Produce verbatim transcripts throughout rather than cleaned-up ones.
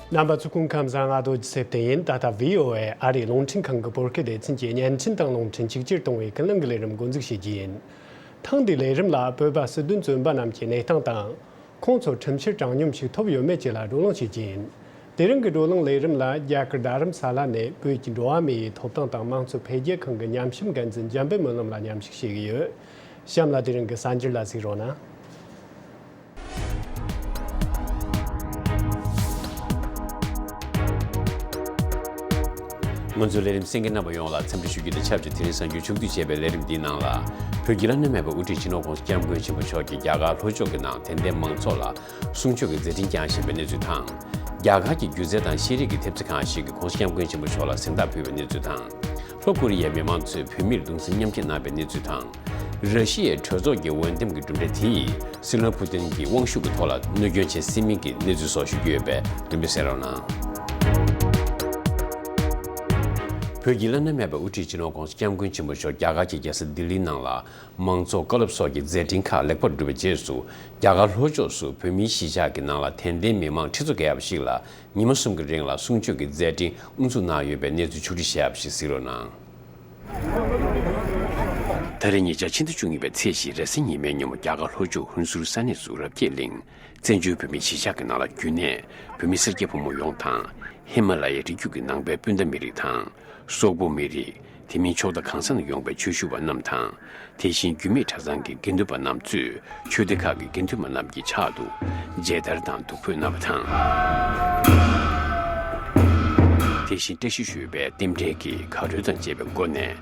རྣམ་པ་ཚོ་སྐུ་ཁམས་བཟང་། ང་རྡོ་རྗེ་ཚེ་བརྟན་ཡིན། ད་ལྟ་བྷི་ཨོ་ཨེ་ཨ་རིའི་རླུང་འཕྲིན་ཁང་གི་བོད་སྐད་སྡེ་ཚན་གྱིས་བརྙན་འཕྲིན་དང་རླུང་འཕྲིན་ཆིག་སྒྱུར་གཏོང་བའི་ཀུན་གླེང་གི་ལས་རིམ་འགོ་འཛུགས་བྱེད་ཀྱི་ཡིན། ཐེངས་འདིའི་ལས་རིམ་ལ་བོད་པ་སྲིད་དོན་བཙོན་པ་རྣམས་ཀྱི་གནས་སྟངས་དང་། ཁོང་ཚོར་ཁྲིམས་ཆད་དྲག་སྙོམས་ཤིག་ཐོབ་ཡོད་མེད་བཅས་ལ་བགྲོ་གླེང་བྱེད་ཀྱི་ཡིན། དེ་རིང་གི་བགྲོ་གླེང་ལས་རིམ་ལ་རྒྱ་གར་རྡ་རམ་ས་ལ་ནས་བོད་ཀྱི་འགྲོ་བ་མིའི་ཐོབ་ཐང་དང་དམངས་གཙོ་འཕེལ་རྒྱས་ཁང་གི་ཉམས་ཞིབ་འགན་འཛིན་འཇམ་དཔལ་སྨོན་ལམ་ལགས་མཉམ་ཞུགས་བྱེད་ཀྱི་ཡོད། གཤམ་ལ་དེ་རིང་གི་གསར་འགྱུར་ལ་གཟིགས་རོགས་གནང་། ང་ཚོའི་ལས་རིམ་གསན་མཁན་རྣམ་པ་ཡོངས་ལ་འཚམས་འདྲི་ཞུ་རྒྱུ་དང་ཆབས་ཅིག་དེ་རིང་གསར་འགྱུར་ཕྱོགས་བསྡུས་བྱས་པའི་ལས་རིམ་འདིའི་ནང་ལ། བོད་ཀྱི་བླ་ན་མེད་པའི་དབུ་ཁྲིད་སྤྱི་ནོར་༸གོང་ས་༸སྐྱབས་མགོན་ཆེན་པོ་མཆོག་གིས་རྒྱ་གར་ལྷོ་ཕྱོགས་ཀྱི་ནང་དད་ལྡན་མང་ཚོགས་ལ་གསུང་ཆོས་ཀྱི་མཛད་འཕྲིན་བསྐྱངས་བཞིན་པའི་གནས་ཚུལ་དང་། རྒྱ་གར་གྱི་སྒྱུ་རྩལ་དང་ཤེས་རིག་གི་ཐེབས་རྩ་ཁང་ཞིག་གིས་༸གོང་ས་༸སྐྱབས་མགོན་ཆེན་པོ་མཆོག་ལ་གཟེངས་རྟགས་ཕུལ་བའི་གནས་ཚུལ་དང་། ལྷོ་ཀོ་རི་ཡའི་མི་མང་ཚོས་བོད་མིར་གདུང་སེམས་མཉམ་སྐྱེད་གནང་བའི་གནས་ཚུལ་དང་། ར་ཤི་ཡའི་གྲོས་ཚོགས་ཀྱི་འོས་འདེམས་ཀྱི་གྲུབ་འབྲས་དེ་ཡིས་སྲིད་བློན་ཕུ་ཏིན་གྱི་དབང་ཤུགས་ཀྱི་ཐོག་ལ་གནོད་སྐྱོན་བྱེད་སྲིད་མིན་གྱི་གནས་ཚུལ་སོགས་ཞུ་རྒྱུ་ཡོད་པས་འདུན་པ་གསན་རོགས་གནང་། བོད་ཀྱི་བླ་ན་མེད་པའི་དབུ་ཁྲིད་སྤྱི་ནོར་༸གོང་ས་༸སྐྱབས་མགོན་ཆེན་པོ་མཆོག་རྒྱ་གར་གྱི་རྒྱལ་ས་ལྡི་ལིའི་ནང་ལ་མང་གཙོ་བཀའ་སློབ་སོགས་ཀྱི་མཛད་འཕྲིན་ཁག་ལེགས་པར་གྲུབ་པའི་རྗེས་སུ། རྒྱ་གར་ལྷོ་ཕྱོགས་སུ་བོད་མིའི་གཞིས་ཆགས་ཀྱི་ནང་ལ་དད་ལྡན་མི་མང་ཁྲི་ཚོ་བརྒལ་བ་ཞིག་ལ་ཉི་མ་གསུམ་གྱི་རིང་ལ་གསུང་ཆོས་ཀྱི་མཛད་འཕྲིན་དབུ་འཛུགས་གནང་ཡོད་པའི་གནས་ཚུལ་ཕྱོགས་བསྒྲིགས་བྱས་པ་ཞིག་གཟིགས་རོགས་གནང་། ད་རེས་ཉེ་ཆར་ཕྱི་ཟླ་བཅུ་གཉིས་པའི་ཚེས་བཞི་རེས་གཟའ་ཉི་མའི་ཉིན་མོ་རྒྱ་གར་ལྷོ་ཕྱོགས་ཧུན་སུར་ས་གནས་སུ་རབ་རྒྱས་གླིང་བཙན་བྱོལ་བོད་མིའི་གཞིས་ཆགས་ཀྱི་ནང་ལ་རྒྱུན་གནས་བོད་མི་སེར་སྐྱ་ཕོ་མོ་ཡོངས་དང་། ཧི་མ་ལ་ཡའི་རི་རྒྱུད་ཀྱི་ནང་པའི་སྤུན་ཟླ་མི་རིགས་དང་། སོག་པོ་མི་རིགས། དེ་མིན་ཕྱོགས་མཐའ་གང་ས་ནས་ཡོང་པའི་ཆོས་ཞུ་བ་རྣམས་དང་། དེ་བཞིན་རྒྱུད་སྨད་གྲྭ་ཚང་གི་དགེ་འདུན་པ་རྣམས་གཙོས་ཆོས་སྡེ་ཁག་གི་དགེ་འདུན་པ་རྣམས་ཀྱི་ཕྱག་ཏུ་མཇལ་དར་དང་བདུག་སྤོས་གནང་བ་དང་། དེ་བཞིན་བཀྲ་ཤིས་ཞུ་བའི་རྟེན་འབྲེལ་གྱི་གར་འགྲོས་དང་བཅས་པའི་སྒོ་ནས།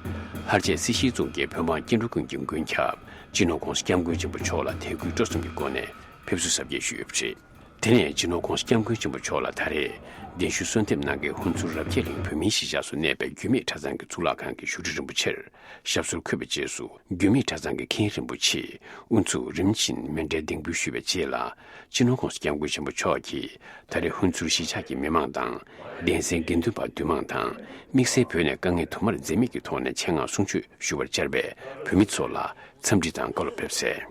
ལྷར་བཅས་སྲིད་ཞིའི་གཙུག་རྒྱན་བོད་འབངས་སྐྱེ་འགྲོ་ཀུན་གྱི་མགོན་སྐྱབས་སྤྱི་ནོར་༸གོང་ས་༸སྐྱབས་མགོན་ཆེན་པོ་མཆོག་ལ་དད་གུས་སྤྲོ་གསུམ་གྱི་སྒོ་ནས་ཕེབས་བསུ་གཟབ་རྒྱས་ཞུས་ཡོད་པ་རེད། དེ་ནས་སྤྱི་ནོར་༸གོང་ས་༸སྐྱབས་མགོན་ཆེན་པོ་མཆོག་ལ་ད་རེས་གདན་ཞུ་གསོལ་འདེབས་གནང་མཁན་ཧུན་སུར་རབ་རྒྱས་གླིང་བོད་མིའི་གཞིས་ཆགས་སུ་གནས་པའི་རྒྱུད་སྨད་གྲྭ་ཚང་གི་གཙུག་ལག་ཁང་གི་བཞུགས་ཁྲི་རིན་པོ་ཆེར་ཞབས་སོར་འཁོད་པའི་རྗེས་སུ། རྒྱུད་སྨད་གྲྭ་ཚང་གི་མཁན་རིན་པོ་ཆེ་དབུ་འཛུགས་རིམ་བཞིན་མཎྜལ་གདེང་འབུལ་ཞུས་པའི་རྗེས་ལ། སྤྱི་ནོར་༸གོང་ས་༸སྐྱབས་མགོན་ཆེན་པོ་མཆོག་གིས་ད་རེས་ཧུན་སུར་གཞིས་ཆགས་ཀྱི་མི་མང་དང་། གདན་སའི་དགེ་འདུན་པ་འདུས་མང་དང་། དམིགས་བསལ་བོད་ནས་དཀའ་ངལ་དུ་མར་འཛེམས་མེད་ཀྱི་ཐོག་ནས་ཆེད་མངགས་གསུང་ཆོས་ཞུ་བར་བཅར་བའི་བོད་མི་ཚོ་ལ་འཚམས་འདྲི་དང་བཀའ་སློབ་ཕེབས་གསལ།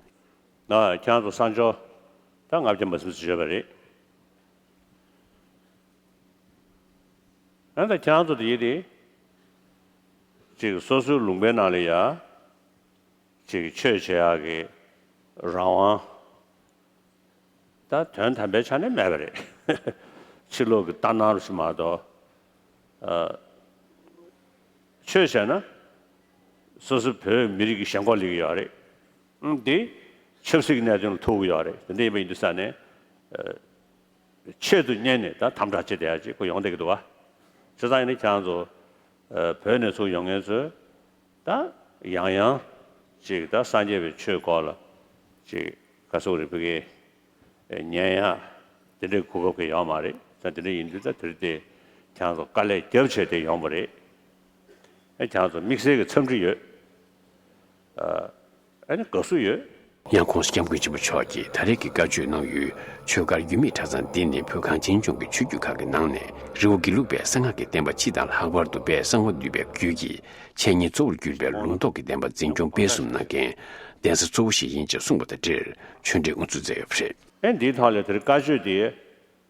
ན་ཁྱེད་རང་ཚོ་གསང་སྦྱོར་ད་ལྔ་བརྒྱ་མ་ཟིན་ཙམ་བརྗོད་པ་རེད། ཨ་ད་ཁྱེད་རང་ཚོ་དེ་ཡིན་དེ། ཅིག་སོ་སོའི་ལུང་པའི་ནང་ལ་ཡ། ཅིག་ཆོས་བྱེད་ཡག་གི་རང་དབང་། ད་དོན་དམ་པའི་ཆ་ནས་མེད་པ་རེད། ཕྱི་ལོགས་ཀྱི་ལྟ་སྣང་རུ་ཞིག་མ་གཏོགས། ཨ། ཆོས་བྱས་ན། སོ་སོ་བོད་མི་རིགས་ཀྱི་ཞེན་ཁོག་སླེབས་ཀྱི་ཡོད་རེད། ཨང་། འདི་ཆབ་སྲིད་ཀྱི་གནད་དོན་ལ་ཐུག་གི་ཡོད་རེད། དེ་འདྲ་ཡིན་པ་ཡིན་དུས་ས་ནས། ཨ། ཆེད་དུ་གཉེར་ནས་ད་དམ་དྲག་བྱེད་བསྡད་ཡག་ཅིག་ཁོ་ཡོང་བསྡད་ཀྱི་འདུག་བ། བྱས་ཙང་ཡིན་ན་ཁྱེད་རང་ཚོ། ཨ། བོད་ནས་ཚུར་ཡོང་མཁན་ཚོས། ད་ཡང་ཡང་ཅིག་ད་སངས་རྒྱས་པའི་ཆོས་སྐོར་ལ་ཅིག་ག་ཟེར་དགོས་རེད། ཕ་གི་ཉན་ཡག་དེ་འདྲའི་གོ་སྐབས་ཀྱི་ཡོད་མ་རེད། ད་དེ་འདྲ་ཡིན་དུས་ད་དེ་རིང་དེ་ཁྱེད་རང་ཚོ་དཀའ་ལས་རྒྱབ་བྱས་དེ་ཡོང་བ་རེད། ཨེ་ཁྱེད་རང་ཚོ་དམིགས་བསལ་གྱི་འཚམས་འདྲི་ཡོད། ཨ་ནི་དགའ་བསུ་ཡོད། ཡང་༸གོང་ས་༸སྐྱབས་མགོན་ཆེན་པོ་མཆོག་གིས་ད་རེས་ཀྱི་བཀའ་ཆོས་གནང་ཡུལ་ཆོས་སྒར་རྒྱུད་སྨད་གྲྭ་ཚང་འདི་ནི་བོད་གངས་ཅན་ལྗོངས་ཀྱི་ཆོས་བརྒྱུད་ཁག་གི་ནང་ནས་རི་བོ་དགེ་ལུགས་པའི་གསང་སྔགས་ཀྱི་བསྟན་པ་སྤྱི་དང་ལྷག་པར་དུ་དཔལ་གསང་བ་འདུས་པའི་རྒྱུད་ཀྱི་འཆད་ཉན་གཙོ་བོར་གྱུར་པའི་ལུང་རྟོགས་ཀྱི་བསྟན་པ་འཛིན་སྐྱོང་སྤེལ་གསུམ་གནང་མཁན་གདན་ས་གཙོ་བོ་ཞིག་ཡིན་ཅེས་གསུངས་པ་དང་འབྲེལ་ཆོས་འབྲེལ་དབུ་འཛུགས་མཛད་ཡོད་པ་རེད། ཨེ་འདིའི་ཐོག་ལ་དེར་བཀའ་ཆོས་དེ་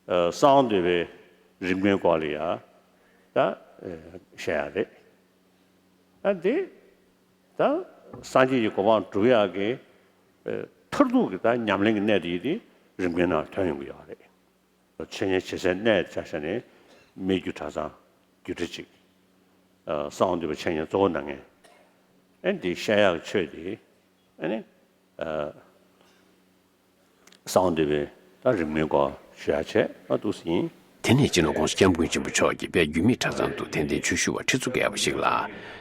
གསང་བ་འདུས་པའི་རིམ་ལྔའི་སྐོར་ལ་ཡ་ད་བཤད་ཡ་རེད། ཨ་འདི་ད་སངས་རྒྱས་ཀྱི་གོ་འཕང་སྒྲུབ་ཡག་གི་མཐར་ཐུག་གི་ད་ཉམས་ལེན་གྱི་གནད་དེ་ཡིན་དེ་རིམ་ལྔའི་ནང་ཐོན་ཡོང་གི་ཡོད་རེད། འཆད་ཉན་བྱེད་སའི་གནས་ཆ་བཞག་ནས་སྨད་རྒྱུད་གྲྭ་ཚང་རྒྱུད་གྲྭ་གཅིག་གསང་བ་འདུས་པ་འཆད་ཉན་གཙོ་བོ་གནང་མཁན། ཨ་འདི་བཤད་ཡག་གི་ཆོས་དེ་ཨ་ནི། གསང་བ་འདུས་པའི་ད་རིམ་ལྔའི་སྐོར་ཞུ་ཡག་བྱས་ཨ་འདུག་སེ་ཡིན། དེ་ནས་སྤྱི་ནོར་༸གོང་ས་༸སྐྱབས་མགོན་ཆེན་པོ་མཆོག་གིས་དཔལ་རྒྱུད་སྨད་གྲྭ་ཚང་དུ་དད་ལྡན་ཆོས་ཞུ་བ་ཁྲི་ཚོ་བརྒལ་བ་ཞིག་ལ་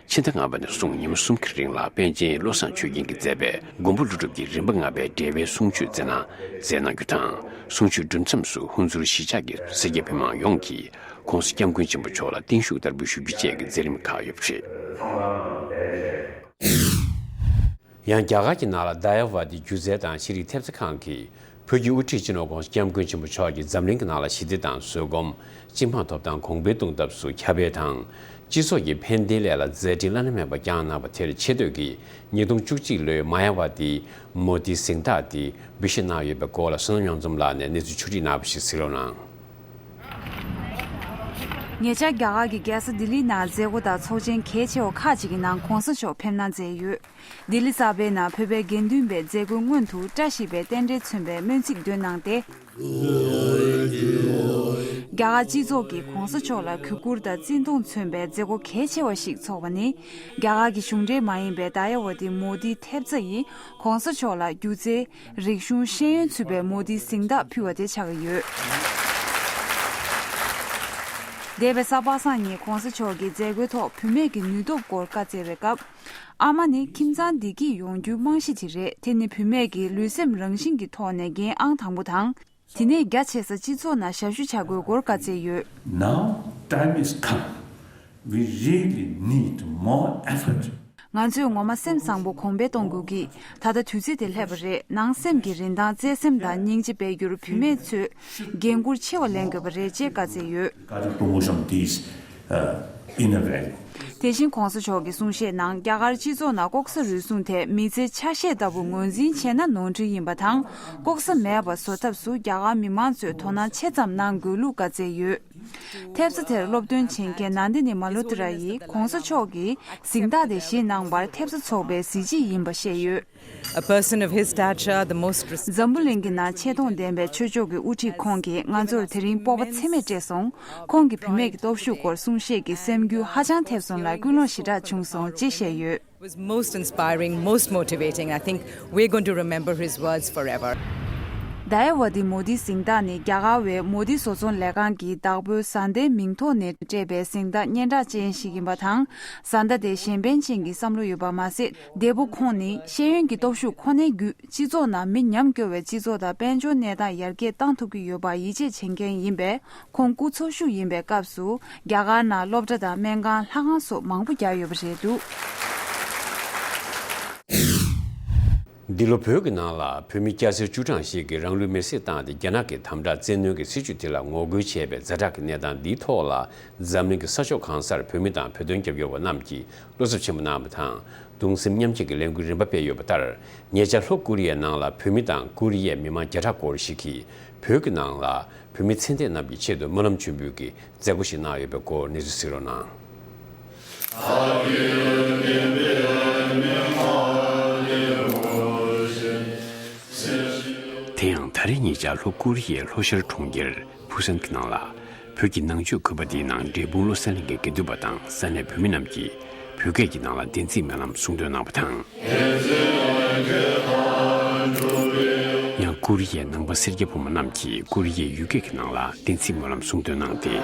ཕྱི་ཟླ་ལྔ་པ་ནས་བཟུང་ཉི་མ་གསུམ་གྱི་རིང་ལ་པཎ་ཆེན་བློ་བཟང་ཆོས་རྒྱན་གྱིས་མཛད་པའི་མགོན་པོ་ཀླུ་སྒྲུབ་ཀྱི་རིམ་པ་ལྔ་པའི་འགྲེལ་པའི་གསུང་ཆོས་སྩལ་གནང་མཛད་གནང་རྒྱུ་དང་། གསུང་ཆོས་གྲུབ་མཚམས་སུ་ཧུན་སུར་གཞིས་ཆགས་ཀྱི་སེར་སྐྱ་ཕོ་མོ་ཡོངས་ཀྱིས་༸གོང་ས་༸སྐྱབས་མགོན་ཆེན་པོ་མཆོག་ལ་བརྟན་བཞུགས་བསྟར་འབུལ་ཞུ་རྒྱུ་བཅས་ཀྱི་མཛད་རིམ་ཁག་ཡོད་པ་རེད། ཡང་རྒྱ་གར་གྱི་ནང་ལ་དཱ་ཡ་ཝ་ཏི་སྒྱུ་རྩལ་དང་ཤེས་རིག་ཐེབས་རྩ་ཁང་གིས་བོད་ཀྱི་དབུ་ཁྲིད་སྤྱི་ནོར་༸གོང་ས་༸སྐྱབས་མགོན་ཆེན་པོ་མཆོག་གིས་འཛམ་གླིང་གི་ནང་ལ་ཞི་བདེ་དང་བཟོད་སྒོམ། སྤྱི་འབངས་ཐོབ་ཐང་གོང་འཕེལ་གཏོང་ཐབས་སུ་ཁྱབ་སྤེལ་དང་། སྤྱི་ཚོགས་ཀྱི་ཕན་བདེའི་སླད་ལ་མཛད་འཕྲིན་བླ་ན་མེད་པ་བསྐྱངས་གནང་བ་དེར་ཆེ་བསྟོད་ཀྱིས་ཉིས་སྟོང་བཅུ་གཅིག་ལོའི་མ་ཡ་ཝ་ཏི་མོ་དིའི་གཟེངས་རྟགས་དེ་འབུལ་བཞེས་གནང་ཡོད་པའི་སྐོར་ལ་བསོད་ནམས་གཡུང་འཛོམས་ལགས་ནས་གནས་ཚུལ་ཕྱོགས་བསྒྲིགས་གནང་བ་ཞིག་གཟིགས་རོགས་གནང་། ཉེ་ཆར་རྒྱ་གར་གྱི་རྒྱལ་ས་ལྡི་ལིའི་ནང་མཛད་སྒོ་དང་ཚོགས་ཆེན་གལ་ཆེ་བ་ཁག་ཅིག་གི་ནང་གོང་ས་མཆོག་ཕེབས་གནང་མཛད་ཡོད། ལྡི་ལི་གསར་པའི་ནང་བོད་པའི་དགེ་འདུན་པའི་མཛད་སྒོའི་སྔོན་དུ་བཀྲ་ཤིས་པའི་རྟེན་འབྲེལ་མཚོན་པའི་སྨོན་ཚིག་འདོན་གནང་སྟེ། རྒྱ་གར་སྤྱི་ཚོགས་ཀྱིས་གོང་ས་མཆོག་ལ་གུས་བཀུར་དང་བརྩི་མཐོང་མཚོན་པའི་མཛད་སྒོ་གལ་ཆེ་བ་ཞིག་འཚོགས་པ་ནི། རྒྱ་གར་གྱི་གཞུང་འབྲེལ་མ་ཡིན་པའི་ཌཱ་ཡ་ཝ་ཏི་མོ་དིའི་ཐེབས་རྩ་ཡིས་གོང་ས་མཆོག་ལ་སྒྱུ་རྩལ། རིག་གཞུང་ཤེས་ཡོན་ཚུད་པའི་མོ་དིའི་གཟེངས་རྟགས་ཕུལ་བ་དེ་ཆགས་ཀྱི་ཡོད། འདས་པའི་གཟའ་པ་སངས་ཉིན་གོང་ས་མཆོག་གིས་མཛད་སྒོའི་ཐོག་བུད་མེད་ཀྱི་ནུས་སྟོབས་སྐོར་བཀའ་སྩལ་བའི་སྐབས། ཨ་མ་ནི་ཁྱིམ་ཚང་བདེ་སྐྱིད་ཡོང་རྒྱུའི་རྨང་གཞི་དེ་རེད། དེ་ནི་བུད་མེད་ཀྱི་ལུས་སེམས་རང་བཞིན་གྱི་ཐོག་ནས་འགན་ཨང་དང་པོ་དང་། དེ་ནས་རྒྱ་ཆེ་ས་སྤྱི་ཚོགས་ནང་ཞབས་ཞུ་བྱ་དགོས་སྐོར་བཀའ་སྩལ་ཡོད། Now time is come. We really need more effort. ང་ཚོས་ངོ་མ་སེམས་བཟང་པོ་གོང་འཕེལ་གཏོང་དགོས་ཀྱི། ད་ལྟ་དུས་ཚོད་དེ་སླེབས་པ་རེད། ནང་སེམས་ཀྱི་རིན་ཐང་བརྩེ་སེམས་དང་སྙིང་རྗེ་སྤེལ་རྒྱུར་བུད་མེད་ཚོས་འགན་འཁུར་ཆེ་བ་ལེན་དགོས་པ་རེད་ཅེས་བཀའ་སྩལ་ཡོད། Got to promotion these, uh, innovative. དེ་བཞིན་གོང་ས་མཆོག་གི་གསུང་བཤད་ནང་རྒྱ་གར་སྤྱི་ཚོགས་ནང་ལྐོག་ཟ་རུལ་སུངས་ཐད་མི་ཚེའི་ཆ་ཤས་ལྟ་བུ་ངོས་འཛིན་བྱས་ན་ནོར་འཁྲུལ་ཡིན་པ་དང་། ལྐོག་ཟ་མེད་པ་བཟོ་ཐབས་སུ་རྒྱ་གར་མི་མང་ཚོས་དོ་སྣང་ཆེ་ཙམ་གནང་དགོས་ལུགས་བཀའ་སྩལ་ཡོད། ཐེབས་རྩ་དེར་སློབ་སྟོན་བྱེད་མཁན་ནན་དི་ནི་མ་ལོ་ཏི་ར་ཡིས་གོང་ས་མཆོག་གིས་གཟེངས་རྟགས་དེ་བཞེས་གནང་བར་ཐེབས་རྩ་ཚོགས་པའི་གཟི་བརྗིད་ཡིན་པ་བཤད་ཡོད། A person of his stature, the most res- འཛམ་བུ་གླིང་གི་ནང་ཆེ་མཐོང་ལྡན་པའི་ཆོས་ཕྱོགས་ཀྱི་དབུ་ཁྲིད་ཁོང་གིས་ང་ཚོར་དེ་རིང་སྤོབས་པ་ཚད་མེད་སྤྲད་སོང་། ཁོང་གིས་བུད་མེད་ཀྱི་སྟོབས་ཤུགས་སྐོར་གསུང་བཤད་ཀྱིས་སེམས་འགུལ་ཧ་ཅང་ཐེབས་སོང་ལ་ཀུན་སློང་ཞེ་དྲག་བྱུང་སོང་ཅེས་བཤད་ཡོད། Was most inspiring, most motivating. I think we're going to remember his words forever. ཌཱ་ཡ་ཝ་ཏི་མོ་དིའི་གཟེངས་རྟགས་ནི་རྒྱ་གར་བའི་མོ་དི་བཟོ་ཚོང་ལས་ཁང་གི་བདག་པོའི་བཟའ་ཟླའི་མིང་ཐོག་ནས་སྤྲད་པའི་གཟེངས་རྟགས་སྙན་གྲགས་ཅན་ཞིག་ཡིན་པ་དང་། བཟའ་ཟླ་དེ་གཞན་ཕན་ཅན་གྱི་བསམ་བློ་ཡོད་པ་མ་ཟད། འདས་པོ་ཁོང་ནི་ཤེས་ཡོན་གྱི་སྟོབས་ཤུགས་ཁོ་ནའི་བརྒྱུད། སྤྱི་ཚོགས་ནང་མི་ཉམས་དགོས་པའི་སྤྱི་ཚོགས་དང་དཔལ་འབྱོར་གནས་སྟངས་ཡར་རྒྱས་གཏང་ཐུབ་ཀྱི་ཡོད་པར་ཡིད་ཆེས་བྱེད་མཁན་ཡིན་པས། ཁོང་སྐུ་འཚོ་བཞུགས་ཡིན་པའི་སྐབས་སུ་རྒྱ་གར་ནང་སློབ་གྲྭ་དང་སྨན་ཁང་། ལྷ་ཁང་སོགས་མང་པོ་བརྒྱབ་ཡོད་པ་རེད་འདུག། འདི་ལོ་བོད་ཀྱི་ནང་ལ་བོད་མི་སྐྱ་སེར་བཅུ་གྲངས་ཤིག་གིས་རང་ལུས་མེར་སྲེག་བཏང་སྟེ་རྒྱ་ནག་གི་དམ་དྲག་བཙན་གནོན་གྱི་སྲིད་བྱུས་དེ་ལ་ངོ་རྒོལ་བྱས་པའི་ཛ་དྲག་གི་གནས་སྟངས་འདིའི་ཐོག་ལ། འཛམ་གླིང་གི་ས་ཕྱོགས་གང་སར་བོད་མི་དང་བོད་དོན་རྒྱབ་སྐྱོར་བ་རྣམས་ཀྱིས་བློ་འཚབ་ཆེན་པོ་གནང་བ་དང་། གདུང་སེམས་མཉམ་སྐྱེད་ཀྱི་ལས་འགུལ་རིམ་པ་སྤེལ་ཡོད་པ་ལྟར། ཉེ་ཆར་ལྷོ་ཀོ་རི་ཡའི་ནང་ལ་བོད་མི་དང་ཀོ་རི་ཡའི་མི་མང་བརྒྱ་ཕྲག་སྐོར་ཞིག་གིས་བོད་ཀྱི་ནང་ལ་བོད་མི་ཚེ་འདས་རྣམས་ཀྱི་ཆེད་དུ་སྨོན་ལམ་མཆོད་འབུལ་གྱི་མཛད་སྒོ་ཞིག་གནང་ཡོད་པའི་སྐོར་གནས་ཚུལ་གཟིགས་རོགས་གནང་། དེ་ཡང་ད་རེས་ཉེ་ཆར་ལྷོ་ཀོ་རི་ཡའི་ལྷོ་ཤར་གྲོང་ཁྱེར་ཕུ་སན་གྱི་ནང་ལ། བོད་ཀྱི་ནང་ཆོས་དགོན་པ་འདིའི་ནང་འབྲས་སྤུངས་བློ་གསལ་གླིང་གི་དགེ་འདུན་པ་དང་ས་གནས་བོད་མི་རྣམས་ཀྱིས་བོད་སྐད་ཀྱི་ནང་ལ་བདེན་ཚིག་སྨོན་ལམ་གསུང་འདོན་གནང་བ་དང་། ཡང་ཀོ་རི་ཡའི་ནང་པ་སེར་སྐྱ་ཕོ་མོ་རྣམས་ཀྱིས་ཀོ་རི་ཡའི་ཡུལ་སྐད་ཀྱི་ནང་ལ་བདེན་ཚིག་སྨོན་ལམ་གསུང་འདོན་གནང་སྟེ།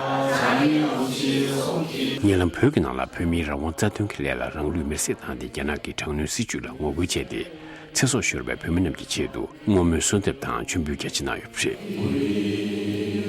ཉེ་ལམ་བོད་ཀྱི་ནང་ལ་བོད་མིའི་རང་དབང་རྩ་དོན་གྱི་སླད་ལ་རང་ལུས་མེར་སྲེག་བཏང་སྟེ་རྒྱ་ནག་གི་དྲག་གནོན་སྲིད་བྱུས་ལ་ངོ་རྒོལ་བྱས་ཏེ། ཚེ་སྲོག་ཤོར་བའི་བོད་མི་རྣམས་ཀྱི་ཆེད་དུ་བསྔོ་སྨོན་གསོལ་འདེབས་དང་མཆོད་འབུལ་རྒྱ་ཆེ་གནང་ཡོད་པ་རེད།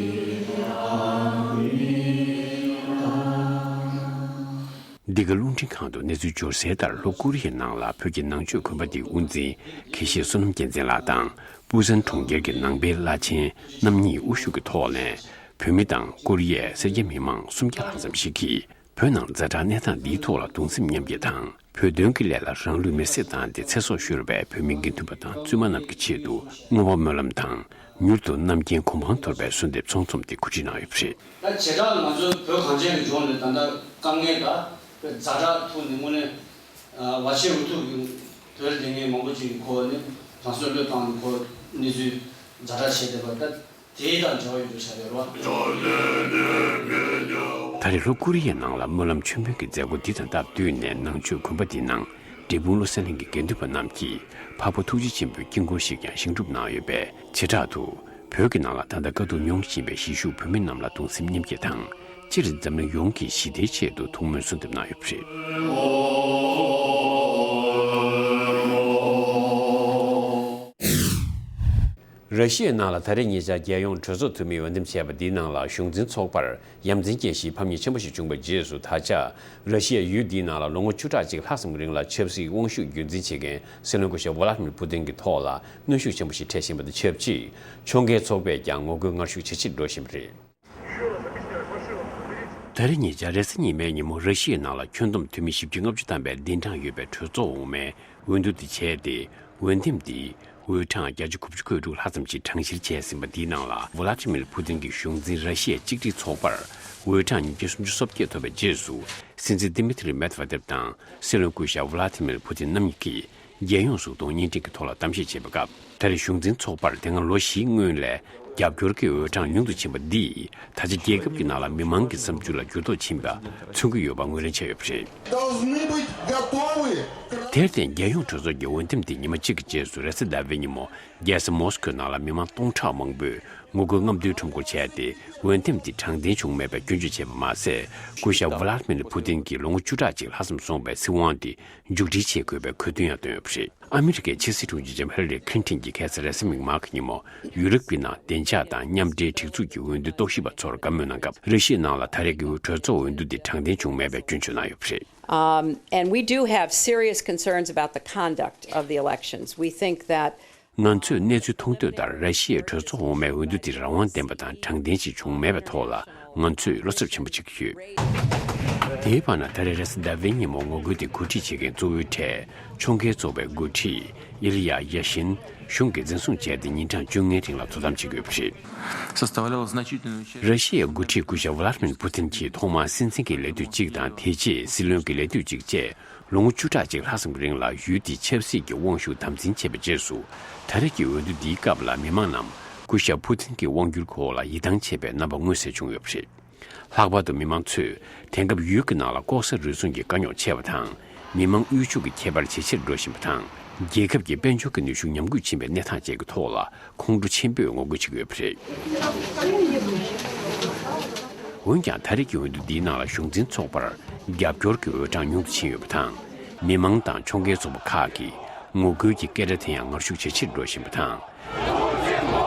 འདི་ག་རླུང་འཕྲིན་ཁང་དུ་གནས་ཚུལ་འབྱོར་གསལ་ལྟར། ལྷོ་ཀོ་རི་ཡའི་ནང་ལ་བོད་ཀྱི་ནང་ཆོས་དགོན་པ་འདིའི་དབུ་འཛིན་དགེ་བཤེས་བསོད་ནམས་རྒྱལ་མཚན་ལགས་དང་། པུ་སན་གྲོང་ཁྱེར་གྱི་ནང་པའི་བླ་ཆེན་རྣམ་གཉིས་དབུ་བཞུགས་ཀྱི་ཐོག་ནས། བོད་མི་དང་ཀོ་རི་ཡའི་སེར་སྐྱ་མི་མང་སུམ་བརྒྱ་ལྷག་ཙམ་ཞིག་གིས། བོད་ནང་ཛ་དྲག་གནས་སྟངས་འདིའི་ཐོག་ལ་གདུང་སེམས་མཉམ་སྐྱེད་དང་། བོད་དོན་གྱི་སླད་ལ་རང་ལུས་མེར་སྲེག་བཏང་སྟེ་ཚེ་སྲོག་ཤོར་བའི་བོད་མི་དགེ་འདུན་པ་དང་བཙུན་མ་རྣམས་ཀྱི་ཆེད་དུ་བསྔོ་བ་སྨོན་ལམ་དང་། མྱུར་དུ་རྣམ་མཁྱེན་གོ་འཕང་ཐོབ་པའི་གསོལ་འདེབས་ཚོགས་འཛོམས་དེ་གོ་སྒྲིག་གནང་ཡོད་པ་རེད། ད་བྱེ་བྲག་ང་ཚོའི་བོད་གངས་ཅན་གྱི་ལྗོངས་ནས་ད་ལྟ་དཀའ་ངལ་དང་ཛ་དྲག་ཐུག་ནས་དངོས་གནས་བར་ཆད་འུ་ཐུག་གི་བོད་ལ་སྡོད་མཁན་མང་པོ་ཅིག་གིས་ཁོ་ནི་རང་སྲོག་བློས་བཏང་ནས་ཁོ་གནས་ཚུལ་ཛ་དྲག་བྱས་བསྡད་པ་ད། དེ་དང་འབྲེལ་བ་ཡོད་པའི་ཆ་རེད་རོ། ད་རེས་ལྷོ་ཀོ་རི་ཡའི་ནང་ལ་སྨོན་ལམ་མཆོད་འབུལ་གྱི་མཛད་སྒོ་འདི་དང་སྟབས་བསྟུན་ནས་ནང་ཆོས་དགོན་པ་འདིའི་ནང་འབྲས་སྤུངས་བློ་གསལ་གླིང་གི་དགེ་འདུན་པ་རྣམས་ཀྱིས་འཕགས་པ་ཐུགས་རྗེ་ཆེན་པོའི་དཀྱིལ་འཁོར་ཞིག་ཀྱང་བཞེངས་གྲུབ་གནང་ཡོད་པས། བྱེ་བྲག་ཏུ་བོད་ཀྱི་ནང་ལ་ད་ལྟ་དཀའ་སྡུག་མྱོང་བཞིན་པའི་གཞིས་བཞུགས་བོད་མི་རྣམས་ལ་གདུང་སེམས་མཉམ་སྐྱེད་དང་། སྤྱིར་འཛམ་གླིང་ཡོངས་ཀྱི་ཞི་བདེའི་ཆེད་དུ་ཐུགས་སྨོན་གསོལ་འདེབས་གནང་ཡོད་པ་རེད། ར་ཤི་ཡའི་ནང་ལ་ད་རེས་ཉེ་ཆར་རྒྱལ་ཡོངས་གྲོས་ཚོགས་འཐུས་མིས་འོས་འདེམས་བྱས་པ་འདིའི་ནང་ལ་གཞུང་འཛིན་ཚོགས་པར་ཡ་མཚན་ཅན་ཞིག་ཕམ་ཉེས་ཆེན་པོ་ཞིག་བྱུང་བའི་རྗེས་སུ། ད་ཆ་ར་ཤི་ཡའི་ཡུལ་འདིའི་ནང་ལ་ལོ་ངོ་བཅུ་ཕྲག་གཅིག་ལྷག་ཙམ་གྱི་རིང་ལ་ཆབ་སྲིད་དབང་ཤུགས་རྒྱུན་འཛིན་བྱེད་མཁན་སྲིད་བློན་སྐུ་ཞབས་ཝ་ལ་ཏི་མིར་པུ་ཏིན་གྱི་ཐོག་ལ་གནོན་ཤུགས་ཆེན་པོ་ཞིག་འཕྲད་བཞིན་པ་དང་ཆབས་ཅིག་ཕྱོགས་འགལ་ཚོགས་པས་ཀྱང་ངོ་རྒོལ་ངར་ཤུགས་ཇེ་ཆེར་འགྲོ་བཞིན་པ་རེད། ད་རེས་ཉེ་ཆར་རེས་གཟའ་ཉི་མའི་ཉིན་མོ་ར་ཤི་ཡའི་ནང་ལ་ཁྱོན་བསྡོམས་འཐུས་མི་བཞི་བཅུ་ལྔ་བཅུ་ཐམ་པའི་གདན་གྲངས་ཡོད་པའི་གྲོས་ཚོགས་འོག་མའི་འོས་བསྡུ་དེ་བྱས་ཏེ། འོས་འདེམས་དེས་ འོས་གྲངས་བརྒྱ་ཆ་དགུ་བཅུ་གོ་དྲུག་ལྷག་ཙམ་ཞིག་གྲངས་བཤེར་བྱས་ཟིན་པ་འདིའི་ནང་ལ། ཝུ་ལ་ཏི་མིར་ཕུ་ཏིན་གྱི་གཞུང་འཛིན་ར་ཤི་ཡའི་གཅིག་སྒྲིལ་ཚོགས་པར་འོས་གྲངས་ཉིས་བརྒྱ་སུམ་ཅུ་སོ་བརྒྱད་ཐོབ་པའི་རྗེས་སུ། སྲིད་འཛིན་དི་མི་ཐི་རི་མེད་ཝེ་དེབ་དང་སྲིད་བློན་སྐུ་ཞབས་ཝུ་ལ་ཏི་མིར་ཕུ་ཏིན་རྣམ་གཉིས་ཀྱིས། རྒྱལ་ཡོངས་གཟུགས་མཐོང་བརྙན་འཕྲིན་གྱི་ཐོག་ལ་གཏམ་བཤད་བྱས་པའི་སྐབས། ད་རེས་གཞུང་འཛིན་ཚོགས་པར་དེ་སྔ་ལོ་བཞིའི་སྔོན་ལས་རྒྱབ་སྐྱོར་གྱི་འོས་གྲངས་ཉུང་དུ་ཕྱིན་པ་འདིས། ད་ཆ་རྒྱལ་ཁབ་ཀྱི་ནང་ལ་མི་མང་གི་བསམ་ཚུལ་ལ་འགྱུར་ལྡོག་ཕྱིན་པ་མཚོན་གྱི་ཡོད་པ་ངོས་ལེན་བྱས་ཡོད་པ་རེད། Должны быть готовы к དེར་བརྟེན། རྒྱལ་ཡོངས་གྲོས་ཚོགས་ཀྱི་འོས་འདེམས་འདི་ཉི་མ་གཅིག་གི་རྗེས་སུ་རེས་གཟའ་ཟླ་བའི་ཉིན་མོ། རྒྱལ་ས་མོ་སི་ཀོའི་ནང་ལ་མི་མང་སྟོང་ཕྲག་མང་པོས་ངོ་རྒོལ་རྔམ་སྟོན་ཁྲོམ་སྐོར་བྱས་ཏེ། འོས་འདེམས་འདི་དྲང་བདེན་བྱུང་མེད་པའི་སྐྱོན་བརྗོད་བྱས་པ་མ་ཟད། སྐུ་ཞབས་ཝ་ལ་ཏི་མིར་ཕུ་ཏིན་གྱིས་ལོ་ངོ་བཅུ་ཕྲག་ཅིག་ལྷག་ཙམ་སོང་བའི་སྲིད་དབང་དེ་མཇུག་སྒྲིལ་བྱེད་དགོས་པའི་གོ་སྟོན་ཡང་བཏོན་ཡོད་པ་རེད། ཨ་མི་རི་ཀའི་ཕྱི་སྲིད་དྲུང་ཆེ་ལྕམ་ཧི་ལ་རི་ཁི་ལིན་ཊོན་གྱིས་ཁ་སང་རེས་གཟའ་མིག་དམར་གྱི་ཉིན་མོ། ཡུ་རོབ་ཀྱི་ནང་བདེ་འཇགས་དང་མཉམ་འབྲེལ་སྒྲིག་འཛུགས་ཀྱི་འོས་བསྡུ་རྟོག་ཞིབ་པ་ཚོར་བཀའ་མོལ་གནང་སྐབས། ར་ཤི་ཡའི་ནང་ལ་ད་རེས་ཀྱི་གྲོས་ཚོགས་འོས་བསྡུ་འདི་དྲང་བདེན་བྱུང་མེད་པའི་སྐྱོན་བརྗོད་གནང་ཡོད་པ་རེད། Um, and we do have serious concerns about the conduct of the elections. We think that ང་ཚོས་གནས་ཚུལ་མཐོང་ཐོས་ལྟར། ར་ཤི་ཡའི་གྲོས་ཚོགས་འོག་མའི་འོས་བསྡུ་དེ་རང་དབང་ལྡན་པ་དང་དྲང་བདེན་ཞིག་བྱུང་མེད་པའི་ཐོག་ལ་ང་ཚོས་བློ་འཚབ་ཆེན་པོ་བྱེད་ཀྱི་ཡོད། དེའི་བར་ན། ད་རེས་རེས་གཟའ་ཟླ་བའི་ཉིན་མོ་ངོ་རྒོལ་དེ་འགོ་ཁྲིད་བྱེད་མཁན་གཙོ་བོའི་གྲས་ཁྱོང་རྒོལ་ཚོགས་པའི་འགོ་ཁྲིད་ཨི་ལི་ཡ་ཡ་ཤིན་གཞུང་གིས་འཛིན་བཟུང་བྱས་ཏེ། ཉིན་གྲངས་བཅོ་ལྔའི་རིང་ལ་དོ་དམ་བྱེད་ཀྱི་ཡོད་པ་རེད། Составляла значительную часть. ར་ཤི་ཡའི་འགོ་ཁྲིད་སྐུ་ཞབས་ཝ་ལ་ཏི་མིར་ཕུ་ཏིན་གྱིས་ཐོག་མར་སྲིད་འཛིན་གྱི་ལས་དུས་གཅིག་དང་། དེ་རྗེས་སྲིད་བློན་གྱི་ལས་དུས་གཅིག་བཅས། ལོ་ངོ་བཅུ་ཕྲག་གཅིག་ལྷག་ཙམ་གྱི་རིང་ལ་ཡུལ་དེའི་ཆབ་སྲིད་ཀྱི་དབང་ཤུགས་དམ་འཛིན་བྱས་པའི་རྗེས་སུ། ད་རེས་ཀྱི་འོས་བསྡུ་འདིའི་སྐབས་ལ་མི་མང་རྣམས་སྐུ་ཞབས་ཕུ་ཏིན་གྱི་དབང་སྒྱུར་གྱི་འོག་ལ་ཡིད་ཐང་ཆད་པའི་རྣམ་པ་མངོན་གསལ་བྱུང་ཡོད་པ་རེད། ལྷག་པར་དུ་མི་མང་ཚོས་དེང་སྐབས་ཡུལ་གྱི་ནང་ལ་ལྐོག་ཟ་རུལ་སུངས་ཀྱི་དཀའ་རྙོག་ཆེ་བ་དང་། མི་མང་དབུལ་ཕྱུག་གི་ཁྱད་པར་ཇེ་ཆེར་འགྲོ་བཞིན་པ་དང་། རྒྱལ་ཁབ་ཀྱི་དཔལ་འབྱོར་གྱི་ནུས་ཤུགས་ཉམས་རྒུད་ཕྱིན་པའི་གནས་སྟངས་བཅས་ཀྱི་ཐོག་ལ། ཁོང་ཁྲོ་ཆེན་པོས་ངོ་རྒོལ་བྱེད་ཀྱི་ཡོད་པ་རེད། འོན་ཀྱང་། ད་རེས་ཀྱི་འོས་བསྡུ་འདིའི་ནང་ལ་གཞུང་འཛིན་ཚོགས་པར་རྒྱབ་སྐྱོར་གྱི་འོས་གྲངས་ཉུང་དུ་ཕྱིན་ཡོད་པ་དང་། མི་མང་དང་ཁྱོང་རྒོལ་ཚོགས་པ་ཁག་གིས་ངོ་རྒོལ་གྱི་སྐད་སྒྲ་དེ་ཡང་ངར་ཤུགས་ཇེ་ཆེར་འགྲོ་བཞིན་པ་དང་།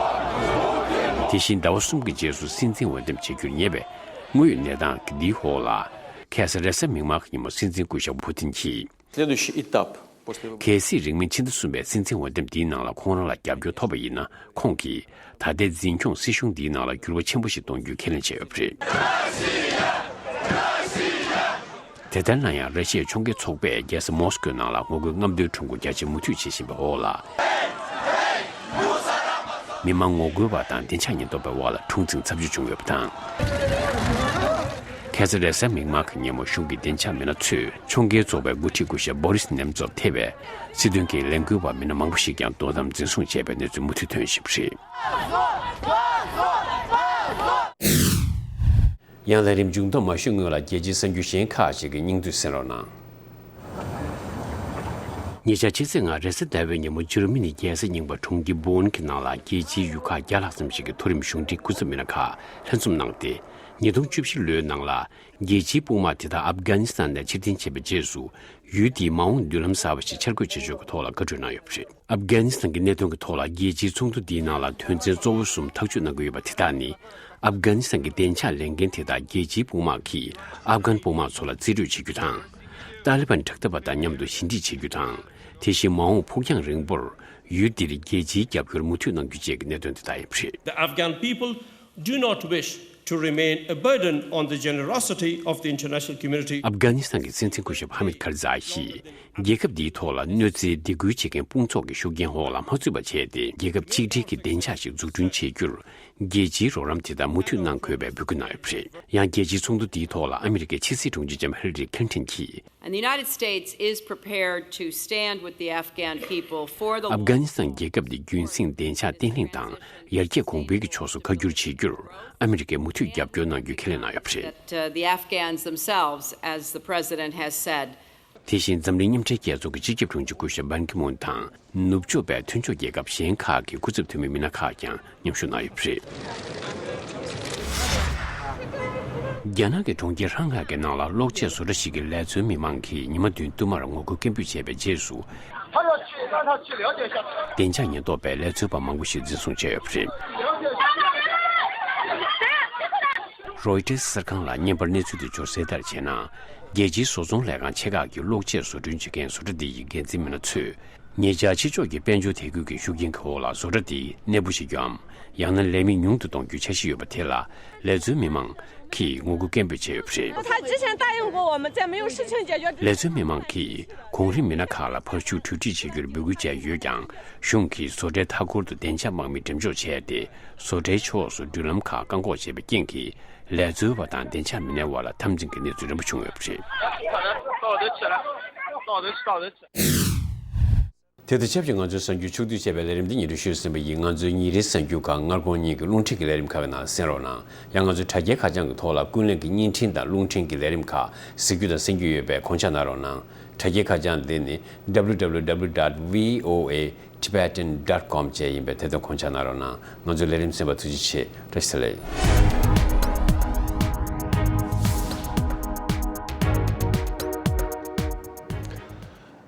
དེ་བཞིན་ཟླ་བ་གསུམ་གྱི་རྗེས་སུ་སྲིད་འཛིན་འོས་འདེམས་བྱེད་རྒྱུར་ཉེ་བའི་དངོས་ཡོད་གནས་སྟངས་འདིའི་འོག་ལ། ཁ་སང་རེས་གཟའ་མིག་དམར་གྱི་ཉིན་མོ་སྲིད་འཛིན་སྐུ་ཞབས་ཕུ་ཏིན་གྱིས། Следующий этап после выборов. གལ་སྲིད་རིང་མིན་ཕྱི་ཟླ་གསུམ་པའི་སྲིད་འཛིན་འོས་འདེམས་འདིའི་ནང་ལ་ཁོང་རང་ལ་རྒྱབ་སྐྱོར་ཐོབ་པ་ཡིན་ན། ཁོང་གིས་ད་ལྟའི་འཛིན་སྐྱོང་སྲིད་གཞུང་འདིའི་ནང་ལ་འགྱུར་བ་ཆེན་པོ་ཞིག་གཏོང་རྒྱུའི་ཁས་ལེན་བྱས་ཡོད་པ་རེད། དེ་ལྟར་ན་ཡང་། ར་ཤི་ཡའི་ཁྱོང་རྒོལ་ཚོགས་པས་རྒྱལ་ས་མོ་སི་ཀོའི་ནང་ལ་ངོ་རྒོལ་རྔམ་སྟོན་ཁྲོམ་སྐོར་རྒྱ་ཆེར་མུ་མཐུད་བྱེད་བཞིན་པའི་འོག་ལ། མི་མང་ངོ་རྒོལ་བ་དང་བདེ་འཇགས་ཉེན་རྟོག་པའི་དབར་ལ་འཁྲུག་འཛིང་ཚབས་ཆེ་བྱུང་ཡོད་པ་དང་། ཁ་སང་རེས་གཟའ་མིག་དམར་གྱི་ཉིན་མོ་གཞུང་གི་བདེ་འཇགས་མི་སྣ་ཚོས་ཁྱོང་རྒོལ་ཚོགས་པའི་འགོ་ཁྲིད་སྐུ་ཞབས་བོ་རིས་ནེམ་ཙོབ་ཐེ་བའི་སྲིད་དོན་གྱི་ལས་འགུལ་བ་མི་སྣ་མང་པོ་ཞིག་ཀྱང་དོ་དམ་འཛིན་བཟུང་བྱས་པའི་གནས་ཚུལ་མུ་མཐུད་ཐོན་བཞིན་པ་རེད། ཡང་ལས་རིམ་མཇུག་བསྡོམས་མ་ཞུས་སྔོན་ལ། རྒྱལ་སྤྱིའི་གསར་འགྱུར་གཞན་ཁག་ཅིག་གི་སྙིང་བསྡུས་གསན་རོགས་གནང་། ཉེ་ཆར་ཕྱི་ཚེས་ལྔ་རེས་གཟའ་ཟླ་བའི་ཉིན་མོ། འཇར་མ་ནིའི་རྒྱལ་ས་རྙིང་པ་གྲོང་ཁྱེར་བྷོན་གྱི་ནང་ལ། རྒྱལ་སྤྱིའི་ཡུལ་ཁག་བརྒྱ་ལྷག་ཙམ་ཞིག་གི་མཐོ་རིམ་གཞུང་འབྲེལ་སྐུ་ཚབ་མི་སྣ་ཁག་ལྷན་འཛོམས་གནང་སྟེ། ཉིས་སྟོང་བཅུ་བཞི་ལོའི་ནང་ལ་རྒྱལ་སྤྱིའི་དཔུང་དམག་དེ་དག་ཨབ་གྷ་ནི་སི་ཐན་ནས་ཕྱིར་འཐེན་བྱས་པའི་རྗེས་སུ། ཡུལ་དེའི་མ་འོངས་མདུན་ལམ་གསར་པ་ཞིག་འཆར་འགོད་བྱེད་ཕྱོགས་ཀྱི་ཐོག་ལ་བཀའ་གྲོས་གནང་ཡོད་པ་རེད། ཨབ་གྷ་ནི་སི་ཐན་གྱི་གནད་དོན་གྱི་ཐོག་ལ། རྒྱལ་སྤྱིའི་ཚོགས་འདུ་འདིའི་ནང་ལ་དོན་ཚན་གཙོ་བོ་གསུམ་ཐག་གཅོད་གནང་གི་ཡོད་པ་དེ་དག་ནི། ཨབ་གྷ་ནི་སི་ཐན་གྱི་བདེ་འཇགས་ལས་འགན་དེ་དག་རྒྱལ་སྤྱིའི་དཔུང་དམག་གིས་ཨབ་གྷན་དཔུང་དམག་ཚོ་ལ་རྩིས་སྤྲོད་བྱེད་རྒྱུ་དང་། ཏཱ་ལི་བན་དྲག་འཐབ་པ་དང་མཉམ་དུ་ཞི་འགྲིག་བྱེད་རྒྱུ་དང་། དེ་བཞིན་མ་འོངས་ཕུགས་རྒྱང་རིང་པོར་ཡུལ་འདིར་རྒྱལ་སྤྱིའི་རྒྱབ་སྐྱོར་མུ་མཐུད་གནང་རྒྱུ་བཅས་ཀྱི་གནད་དོན་དེ་དག་ཡིན་པ་རེད། The Afghan people do not wish to remain a burden on the generosity of the international community. ཨབ་གྷ་ནི་སི་ཐན་གྱི་སྲིད་འཛིན་སྐུ་ཞབས་ཧ་མིད་ཁར་ཛའི་ཡིས། རྒྱལ་ཁབ་འདིའི་ཐོག་ལ་གནོད་འཚེའི་སྡིགས་སྐུལ་བྱེད་མཁན་དཔུང་ཚོགས་ཀྱི་ཤུགས་རྐྱེན་འོག་ལ་མ་ཚུད་པ་བྱས་ཏེ། རྒྱལ་ཁབ་གཅིག་སྒྲིལ་གྱི་བདེ་འཇགས་ཤིག་འཛུགས་སྐྲུན་བྱེད་རྒྱུར། རྒྱལ་སྤྱིའི་རོགས་རམ་དེ་དག་མུ་མཐུད་གནང་དགོས་པའི་འབོད་སྐུལ་གནང་ཡོད་པ་རེད། ཡང་རྒྱལ་སྤྱིའི་ཚོགས་འདུ་འདིའི་ཐོག་ལ་ཨ་མི་རི་ཀའི་ཕྱི་སྲིད་དྲུང་ཆེ་ལྕམ་ཧི་ལ་རི་ཁི་ལིན་ཊོན་གྱིས། And the United States is prepared to stand with the Afghan people for the ཨབ་གྷ་ནི་སི་ཐན་རྒྱལ་ཁབ་འདི་རྒྱུན་སྲིང་བདེ་འཇགས་བརྟན་ལྷིང་དང་ཡར་རྒྱས་གོང་འཕེལ་གྱི་ཕྱོགས་སུ་ཁ་བསྒྱུར་བྱེད་རྒྱུར་ཨ་མི་རི་ཀས་མུ་མཐུད་རྒྱབ་སྐྱོར་གནང་རྒྱུའི་ཁས་ལེན་གནང་ཡོད་པ་རེད། That, uh, the Afghans themselves, as the president has said, དེ་བཞིན་འཛམ་གླིང་མཉམ་འབྲེལ་རྒྱལ་ཚོགས་ཀྱི་སྤྱི་ཁྱབ་དྲུང་ཆེ་སྐུ་ཞབས་བན་ཀི་མུན་དང་། ནུབ་ཕྱོགས་པའི་མཐུན་ཕྱོགས་རྒྱལ་ཁབ་གཞན་ཁག་གི་སྐུ་ཚབ་འཐུས་མི་མི་སྣ་ཁག་ཀྱང་མཉམ་ཞུགས་གནང་ཡོད་པ་རེད། རྒྱ་ནག་གི་གྲོང་ཁྱེར་ཧྲང་ཧའེ་གི་ནང་ལ་གློག་ཆས་བཟོ་གྲྭ་ཞིག་གི་ལས་མཐོའི་མི་མང་གིས་ཉི་མ་བདུན་བསྟུད་མར་ངོ་རྒོལ་སྐད་འབོད་བྱས་པའི་རྗེས་སུ། བདེ་འཇགས་ཉེན་རྟོག་པས་ལས་མཐོའི་བ་མང་པོ་ཞིག་འཛིན་བཟུང་བྱས་ཡོད་པ་རེད། རོའི་ཊར་གསར་ཁང་ལ་བརྙན་པར་གནས་ཚུལ་དེ་འབྱོར་གསལ་ལྟར་བྱས་ན། རྒྱལ་སྤྱིའི་བཟོ་ཚོང་ལས་ཁང་ཆེ་ཁག་གི་གློག་ཆས་བཟོ་སྐྲུན་བྱེད་མཁན་བཟོ་གྲྭ་འདི་ཡི་འགན་འཛིན་མི་སྣ་ཚོས། ཉེ་ཆར་ཕྱི་ཕྱོགས་ཀྱི་དཔལ་འབྱོར་དད་གུས་ཀྱི་ཤུགས་རྐྱེན་གྱི་འོག་ལ་བཟོ་གྲྭ་འདི་གནས་སྤོ་བྱེད་རྒྱུའམ། ཡང་ན་ལས་མི་ཉུང་དུ་གཏོང་རྒྱུའི་འཆར་གཞི་ཡོད་པ་དེ་ལ། ལས་མཐོའི་མི་མང་། གིས་ངོ་རྒོལ་སྐད་འབོད་བྱས་ཡོད་པ་རེད། 他之前答应过我们，在没有事情解决之前。 ལས་བཟོའི་མི་མང་གིས་གོང་རིམ་མི་སྣ་ཁག་ལ་བར་ཞུགས་གྲོས་འདྲི་བྱ་རྒྱུར་འབོད་སྐུལ་བྱས་ཡོད་ཀྱང་། གཞུང་གིས་བཟོ་གྲྭའི་མཐའ་འཁོར་དུ་བདེ་འཇགས་དམག་མི་འགྲེམས་འཇོག་བྱས་ཏེ། བཟོ་གྲྭའི་ཕྱོགས་སུ་འགྲུལ་ལམ་ཁག་བཀག་འགོག་བྱས་པའི་རྐྱེན་གྱིས། ལས་བཟོ་བ་དང་བདེ་འཇགས་མི་སྣའི་དབར་ལ་འཐབ་འཛིང་གི་གནས་ཚུལ་རིམ་པ་བྱུང་ཡོད་པ་རེད། དེ་དང་ཆབས་ཅིག་ང་ཚོའི་གསར་འགྱུར་ཕྱོགས་བསྡུས་བྱས་པའི་ལས་རིམ་འདི་ཉིན་རེ་ཞུས་ཟིན་པ་ཡིན། ང་ཚོའི་ཉིན་རེའི་གསར་འགྱུར་ཁག་སྔ་དགོང་གཉིས་ཀྱི་རླུང་འཕྲིན་གྱི་ལས་རིམ་ཁག་གི་ནང་གསན་རོགས་གནང་། ཡང་ང་ཚོའི་དྲ་རྒྱའི་ཁ་བྱང་གི་ཐོག་ལ་ཀུན་གླེང་གི་བརྙན་འཕྲིན་དང་རླུང་འཕྲིན་གྱི་ལས་རིམ་ཁག་གཟིགས་རྒྱུ་དང་གསན་རྒྱུ་ཡོད་པས་དགོངས་འཇགས་གནང་རོགས་གནང་། དྲ་རྒྱའི་ཁ་བྱང་འདི་ནི་W W W dot V O A Tibetan dot com བཅས་ཡིན་པས་དེ་དང་དགོངས་འཇགས་གནང་རོགས་གནང་། ང་ཚོའི་ལས་རིམ་གསན་པར་ཐུགས་རྗེ་ཆེ། བཀྲ་ཤིས་བདེ་ལེགས།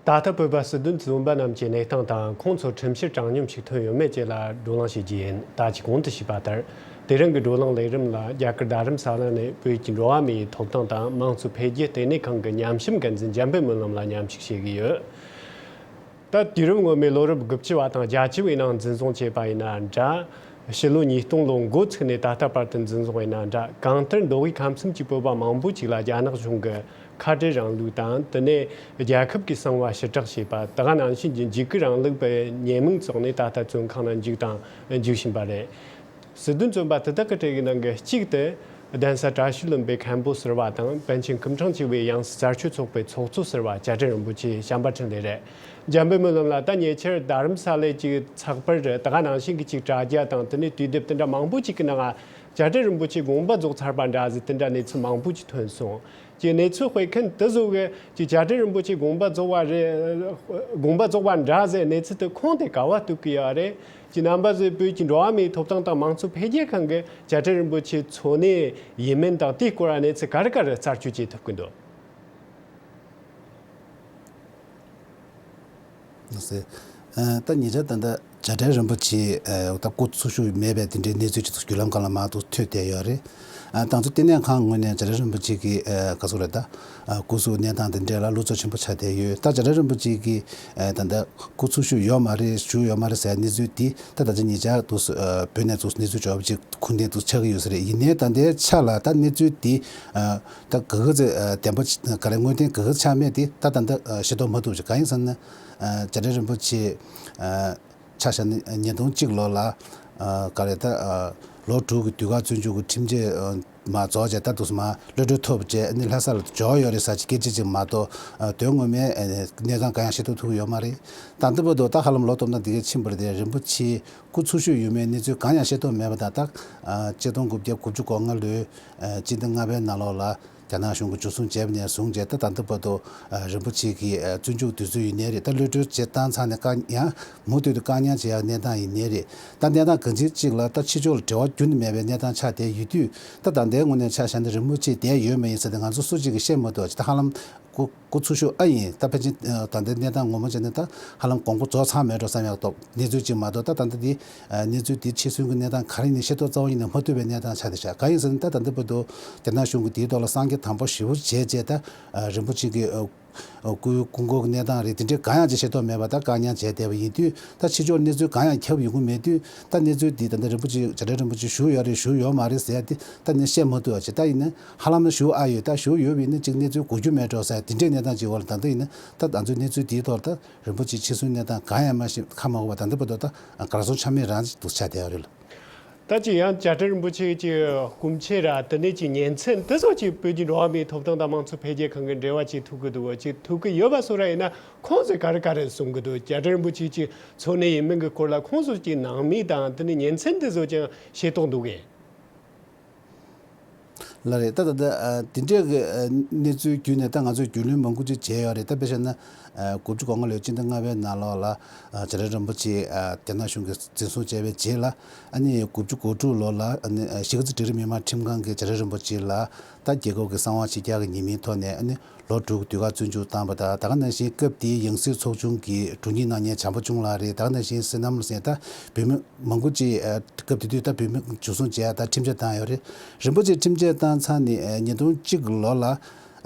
ད་ལྟ་བོད་པ་སྲིད་དོན་བཙོན་པ་རྣམས་ཀྱི་གནས་སྟངས་དང་། ཁོང་ཚོར་ཁྲིམས་བཤེར་དྲང་སྙོམས་ཤིག་ཐོན་ཡོད་མེད་བཅས་ལ་བགྲོ་གླེང་བྱེད་རྒྱུ་ཡིན། ད་ཅི་གོང་དུ་ཞུས་པ་ལྟར། དེ་རིང་གི་བགྲོ་གླེང་ལས་རིམ་ལ་རྒྱ་གར་རྡ་རམ་ས་ལ་ནས་བོད་ཀྱི་འགྲོ་བ་མིའི་ཐོབ་ཐང་དང་དམངས་གཙོ་འཕེལ་རྒྱས་ལྟེ་གནས་ཁང་གི་ཉམས་ཞིབ་འགན་འཛིན་འཇམ་དཔལ་སྨོན་ལམ་ལ་མཉམ་ཞུགས་བྱེད་ཀྱི་ཡོད། ད་དུས་རབས་སྔོན་མའི་ལོ་རབས་དགུ་བཅུ་བ་དང་བརྒྱད་ཅུ་བའི་ནང་འཛིན་བཟུང་བྱས་པ་ཡིན་ན་འདྲ། ཕྱི་ལོ་ཉིས་སྟོང་ལོ་འགོ་ཚུགས་ནས་ད་ལྟ་བར་དུ་འཛིན་བཟུང་ཡིན་ན་འདྲ། གང་ལྟར་མདོ་དབུས་ཁམས་གསུམ་གྱི་བོད་པ་མང་པོ་ཅིག་ལ་རྒྱ་ནག་གཞུང་གིས་ཁ་བྲལ་རིང་ལུགས་དང་། དེ་ནས་རྒྱལ་ཁབ་ཀྱི་གསང་བ་ཕྱིར་བསྒྲགས་བྱས་པ། དེ་ག་ནང་བཞིན་གྱི་འཇིགས་སྐུལ་རིང་ལུགས་པའི་ཉེས་མིང་བཙུགས་ནས་ད་ལྟ་བཙོན་ཁང་ནང་འཇུག་དང་འཇུག་བཞིན་པ་རེད། སྲིད་དོན་བཙོན་པ་དེ་དག་གི་གྲས་ཀྱི་ནང་གི་གཅིག་དེ། གདན་ས་བཀྲ་ཤིས་ལྷུན་པོའི་མཁན་པོ་ཟུར་པ་དང་། པཎ་ཆེན་སྐུ་ཕྲེང་བཅུ་བའི་ཡང་སྲིད་རྩད་གཅོད་ཚོགས་པའི་ཚོགས་གཙོ་ཟུར་པ་བཅའ་སྒྲོན་རིན་པོ་ཆེ་བྱམས་པ་འཕྲིན་ལས་རེད། འཇམ་དཔལ་སྨོན་ལམ་ལགས། ད་ཉེ་ཆར་རྡ་རམ་ས་ལའི་ཅིག་ཚགས་པར་རེད། ད་ག་ནང་བཞིན་གྱི་ཅིག་དྲ་རྒྱ་དང་། དེ་ནས་དུས་དེབ་དེ་འདྲ་མང་པོ་ཅིག་གི་ནང་བཅའ་སྒྲོན་རིན་པོ་ཆེ་དགོངས་པ་རྫོགས་ཚར་བ་འདྲ་ཟིག་དེ་འདྲ་གནས་ཚུལ་མང་པོ་ཅིག་ཐོན་སོང་། ཀྱི་གནས་ཚུལ་སྤེལ་མཁན་དེ་ཚོ་གི་ཀྱི་བཅའ་སྒྲོན་རིན་པོ་ཆེ་དགོངས་པ་རྫོགས་པ་རེད། དགོངས་པ་རྫོགས་པ་འདྲ་ཟེར་གནས་ཚུལ་དེ་ཁུངས་དེ་ག་བ་གཏུག་གི་ཡོད་རེད། ཀྱི་རྣམ་པ་ཚོས་བོད་ཀྱི་འགྲོ་བ་མིའི་ཐོབ་ཐང་དང་དམངས་གཙོ་འཕེལ་རྒྱས་ཁང་གི་བཅའ་སྒྲོན་རིན་པོ་ཆེ་འཚོ་གནས་ཡིན་མིན་དང་དེའི་སྐོར་གནས་ཚུལ་ག་རེ་ག་རེ་རྩད་གཅོད་བྱེད་ཐུབ་ཀྱི་འདུག་ལགས་སེ། ཨ། ད་ཉེ་ཆར་ད་ལྟ་བཅའ་སྒྲོན་རིན་པོ་ཆེ་ཨ་ད་སྐུ་འཚོ་བཞུགས་མེད་པའི་དེ་འདྲའི་གནས་ཚུལ་ཅིག་བརྒྱུད་ལམ་ཁག་ལ་མང་དུ་ཐོས་བསྡད་ཡོད་རེད། ཨ། ད་ང་ཚོ་ལྟེ་གནས་ཁང་ངོས་ནས་བཅའ་སྒྲོན་རིན་པོ་ཆེ་གི་ཨ་ག་ཚོད་རེད། ད་ཨ་སྐུ་གཟུགས་གནས་སྟངས་དེ་འདྲ་ལ་བློ་འཚབ་ཆེན་པོ་ཆགས་བསྡད་ཡོད། ད་བཅའ་སྒྲོན་རིན་པོ་ཆེ་གི་ཨ་ད་ལྟ་སྐུ་འཚོ་བཞུགས་ཡོད་མ་རེད། བཞུགས་ཡོད་མ་རེད་ཟེར་གནས་ཚུལ་འདི་ད་ད་ཆ་ཉེ་ཆར་དུ་ཨ་བོད་ནས་ཚུར་གནས་ཚུལ་འབྱོར་བ་ཅིག་ཁུངས་ལྡན་དུ་ཆགས་ཀྱི་ཡོད་ས་རེད། ཡིན་ནའི་ད་ལྟའི་ཆ་ལ་ད་གནས་ཚུལ་འདི་ཨ་ད་ག་ག་ཚོད་ཨ་བདེན་པ་ག་རེ་དངོས་བདེན་ག་ག་ཆགས་མེད་དེ་ད་ད་ལྟ་ཨ་ཤེས་རྟོགས་མ་ཐུབ་ཅིག་གང་ཡིན་ཟེར་ན། ཨ་བཅའ་སྒྲོན་རིན་པོ་ཆེ་ཨ་ཆ་བཞག་ན་ཉིས་སྟོང་གཅིག་ལོ་ལ་ཨ་ག་རེ་ད་ཨ་ལོ་དྲུག་གི་དུས་བཀག་བཙོན་འཇུག་གི་ཁྲིམས་ཆད་ཨ་མ་རྫོགས་རྗེས་ད་དུས་མ་གློད་གྲོལ་ཐོབ་རྗེས་ཨ་ནི་ལྷ་ས་ལ་འབྱོར་ཡོད་རེད་ཟེར་གྱི་སྐད་ཆ་ཅིག་མ་གཏོགས་ཨ་དོན་ངོ་མའི་ཨ་གནས་སྟངས་གང་ཡང་ཤེས་རྟོགས་ཐུབ་ཀྱི་ཡོད་མ་རེད། ད་ལྟ་བར་དུ་ད་ཧ་ལམ་ལོ་སྟོང་ཕྲག་འདི་གའི་ཕྱིན་པ་རེད་དེ། རིན་པོ་ཆེ་སྐུ་འཚོ་བཞུགས་ཡོད་མེད་གནས་ཚུལ་གང་ཡང་ཤེས་རྟོགས་མེད་པ་དང་། ད་ཨ་ཆིག་སྟོང་དགུ་བརྒྱ་དགུ་བཅུ་གོ་ལྔ་ལོའི་ཨ་སྤྱི་ཟླ་ལྔ་པའི་ནང་ལོགས་ལ་རྒྱ་ནག་གཞུང་གིས་འཇུ་བཟུང་བྱས་པ་ནས་བཟུང་བྱས་ད་ད་ལྟ་བར་དུ་ཨ་རིན་པོ་ཆེ་གི་ཨ་བཙོན་འཇུག་དུས་ཚོད་ཡིན་ནའི་རེད། ད་གློད་གྲོལ་བྱེད་བཏང་ཚར་ནས་བཀག་ཡང་མུ་མཐུད་དུ་བཀག་ཉར་བྱེད་ཡག་གནས་སྟངས་ཡིན་ནའི་རེད། ད་གནས་སྟངས་གང་ཅིའི་གཅིག་ལ་ད་ཕྱི་ཕྱོགས་ལ་འབྲེལ་བ་རྒྱུན་ནས་མེད་པའི་གནས་སྟངས་ཆགས་བསྡད་ཡོད་དུས། ད་ད་ལྟའི་ངོས་ནས་ཆ་བཞག་ན་རིན་པོ་ཆེ་བསྡད་ཡོད་མེད་ཡིན་ཟེར་ཏེ་ང་ཚོ་སུ་གཅིག་གིས་ཤེས་མ་ཐུབ་པ་ཅིག་ད་ཧ་ལམ་སྐུ་སྐུ་འཚོ་བཞུགས་ཨ་ཡིན། ད་ཕལ་ཆེར་ད་ལྟའི་གནས་སྟངས་ངོ་མ་བྱས་ན་ད་ཧ་ལམ་དགོངས་པ་རྫོགས་ཚར་མེད་འགྲོ་བསམ་ཡག་ཏོག་གནས་ཚུལ་ཅིག་མ་གཏོགས། ད་ད་ལྟ་འདི་གནས་ཚུལ་འདི་ཕྱི་ཚུལ་གྱི་གནས་སྟངས་ག་རེ་ཡིན་ཤེས་རྟོགས་རྩ་བ་ཉིད་ནས་མ་ཐུབ་པའི་གནས་སྟངས་ཆགས་བསྡད་ཤག་གང་ཡིན་ཟེར་ན་ད་ད་ལྟ་བར་དུ་རྒྱ་ནག་གཞུང་གིས་འདིའི་ཐོག་ལ་གསང་རྒྱ་དམ་པོ་ཞེ་པོ་བྱས་རྗེས་ད་རིན་པོ་ཆེ་གི་སྐུའི་སྐུ་འཁོར་གྱི་གནས་སྟངས་རེད། དེ་འདྲའི་གང་ཡང་ཅིག་ཤེས་རྟོགས་མེད་པར་ད་བཀག་ཉར་བྱས་བསྡད་པ་ཡིན་དུས། ད་ཕྱི་ཕྱོགས་གནས་ཚུལ་གང་ཡང་ཁྱབ་ཡོང་གི་མེད་དུས། ད་གནས་ཚུལ་འདི་ད་ལྟ་རིན་པོ་ཆེ་བཅའ་སྒྲོན་རིན་པོ་ཆེ་བཞུགས་ཡོད་རེད་བཞུགས་ཡོད་མ་རེད་ཟེར་ཡ་འདི་ད་ནི་བཤད་མ་ཐུབ་པ་ཅིག་ད་ཡིན་ན་ཧ་ལམ་བཞུགས་ཨ་ཡོད། ད་བཞུགས་ཡོད་པ་ཡིན་ན་ཅིག་གནས་ཚུལ་གོ་རྒྱུ་མེད་འགྲོ་ཟེར་དེ་འདྲའི་གནས་སྟངས་ཅིག་འོག་ལ་ད་ལྟ་ཡིན་ན་ད་ང་ཚོའི་གནས་ཚུལ་འདིའི་ཐོག་ད་རིན་པོ་ཆེ་འཆི་གསོའི་གནས་སྟངས་གང་ཡང་མ་ཤེས་ཁ་མ་གོ་བ་ད་ལྟ་བར་དུ་ད་གར་སོང་ཆ་མེད་རང་ཅིག་ཏུ་ཆགས་བསྡད་ཡོད་རེད། ད་ཅི་ཡང་བཅའ་སྒྲོན་རིན་པོ་ཆེ་གི་སྐུ་མཆེད་ར་དེ་ནས་ཀྱི་ཉེ་ཚན་དེ་ཚོ་ཅིག་བོད་ཀྱི་འགྲོ་བ་མིའི་ཐོབ་ཐང་དང་དམངས་གཙོ་འཕེལ་རྒྱས་ཁང་གི་འབྲེལ་བ་ཅིག་ཐུག་གི་འདུག་བ། ཅིག་ཐུག་གི་ཡོད་པ་སོགས་ར་ཡིན་ན་ཁོང་ཚོས་ག་རེ་ག་རེ་གསུང་གི་འདུག་བཅའ་སྒྲོན་རིན་པོ་ཆེ་ཅིག་འཚོ་གནས་ཡིན་མིན་གྱི་སྐོར་ལ་ཁོང་ཚོ་ཅིག་ནང་མི་དང་དེ་ནས་ཉེ་ཚན་དེ་ཚོ་ཀྱང་ཤེས་རྟོགས་འདུག་གས། ལགས་རེད། ད་ད་ལྟ་ཨ་དེ་འདྲས་ཀྱི་ཨ་གནས་ཚུལ་བརྒྱུད་ནས་ད་ང་ཚོས་རྒྱུས་ལོན་མང་པོ་ཅིག་བྱས་ཡོད་རེད། ད་དཔེ་བཞག་ན་ཨ་དགུ་བཅུ་གོ་ལྔ་ལོའི་སྤྱི་ཟླ་ལྔ་པའི་ནང་ལོགས་ལ་ཨ་བཅའ་སྒྲོན་རིན་པོ་ཆེ་ཨ་རྒྱ་ནག་གཞུང་གིས་འཛིན་བཟུང་བྱས་པའི་རྗེས་ལ། ཨ་ནི་དགུ་བཅུ་གོ་དྲུག་ལོ་ལ་ཨ་ནི་ཨ་གཞིས་ཀ་རྩེ་འབྲིང་རིམ་མི་མང་ཁྲིམས་ཁང་གིས་བཅའ་སྒྲོན་རིན་པོ་ཆེ་ལ་ད་རྒྱལ་ཁབ་ཀྱི་གསང་བ་ཕྱི་གྱར་གྱི་ཉེས་མིང་ཐོག་ནས་ཨ་ནི་ལོ་དྲུག་དུས་བཀག་བཙོན་འཇུག་བཏང་བ་དང་། ད་ག་ནང་བཞིན་སྐབས་དེའི་ཡང་སྲིད་ཚོགས་ཆུང་གི་དྲུང་ཡིག་གནང་མཁན་བྱམས་པ་ཆུང་ལགས་རེད། ད་ག་ནང་བཞིན་བསོད་ནམས་ཟེར་ད་བོད་མི་མང་པོ་ཅིག་ཨ་སྐབས་དེ་དུས་ད་བོད་མི་འཇུ་བཟུང་བྱས་ད་ཁྲིམས་ཆད་བཏང་ཡོད་རེད། རིན་པོ་ཆེ་ཁྲིམས་ཆད་བཏང་ཚར་ནས་ཨ་ཉིས་སྟོང་གཅིག་ལོ་ལ་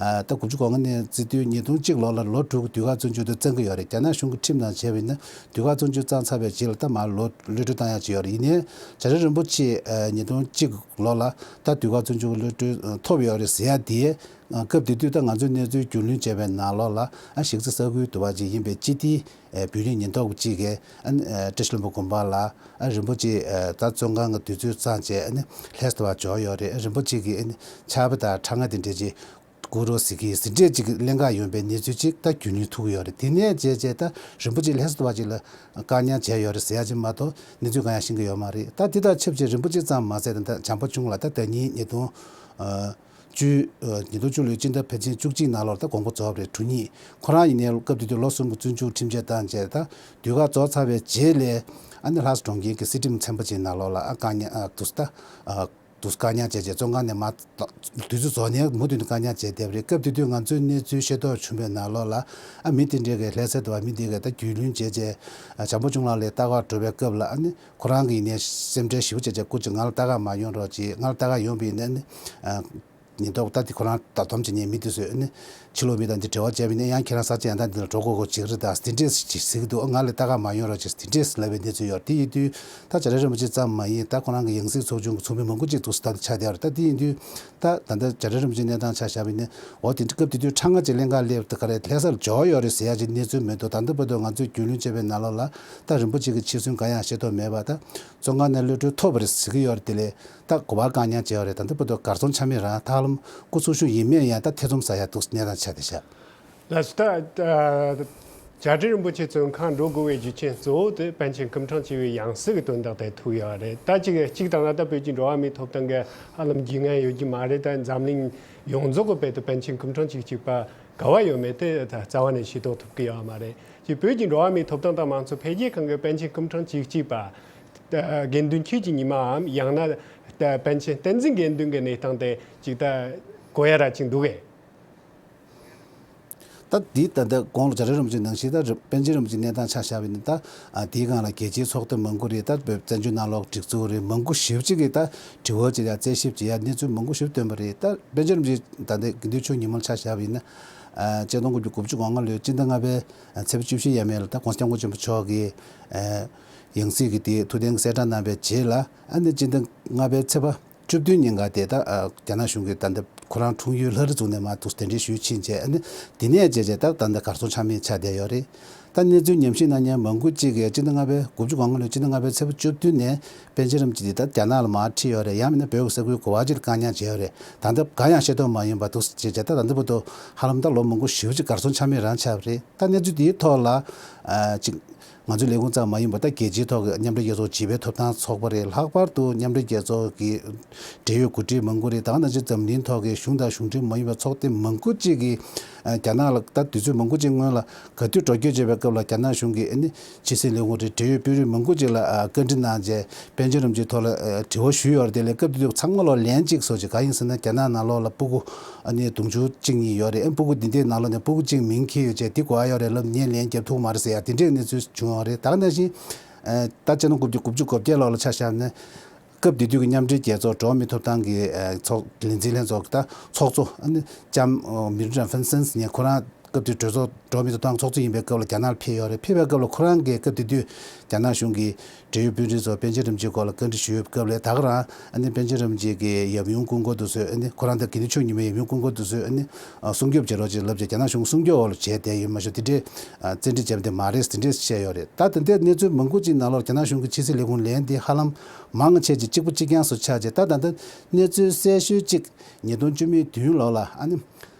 ཨ་ད་དགུ་བཅུ་གོ་ལྔ་ནས་བརྩི་དུས་ཉིས་སྟོང་གཅིག་ལོ་ལ་ལོ་དྲུག་གི་ཟློས་གར་བཙོན་འཇུག་དེ་བཙོང་གི་ཡོད་རེད། རྒྱ་ནག་གཞུང་གི་ཁྲིམས་དང་བྱས་པ་ཡིན་ན་ཟློས་གར་བཙོན་འཇུག་བཙོང་ཚར་བའི་རྗེས་ལ་ད་མར་ལོག་གློད་གྲོལ་བཏང་ཡག་ཅིག་ཡོད་རེད། ཡིན་ནའི་རྒྱ་རི་རིན་པོ་ཆེ་ཨ་ཉིས་སྟོང་གཅིག་ལོ་ལ་ད་ཟློས་གར་བཙོན་འཇུག་གློད་གྲོལ་ཨ་ཐོབ་ཡོད་རེད་ཟེར་ཡག་དེ། ཨ་སྐབས་དེ་དུས་ད་ང་ཚོས་གནས་ཚུལ་རྒྱུས་ལོན་བྱས་པའི་ནང་ལོགས་ལ་ཨ་གཞིས་རྩེ་ས་ཁུལ་དུ་བ་ཅིག་ཡིན་པའི་སྤྱི་བདེའི་ཨ་བུ་ལོན་ཉེན་རྟོག་པ་གཅིག་གིས་ཨ་ནི་ཨ་བཀྲ་ཤིས་ལྷུན་པོ་དགོན་པ་ལ་ཨ་རིན་པོ་ཆེ་ཨ་ད་བཙོན་ཁང་གི་དུས་ཚོད་བཙོང་བྱས་ཨ་ནི་ལྷ་ས་དུ་བ་འབྱོར་ཡོད་རེད། ཨ་རིན་པོ་ཆེ་གིས་ཨ་ནི་ཕྱག་དཔེ་དང་ཕྲེང་བ་དེ་འདྲ་ཅིག་བསྐུར་རོགས་ཟེར་གྱི་ཟིན་བྲིས་ཅིག་ལེན་ག་ཡོང་པའི་གནས་ཚུལ་ཅིག་ད་རྒྱུས་ལོན་ཐུབ་ཀྱི་ཡོད་རེད། དེ་ནས་བྱས་བྱས་ད་རིན་པོ་ཆེ་ལྷ་ས་དུ་བ་ཅིག་ལ་བཀག་ཉར་བྱས་ཡོད་རེད་ཟེར་ཡག་ཅིག་མ་གཏོགས་གནས་ཚུལ་གང་ཡང་ཤེས་ཀྱི་ཡོད་མ་རེད། ད་འདི་དང་ཆབས་ཅིག་རིན་པོ་ཆེ་ཙམ་མ་ཟད་ད་བྱམས་པ་ཆུང་ལགས་ད་ཟླ་ཉིན་ཉིས་སྟོང་བཅུ་ཉིས་སྟོང་བཅུ་ལོའི་སྤྱི་ཟླ་ཕལ་ཆེར་བཅུ་གཅིག་ནང་ལོགས་ད་དགོངས་པ་རྫོགས་པ་རེད། དྲུག་གཉིས། ཁོ་རང་ཡིན་ནའི་སྐབས་དེ་དུས་ལོ་གསུམ་གྱི་བཙོན་འཇུག་ཁྲིམས་ཆད་བཏང་བྱས་ད་དུས་བཀག་རྫོགས་ཚར་བའི་རྗེས་ལ་ཨ་ནི་ལྷ་ས་གྲོང་ཁྱེར་གྱི་སྲིད་ཁྲིམས་ཚན་པ་ཅིག་ནང་ལོགས་ལ་ཨ་བཀག་ཉར་ཨ་དུས་ད་ཨ། དུས་བཀག་ཉར་བྱས་རྗེས་བཙོན་ཁང་ནས་མར་དུས་ཚོད་རྫོགས་ནས་མུ་མཐུད་དུ་བཀག་ཉར་བྱས་བསྡད་པ་རེད། སྐབས་དེ་དུས་ང་ཚོའི་གནས་ཚུལ་ཤེས་རྟོགས་བྱུང་བའི་ནང་ལོགས་ལ་ཨ་མི་དེ་འདྲས་ཀྱིས་ལྷ་ས་དུ་བ་མི་དེ་གས་ད་རྒྱུས་ལོན་བྱས་རྗེས་ཨ་བྱམས་པ་ཆུང་ལགས་ལ་ལྟ་ག་འགྲོ་བའི་སྐབས་ལ་ཨ་ནི་ཁོ་རང་གིས་ཡིན་ནའི་སེམས་ཁྲལ་ཞེ་པོ་བྱས་རྗེས་སྐུ་མཁྱེན་ང་ལ་ལྟ་ག་མ་ཡོང་རོགས་གྱིས། ང་ལ་ལྟ་ག་ཡོང་བ་ཡིན་ན་ཨ་ནི་ཨ་ཉེན་རྟོག་ད་དེ་ཁོ་རང་ད་སྡོམ་བྱེད་མཁན་མི་དེ་ཚོས་ཨ་ནི་ཕྱི་ལོགས་མི་དང་འདི་འབྲེལ་བ་བྱས་པ་ཡིན་ན་ཡང་ཁྱེད་རང་ས་ཆ་ཡང་དག་འདི་ལ་འགྲོ་དགོས་དགོས་བྱེད་ཀྱི་རེད། ད་དེ་འདྲས་ཅིག་ཟེར་གྱི་འདུག་ང་ལ་ལྟ་ག་མ་ཡོང་རོགས་གྱིས་དེ་འདྲས་ལབ་པའི་གནས་ཚུལ་ཡོད་རེད། དེ་ཡིན་དུས་ད་རྒྱ་རི་རིན་པོ་ཆེ་ཙམ་མ་ཡིན་ད་ཁོ་རང་གི་ཡང་སྲིད་ཚོགས་ཆུང་གི་ཚོགས་མི་མང་པོ་ཅིག་འདུག་སེ་ད་ཆགས་བསྡད་ཡོད་རེད། ད་དེ་ཡིན་དུས་ད་ད་ལྟ་རྒྱ་རི་རིན་པོ་ཆེའི་གནས་སྟངས་ཆ་བཞག་པ་ཡིན་ན་འོ་དེ་འདྲ་སྐབས་དེ་དུས་ཁྲ་ལྔ་ཅིག་ལེན་ག་སླེབས་ད་ག་རེ་ལྷ་སར་འབྱོར་ཡོད་རེད་ཟེར་ཡ་ཅིག་གནས་ཚུལ་མི་འདུག་ད་ལྟ་བར་དུ་ང་ཚོས་རྒྱུས་ལོན་བྱས་པའི་ནང་ལོགས་ལ་ད་རིན་པོ་ཆེ་གི་འཆི་གསོན་གང་ཡང་ཤེས་རྟོགས་མེད་པ་ད་བཙོན་ཁང་ནས་གློད་གྲོལ་ཐོབ་པ་རེད་ཟེར་གྱི་ཡོད་རེད། དེ་ལས་ད་གོ་བ་བཀག་ཉར་བྱས་པ་རེད། ད་ལྟ་བར་དུ་གར་སོང་ཆ་མེད་རང་ད་ཧ་ལམ་སྐུ་འཚོ་བཞུགས་ཡིན་མིན་ཡང་ད་ཐེ་ཚོམ་ཟ་ཡ་འདུག་གནས་སྟངས་ཆགས་བསྡད་ཤག་ལགས་སོ། ད་ཨ་རྒྱ་རི་རིན་པོ་ཆེ་བཙོན་ཁང་འགྲོ་དགོས་པའི་རྒྱུ་རྐྱེན་གཙོ་བོ་དེ་པཎ་ཆེན་སྐུ་ཕྲེང་བཅུ་བའི་ཡང་སྲིད་ཀྱི་དོན་དག་དེ་ཐུག་ཡོད་རེད། ད་ཅིག་གཅིག་དང་ད་ལྟ་བོད་ཀྱི་འགྲོ་བ་མིའི་ཐོབ་ཐང་གི་ཧ་ལམ་རྒྱུས་མངའ་ཡོད་ཀྱི་མ་རེད། ད་འཛམ་གླིང་ཡོངས་རྫོགས་ཀྱི་དཔེ་དེ་པཎ་ཆེན་སྐུ་ཕྲེང་བཅུ་གཅིག་པ་ག་བ་ཡོད་མེད་དེ་ད་རྩ་བ་ནས་ཤེས་རྟོགས་ཐུབ་ཀྱི་ཡོད་མ་རེད། ཅིག་བོད་ཀྱི་འགྲོ་བ་མིའི་ཐོབ་ཐང་དང་མང་གཙོ་འཕེལ་རྒྱས་ཁང་གི་པཎ་ཆེན་སྐུ་ཕྲེང་བཅུ་གཅིག་པ་དགེ་འདུན་ཆོས་ཀྱི་ཉི་མའམ་ཡང་ན་ད་པཎ་ཆེན་བསྟན་འཛིན་དགེ་འདུན་གྱི་གནས་སྟངས་དེ་ཅིག་ད་གོ་ཡ་ར་ཅིག་འདུག་གས། ད་འདི་ད་ལྟ་གོང་ལ་རྒྱ་རི་རིན་པོ་ཆེ་ནང་བཞིན་ད་རི་པཎ་ཆེན་རིན་པོ་ཆེའི་གནས་སྟངས་ཆ་བཞག་པ་ཡིན་ན་ད་ཨ་དེའི་སྒང་ལ་རྒྱལ་སྤྱིའི་ཚོགས་སྡེ་མང་པོ་རེད། ད་བོད་བཙན་བྱོལ་ནང་ལོགས་སྒྲིག་འཛུགས་རེད། མང་པོ་ཞེ་པོ་ཅིག་གིས་ད་དྲི་བ་བྱེད་ཡ་རྩད་ཞིབ་བྱེད་ཡ་གནས་ཚུལ་མང་པོ་ཞེ་པོ་བཏོན་པ་རེད། ད་པཎ་ཆེན་རིན་པོ་ཆེ་ད་ལྟ་དགེ་འདུན་ཆོས་ཉི་མ་ལ་ཆ་བཞག་པ་ཡིན་ན་ཨ་ཆིག་སྟོང་དགུ་བརྒྱ་དགུ་བཅུ་གོ་ལྔ་ལོའི་སྤྱི་ཟླ་ལྔ་པའི་ཨ་ཚེས་པ་བཅུ་བཞི་ཡས་མས་ལ་ད་༸གོང་ས་༸སྐྱབས་མགོན་ཆེན་པོ་མཆོག་གིས་ཨ་ཡང་སྲིད་ཀྱི་དེ་ཐུགས་གཏན་གྱི་གསལ་བསྒྲགས་གནང་བའི་རྗེས་ལ་ཨ་ནི་སྤྱི་ཟླ་ལྔ་པའི་ཚེས་པ་བཅུ་བདུན་ཉིན་ཀ་དེ་ད་ཨ་རྒྱ་ནག་གཞུང་གིས་ད་ལྟ་ཁོ་རང་འཁྲུངས་ཡུལ་ལྷ་རི་བཙུགས་ནས་མར་འདུག་གདན་འདྲེན་ཞུས་ཕྱིན་བྱས་ཨ་ནི་དེ་ནས་བྱས་བྱས་ད་ད་ལྟ་གར་སོང་ཆ་མེད་ཆགས་བསྡད་ཡོད་རེད། ད་གནས་ཚུལ་ཉམས་ཞིབ་གནང་མཁན་མང་པོ་གཅིག་གིས་སྤྱི་ཟླ་ལྔ་པའི་དགུ་བཅུ་གོ་ལྔ་ལོའི་སྤྱི་ཟླ་ལྔ་པའི་ཚེས་པ་བཅུ་བདུན་ནས་པཎ་ཆེན་རིན་པོ་ཆེ་འདི་ད་རྒྱ་ནག་ལ་མར་ཁྲིད་ཡོད་རེད། ཡང་མིན་ན་བོད་ཀྱི་ས་ཁུལ་ག་བ་ཅིག་ལ་བཀག་ཉར་བྱས་ཡོད་རེད། ད་ལྟ་གང་ཡང་ཤེས་རྟོགས་མ་ཡིན་པ་འདུག་ཅེས་བྱས་ད་ད་ལྟ་བར་དུ་ཧ་ལམ་ད་ལོ་མང་པོ་ཞེ་པོ་ཅིག་གར་སོང་ཆ་མེད་རང་ཆགས་པ་རེད། ད་གནས་ཚུལ་འདིའི་ཐོག་ལ་ཨ་ཅིག་ང་ཚོའི་ལས་ཁུངས་ཙམ་མ་ཡིན་པར་ད་རྒྱལ་སྤྱིའི་ཐོག་གི་མཉམ་འབྲེལ་རྒྱལ་ཚོགས་བྱིས་པའི་ཐོབ་ཐང་ཚོགས་པ་རེད། ལྷག་པར་དུ་མཉམ་འབྲེལ་རྒྱལ་ཚོགས་ཀྱི་འབྲེལ་ཡོད་འགོ་ཁྲིད་མང་པོ་རེད། ད་ག་ནང་བཞིན་འཛམ་གླིང་ཐོག་གི་གཞུང་དང་གཞུང་འབྲེལ་མ་ཡིན་པའི་ཚོགས་སྡེ་མང་པོ་གཅིག་གིས་ཨ་རྒྱ་ནག་ལ་ད་དུས་ཚོད་མང་པོ་གཅིག་སྔོན་ལ་ག་དུས་འགྲོ་སྐྱོད་བྱེད་པའི་སྐབས་ལ་རྒྱ་ནག་གཞུང་གིས་ཨ་ནི་ཕྱི་སྲིད་ལས་ཁུངས་རེད། འབྲེལ་ཡོད་དཔོན་རིགས་མང་པོ་གཅིག་ལ་ཨ་བཀའ་འདྲི་གནང་རྗེས་པཎ་ཆེན་རིན་པོ་ཆེའི་ཐོག་ལ་ཨ་དྲི་བ་ཞུས་ཡོད་རེད། དེ་ལས་སྐབས་དེ་དུས་ཚང་མ་ལོ་ལན་གཅིག་བཟོ་ཅིག་གང་ཡིན་ཟེར་ན་རྒྱ་ནག་ནང་ལོགས་ལ་སྤུ་གུ་ཨ་ནི་དུང་ཕྱུར་གཅིག་གཉིས་ཡོད་རེད། ཨ་སྤུ་གུ་འདི་འདྲའི་ནང་ལོགས་ནས་སྤུ་གུ་གཅིག་མིང་འཁྱེར་ཡོད་ཅེས་འདི་དགོས་ཡ་ཡོད་རེད་ལབ་ངས་ལན་རྒྱབ་ཐུབ་མ་རེད་ཟེར་ཡ་དེ་འདྲའི་གནས་ཚུལ་བྱུང་ཡོད་རེད། ད་ག་ནང་བཞིན་ཨ་ད་ཆིག་སྟོང་དགུ་བརྒྱ་དགུ་བཅུ་གོ་བརྒྱད་ལོ་ལ་ཆ་བཞག་ན་སྐབས་དེ་དུས་ཀྱི་མཉམ་འབྲེལ་རྒྱལ་ཚོགས་འགྲོ་བ་མིའི་ཐོབ་ཐང་གི་ཨ་ཚོགས་ལས་འཛིན་ལྷན་ཚོགས་ཀྱི་ད་ཚོགས་གཙོ་ཨ་ནི་ལྕམ་ཨ་མི་རུ་ཌན་ཧྥན་སན་ཟེར་མཁན་ཁོ་རང་སྐབས་དེ་གྲོས་ཚོགས་འགྲོ་བ་མིའི་ཐོབ་ཐང་ཚོགས་གཙོ་ཡིན་པའི་སྐབས་ལ་རྒྱ་ནག་ལ་ཕེབས་ཡོད་རེད། ཕེབས་པའི་སྐབས་ལ་ཁོ་རང་གིས་སྐབས་དེ་དུས་རྒྱ་ནག་གཞུང་གི་འབྲེལ་ཡོད་དཔོན་རིགས་ཚོ་པཎ་ཆེན་རིན་པོ་ཆེའི་སྐོར་ལ་བཀའ་འདྲི་ཞུས་པའི་སྐབས་ལ་ད་ག་རང་ཨ་ནི་པཎ་ཆེན་རིན་པོ་ཆེ་གི་ཡབ་ཡུམ་སྐུ་འཁོར་དེ་ཚོས་ཨ་ནི་ཁོ་རང་དང་དགེ་འདུན་ཆོས་ཉི་མའི་ཡབ་ཡུམ་སྐུ་འཁོར་དེ་ཚོས་ཨ་ནི་ཨ་སྲུང་སྐྱོབ་བྱེད་རོགས་ཅེས་ལབ་བྱས་རྒྱ་ནག་གཞུང་སྲུང་སྐྱོབ་འོག་ལ་བྱས་བསྡད་ཡོད་མ་གཞི་དེ་འདྲའི་ཨ་བཙན་ཁྲིད་བྱས་པ་དེ་མ་རེད་དེ་འདྲས་བཤད་ཡོད་རེད། ད་དེ་འདྲའི་གནས་ཚུལ་མང་པོ་ཅིག་ནང་ལོགས་རྒྱ་ནག་གཞུང་གི་ཕྱི་སྲིད་ལས་ཁུངས་ལན་དེ་ཧ་ལམ་མང་ཆེ་ཅིག་གཅིག་པ་གཅིག་རྐྱང་སུ་ཆགས་བྱས། ད་ད་ལྟ་གནས་ཚུལ་གསལ་ཤོས་གཅིག་ཉིས་སྟོང་བཅུ་མེད་བདུན་ལོ་ལ་ཨ་ནི།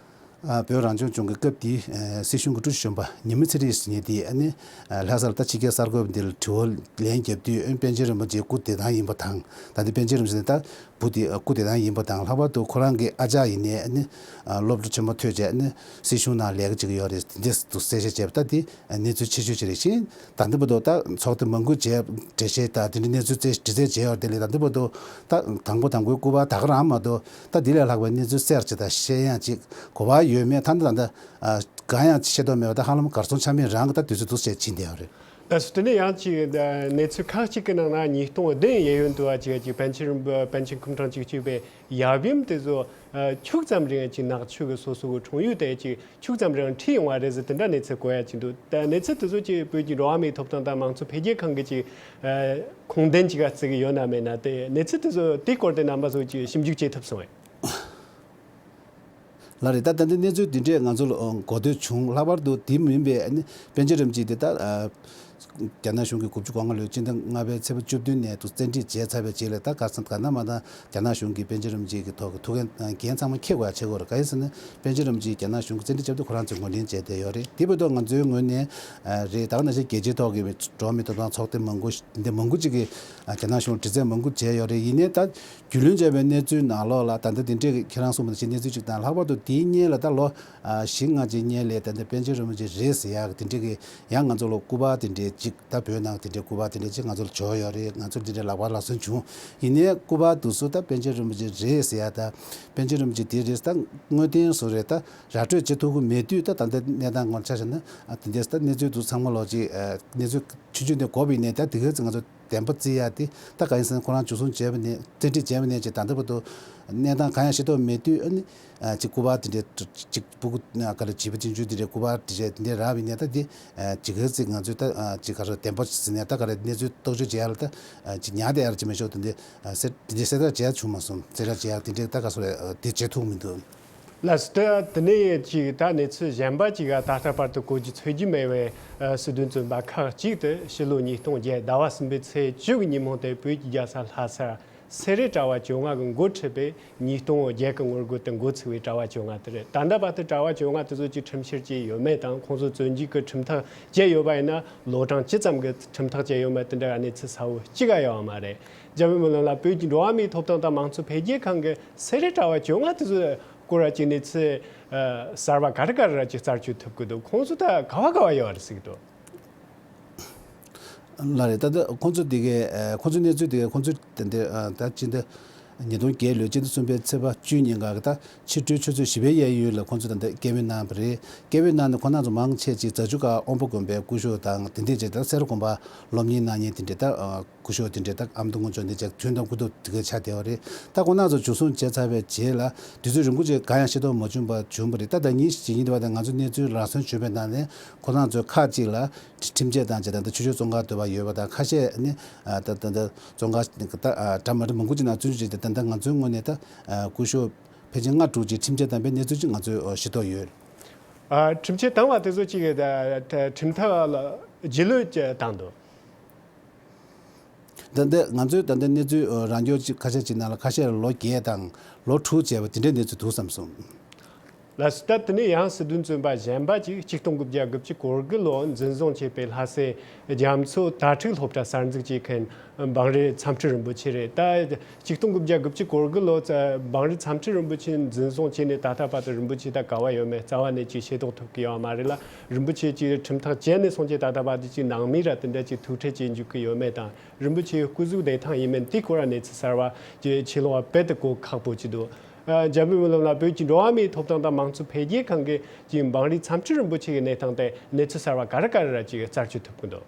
ཨ་བོད་རང་སྐྱོང་ལྗོངས་ཀྱི་སྐབས་དེའི་ཨ་སྲིད་གཞུང་གི་ཀྲུའུ་ཞི་གཞོན་པ་ཉི་མ་ཚེ་རིང་ཟེར་མཁན་དེས་ཨ་ནི་ཨ་ལྷ་སར་ད་ཕྱི་རྒྱལ་གསར་འགོད་པ་འདི་ལ་དྲི་བ་ལན་བརྒྱབ་དུས་ཨ་ནི་པཎ་ཆེན་རིན་པོ་ཆེ་སྐུ་བདེ་ཐང་ཡིན་པ་དང་། ད་ལྟ་པཎ་ཆེན་རིན་པོ་ཆེ་ནི་ད་བུ་དེ་སྐུ་བདེ་ཐང་ཡིན་པ་དང་། ལྷག་པར་དུ་ཁོ་རང་གི་ཨ་ཅག་ཡིན་ནའི་ཨ་ནི་ཨ་སློབ་གྲྭ་ཆེན་མོ་ཐོན་བྱས་ཨ་ནི་སྲིད་གཞུང་ནང་ལས་ཀ་བྱེད་ཀྱི་ཡོད་རེད། འདི་འདྲས་འདུག་གསལ་བཤད་བྱས་པ་ད་དེ་གནས་ཚུལ་ཆེ་ཤོས་ཅིག་རེད། གཞན་ད་ལྟ་བར་དུ་ད་ཚོགས་སྡེ་མང་པོ་བྱས་འགྲེལ་བཤད་དང་དེ་འདྲའི་གནས་ཚུལ་རྩད་ཞིབ་དྲི་རྩད་བྱས་ཡོད་དེ་ལས་ད་ལྟ་བར་དུ་ད་དང་པོ་དང་པོའི་སྐུ་པར་ད་ག་རང་མ་གཏོགས་ད་དེ་ལས་ལྷག་པའི་གནས་ཚུལ་གསལ་བ་ཅིག་དང་ཤེས་ཡག་ཅིག་གོ་བ་ཡོད་མེད་ད་ལྟ་ད་ལྟ་གང་ཡང་ཤེས་རྟོགས་མེད་པ་ད་ཧ་ལམ་གར་སོང་ཆ་མེད་རང་གི་ད་དུས་ཚོད་འདུག་བྱས་ཕྱིན་བསྡད་ཡོད་རེད། ད་སོ་དེ་ནས་ཡང་ཅིག་གནས་ཚུལ་ཁག་ཅིག་གི་ནང་ན་ཉིས་སྟོང་བདུན་གཡས་གཡོན་དུ་བ་ཅིག་ཅིག་པཎ་ཆེན་རིན་པོ་པཎ་ཆེན་སྐུ་ཕྲེང་བཅུ་གཅིག་པའི་ཡབ་ཡུམ་དེ་ཚོ་ཁྱུག་ཙམ་རིང་ཅིག་ནག་ཆུ་གི་སོ་སོ་གི་འཁྲུངས་ཡུལ་དེ་ཅིག་ཁྱུག་ཙམ་རིང་ཁྲིད་ཡོང་བ་རེད་ཟེར་དེ་འདྲ་གནས་ཚུལ་གོ་ཡ་ཅིག་འདུག་ད་གནས་ཚུལ་དེ་ཚོ་ཅིག་བོད་ཀྱི་འགྲོ་བ་མིའི་ཐོབ་ཐང་དང་མང་གཙོ་འཕེལ་རྒྱས་ཁང་གི་ཅིག་ཁུངས་ལྡན་ཅིག་ག་བརྩི་གི་ཡོད་ན་མེད་ན། དེ་གནས་ཚུལ་དེ་ཚོ་དེའི་སྐོར་དེ་རྣམ་པ་ཚོ་ཅིག་ཞིབ་འཇུག་བྱེད་ཐུབ་སོང་ངས། ལགས་རེད། ད་ད་ལྟ་གནས་ཚུལ་འདི་འདྲས་ང་ཚོ་ལ་ཨ་གོ་ཐོས་བྱུང་། ལྷག་པར་དུ་དེ་མིན་པའི་ཨ་ནི་པཎ་ཆེན་རིན་པོ་ཆེ་དེ་ད་ཨ་རྒྱ་ནག་གཞུང་གིས་དགུ་བཅུ་གོ་ལྔ་ལོའི་སྤྱི་ཟླ་ལྔ་པའི་ཚེས་པ་བཅུ་བདུན་ནས་དུ་བཙན་ཁྲིད་བྱས་ཚར་བའི་རྗེས་ལ་ད་ག་ས་ག་ན་མ་ན་རྒྱ་ནག་གཞུང་གིས་པཎ་ཆེན་རིན་པོ་ཆེ་གི་ཐོག་གི་ཐུགས་འགན་འགན་ཚང་མ་འཁྱེར་དགོས་ཡ་བྱེད་དགོས་རེད། ག་ཡིན་ཟེར་ན་པཎ་ཆེན་རིན་པོ་ཆེ་རྒྱ་ནག་གཞུང་གིས་བཙན་ཁྲིད་བྱས་པ་དེ་ཁོ་རང་ཚོས་ངོས་ལེན་བྱས་བསྡད་ཡོད་རེད། དེ་བར་དུ་ང་ཚོའི་ངོས་ནས་ཨ་རེད། ད་ག་ནང་བཞིན་རྒྱལ་སྤྱིའི་ཐོག་གི་འགྲོ་བ་མིའི་ཐོབ་ཐང་ཚོགས་སྡེ་མང་པོ་འདི་མང་པོ་ཅིག་གིས་ཨ་རྒྱ་ནག་གཞུང་ལ་དྲི་རྩད་མང་པོ་བྱས་ཡོད་རེད། ཡིན་ནའི་ད་རྒྱུས་ལོན་བྱས་པའི་གནས་ཚུལ་ནང་ལོགས་ལ་ད་ལྟ་དེ་འདྲས་ཀྱི་ཁྱེད་རང་གསུངས་པ་ནང་བཞིན་གནས་ཚུལ་ཅིག་དང་། ལྷག་པར་དུ་དེའི་སྔོན་ལ་ད་ལོ་ཨ་བཞི་ལྔ་ཅིག་སྔོན་ལ་ད་ལྟ་པཎ་ཆེན་རིན་པོ་ཆེ་རེད་ཟེར་ཡག་དེ་འདྲས་ཀྱི་ཡང་ང་ཚོ་ལ་སྐུ་པར་དེ་འདྲས་ཅིག་ད་བོད་ནང་དེ་འདྲས་སྐུ་པར་དེ་འདྲས་ཅིག་ང་ཚོ་ལ་འབྱོར་ཡོད་རེད། ང་ཚོ་འདི་འདྲས་ལག་པར་ལག་སོན་བྱུང་། ཡིན་ནའི་སྐུ་པར་དེ་ཚོ་ད་པཎ་ཆེན་རིན་པོ་ཆེ་རེད་ཟེར་ཡག་ད་པཎ་ཆེན་རིན་པོ་ཆེ་དེ་རེད་ད་དངོས་བསྟན་བཟོ་རེད། ད་ར་སྤྲོད་བྱེད་ཐུབ་ཀྱི་མེད་དུས་ད་ད་ལྟ་གནས་སྟངས་ངོ་ཆ་བཞག་ན་ཨ་དེ་འདྲས་ད་གནས་ཚུལ་དེ་ཚང་མ་ལོག་ཅིག་ཨ་གནས་ཚུལ་ཆུང་ཆུང་དེ་གོ་བ་ཡིན་ནའི་ད་དེ་ག་ཚོད་ང་ཚོ་བདེན་པ་བརྩི་ཡ་དེ་ད་ག་ཡིན་ཟེར་ན་ཁོ་རང་འཇུ་བཟུང་བྱས་པ་ནས་བཙན་ཁྲིད་བྱས་པ་ནས་ཅིག་ད་ལྟ་བར་དུ་གནས་སྟངས་གང་ཡང་ཤེས་རྟོགས་མེད་དུས་ཨ་ནི་ཨ་ཅིག་སྐུ་པར་དེ་འདྲའི་ཅིག་སྤུ་གུ་ཨ་ག་རེ་བྱིས་པ་ཅན་ཆུང་དེ་འདྲའི་སྐུ་པར་དེ་འདྲའི་དེ་འདྲའི་རག་པ་ཡིན་ནའི་ད་དེ་ཨ་ཅིག་ག་ཚོད་ང་ཚོས་ད་ཨ་ཅིག་ག་རེ་བདེན་པ་ཟེར་ནས་ད་ག་རེ་གནས་ཚུལ་རྟོག་དཔྱོད་བྱེད་ཡ་ལ་ད་ཨ་ཅིག་ཉར་བསྡད་ཡ་ལ་ཅིག་མི་ཆོག་དེ་འདྲའི་ཨ་གསལ་དེ་འདྲའི་གསལ་བསྒྲགས་བྱེད་ཡ་བྱུང་མ་སོང་། གསལ་བསྒྲགས་བྱེད་ཡ་དེ་འདྲའི་ད་ག་ཚོད་རེད། ཨ་དེ་བྱེད་ཐུབ་མི་འདུག་ལགས་སོ། ད་དེ་ནས་ཅིག་ད་གནས་ཚུལ་གཞན་པ་ཅིག་ག་ད་ལྟ་བར་དུ་གོ་རྒྱུ་ཚོད་རྒྱུ་མེད་པའི་ཨ་སྲིད་དོན་བཙོན་པ་ཁག་ཅིག་ཏུ་ཕྱི་ལོ་ཉིས་སྟོང་བརྒྱད་ཟླ་བ་གསུམ་པའི་ཚེས་བཅུ་གི་ཉིན་མོ་དེ་བོད་ཀྱི་རྒྱལ་ས་ལྷ་སར་སེ་རའི་གྲྭ་བ་བཅོ་ལྔ་གིས་འགོ་ཁྲིད་པའི་ཉིས་སྟོང་བརྒྱད་ཀྱི་ངོ་རྒོལ་དུ་འགོ་ཚུགས་པའི་གྲྭ་བ་བཅོ་ལྔ་དེ་རེད། ད་ལྟ་བར་དུ་གྲྭ་བ་བཅོ་ལྔ་དེ་ཚོ་ཅིག་ཁྲིམས་བཤེར་བྱས་ཡོད་མེད་དང་ཁོང་ཚོ་བཙོན་འཇུག་གི་ཁྲིམས་ཐག་བཅད་ཡོད་པ་ཡིན་ན་ལོ་གྲངས་ཅི་ཙམ་གྱི་ཁྲིམས་ཐག་བཅད་ཡོད་མེད་དེ་འདྲ་གནས་ཚུལ་གསལ་བོ་གཅིག་ཀ་ཡོད་མ་རེད། འཇམ་དཔལ་སྨོན་ལམ་ལགས། བོད་ཀྱི་འགྲོ་བ་མིའི་ཐོབ་ཐང་དང་མང་གཙོ་འཕེལ་རྒྱས་ཁང་གི་སེ་རའི་གྲྭ་བ་བཅོ་ལྔ་དེ་ཚོའི་སྐོར་ལ་ཅིག་གནས་ཚུལ་ཨ་གསར་བ་ག་རེ་ག་རེ་ར་ཅིག་རྩད་གཅོད་ཐུབ་ཀྱི་འདུག་ཁོང་ཚོ་ད་ག་བ་ག་བ་ཡོད་རེད་ཟེར་གྱི་འདུག་ལགས་རེད། ད་ལྟ་ཁོང་ཚོ་དེ་གའི་ཨ་ཁོང་ཚོའི་གནས་ཚུལ་དེ་གའི་ཁོང་ཚོའི་ད་ལྟ་ཨ་ད་སྤྱི་ཟླ་ཉིས་སྟོང་བརྒྱད་ལོའི་སྤྱི་ཟླ་གསུམ་པའི་ཚེས་པ་བཅུ་ཉིན་ཀ་གི་ད་ཕྱི་དྲོའི་ཆུ་ཚོད་བཞི་པའི་གཡས་གཡོན་ལ་ཁོང་ཚོ་ད་ལྟ་སྐད་འབོད་གནང་བ་རེད། སྐད་འབོད་གནང་ནས་ཁོང་རྣམ་ཚོ་མང་ཆེ་ཅིག་རྫ་ཆུ་ཁ་དབོན་པོ་དགོན་པའི་སྐུ་ཞབས་དང་དེ་འདྲས་བྱས་ད་སེ་ར་དགོན་པ་སློབ་གཉེར་གནང་མཁན་དེ་འདྲས་ད་ཨ་སྐུ་ཞབས་དེ་འདྲས་ད་ཨ་མདོ་སྔོན་ཆོག་འདི་བྱས་ཐུན་དང་སྐུ་ཐོག་དེ་ག་ཆགས་བསྡད་པ་རེད། ད་ཁོང་རྣམ་ཚོ་འཇུ་བཟུང་བྱས་ཚར་བའི་རྗེས་ལ་དུས་ཚོད་རིང་པོ་ཅིག་གང་ཡང་ཤེས་རྟོགས་མ་བྱུང་བ་བྱུང་བ་རེད། ད་ད་ཉིན་ཞིག་ཉིན་དེ་བ་དང་ང་ཚོ་གནས་ཚུལ་རག་སོན་བྱུང་བའི་ནང་ནས་ཁོང་རྣམ་ཚོ་ཁག་ཅིག་ལ་ཁྲིམས་ཆད་བཏང་བྱས་ད་ལྟ་ཆུ་ཤུར་བཙོན་ཁང་སྡོད་པ་ཡོད་པ་དང་། ཁ་ཤས་ནི་ཨ་ད་ད་ད་བཙོན་ཁང་ད་གྲ་མ་འགྲིག་མང་པོ་ཅིག་ནང་བཙོན་འཇུག་བྱས་ཏེ་ད་ལྟ་ང་ཚོའི་ངོས་ནས་ད་ཨ་སྐུ་ཞབས་ཕལ་ཆེར་ལྔ་དྲུག་ཅིག་ཁྲིམས་ཆད་བཏང་པའི་གནས་ཚུལ་ཅིག་ང་ཚོས་ཨ་ཤེས་རྟོགས་ཡོད། ཨ་ཁྲིམས་ཆད་བཏང་བ་དེ་ཚོ་ཅིག་གི་ད་ད་ཁྲིམས་ཐག་ལ་རྗེས་ལོས་ཀྱི་བཏང་འདུག་ད་ལྟ་ང་ཚོའི་ད་ལྟ་གནས་ཚུལ་རང་སྐྱོར་ཅིག་ཁ་ཤས་ཅིག་ནང་ལ་ཁ་ཤས་ལ་ལོ་བརྒྱད་དང་ལོ་དྲུག་བྱས་པ་དེ་འདྲའི་གནས་ཚུལ་འདུག་བསམ་སོང་། ལགས་སོ། ད་དེ་ནས་ཡང་སྲིད་དོན་བཙོན་པ་གཞན་པ་ཅིག་ཆིག་སྟོང་དགུ་བརྒྱ་དགུ་བཅུ་གོ་དགུ་ལོ་འཛིན་བཟུང་བྱས་པའི་ལྷ་སའི་རྒྱ་མཚོ་དྭ་ཕྲུག་སློབ་གྲྭ་གསར་འཛུགས་བྱེད་མཁན་འབངས་རི་མཚམས་སྤྲིན་རིན་པོ་ཆེ་རེད། ད་ཆིག་སྟོང་དགུ་བརྒྱ་དགུ་བཅུ་གོ་དགུ་ལོ་ཙ་འབངས་རི་མཚམས་སྤྲིན་རིན་པོ་ཆེ་འཛིན་བཟུང་བྱས་ནས་ད་ལྟ་བར་དུ་རིན་པོ་ཆེ་ད་ག་བ་ཡོད་མེད་རྩ་བ་ནས་ཅིག་ཤེས་རྟོགས་ཐུབ་ཀྱི་ཡོད་མ་རེད་ལ། རིན་པོ་ཆེ་ཅིག་ཁྲིམས་ཐག་བཅད་ནས་སོང་རྗེས་ད་ལྟ་བར་དུ་ཅིག་ནང་མི་ར་དེ་འདྲ་ཅིག་ཐུག་འཕྲད་བྱེད་འཇུག་གི་ཡོད་མེད་དང་རིན་པོ་ཆེའི་སྐུ་གཟུགས་བདེ་ཐང་ཡིན་མིན་དེའི་སྐོར་ལ་གནས་ཚུལ་གསར་བ་ཅིག་ཕྱི་ལོགས་ལ་རྦད་དེ་གོ་ཁག་པོ་ཅིག་འདུག་ཨ་འཇམ་དཔལ་སྨོན་ལམ་ལགས། བོད་ཀྱི་འགྲོ་བ་མིའི་ཐོབ་ཐང་དང་མང་གཙོ་འཕེལ་རྒྱས་ཁང་གིས་ཅིག་འབངས་རི་མཚམས་སྤྲིན་རིན་པོ་ཆེ་གི་གནས་སྟངས་དེ་གནས་ཚུལ་གསར་བ་ག་རེ་ག་རེ་ར་ཅིག་རྩད་གཅོད་ཐུབ་ཀྱི་འདུག་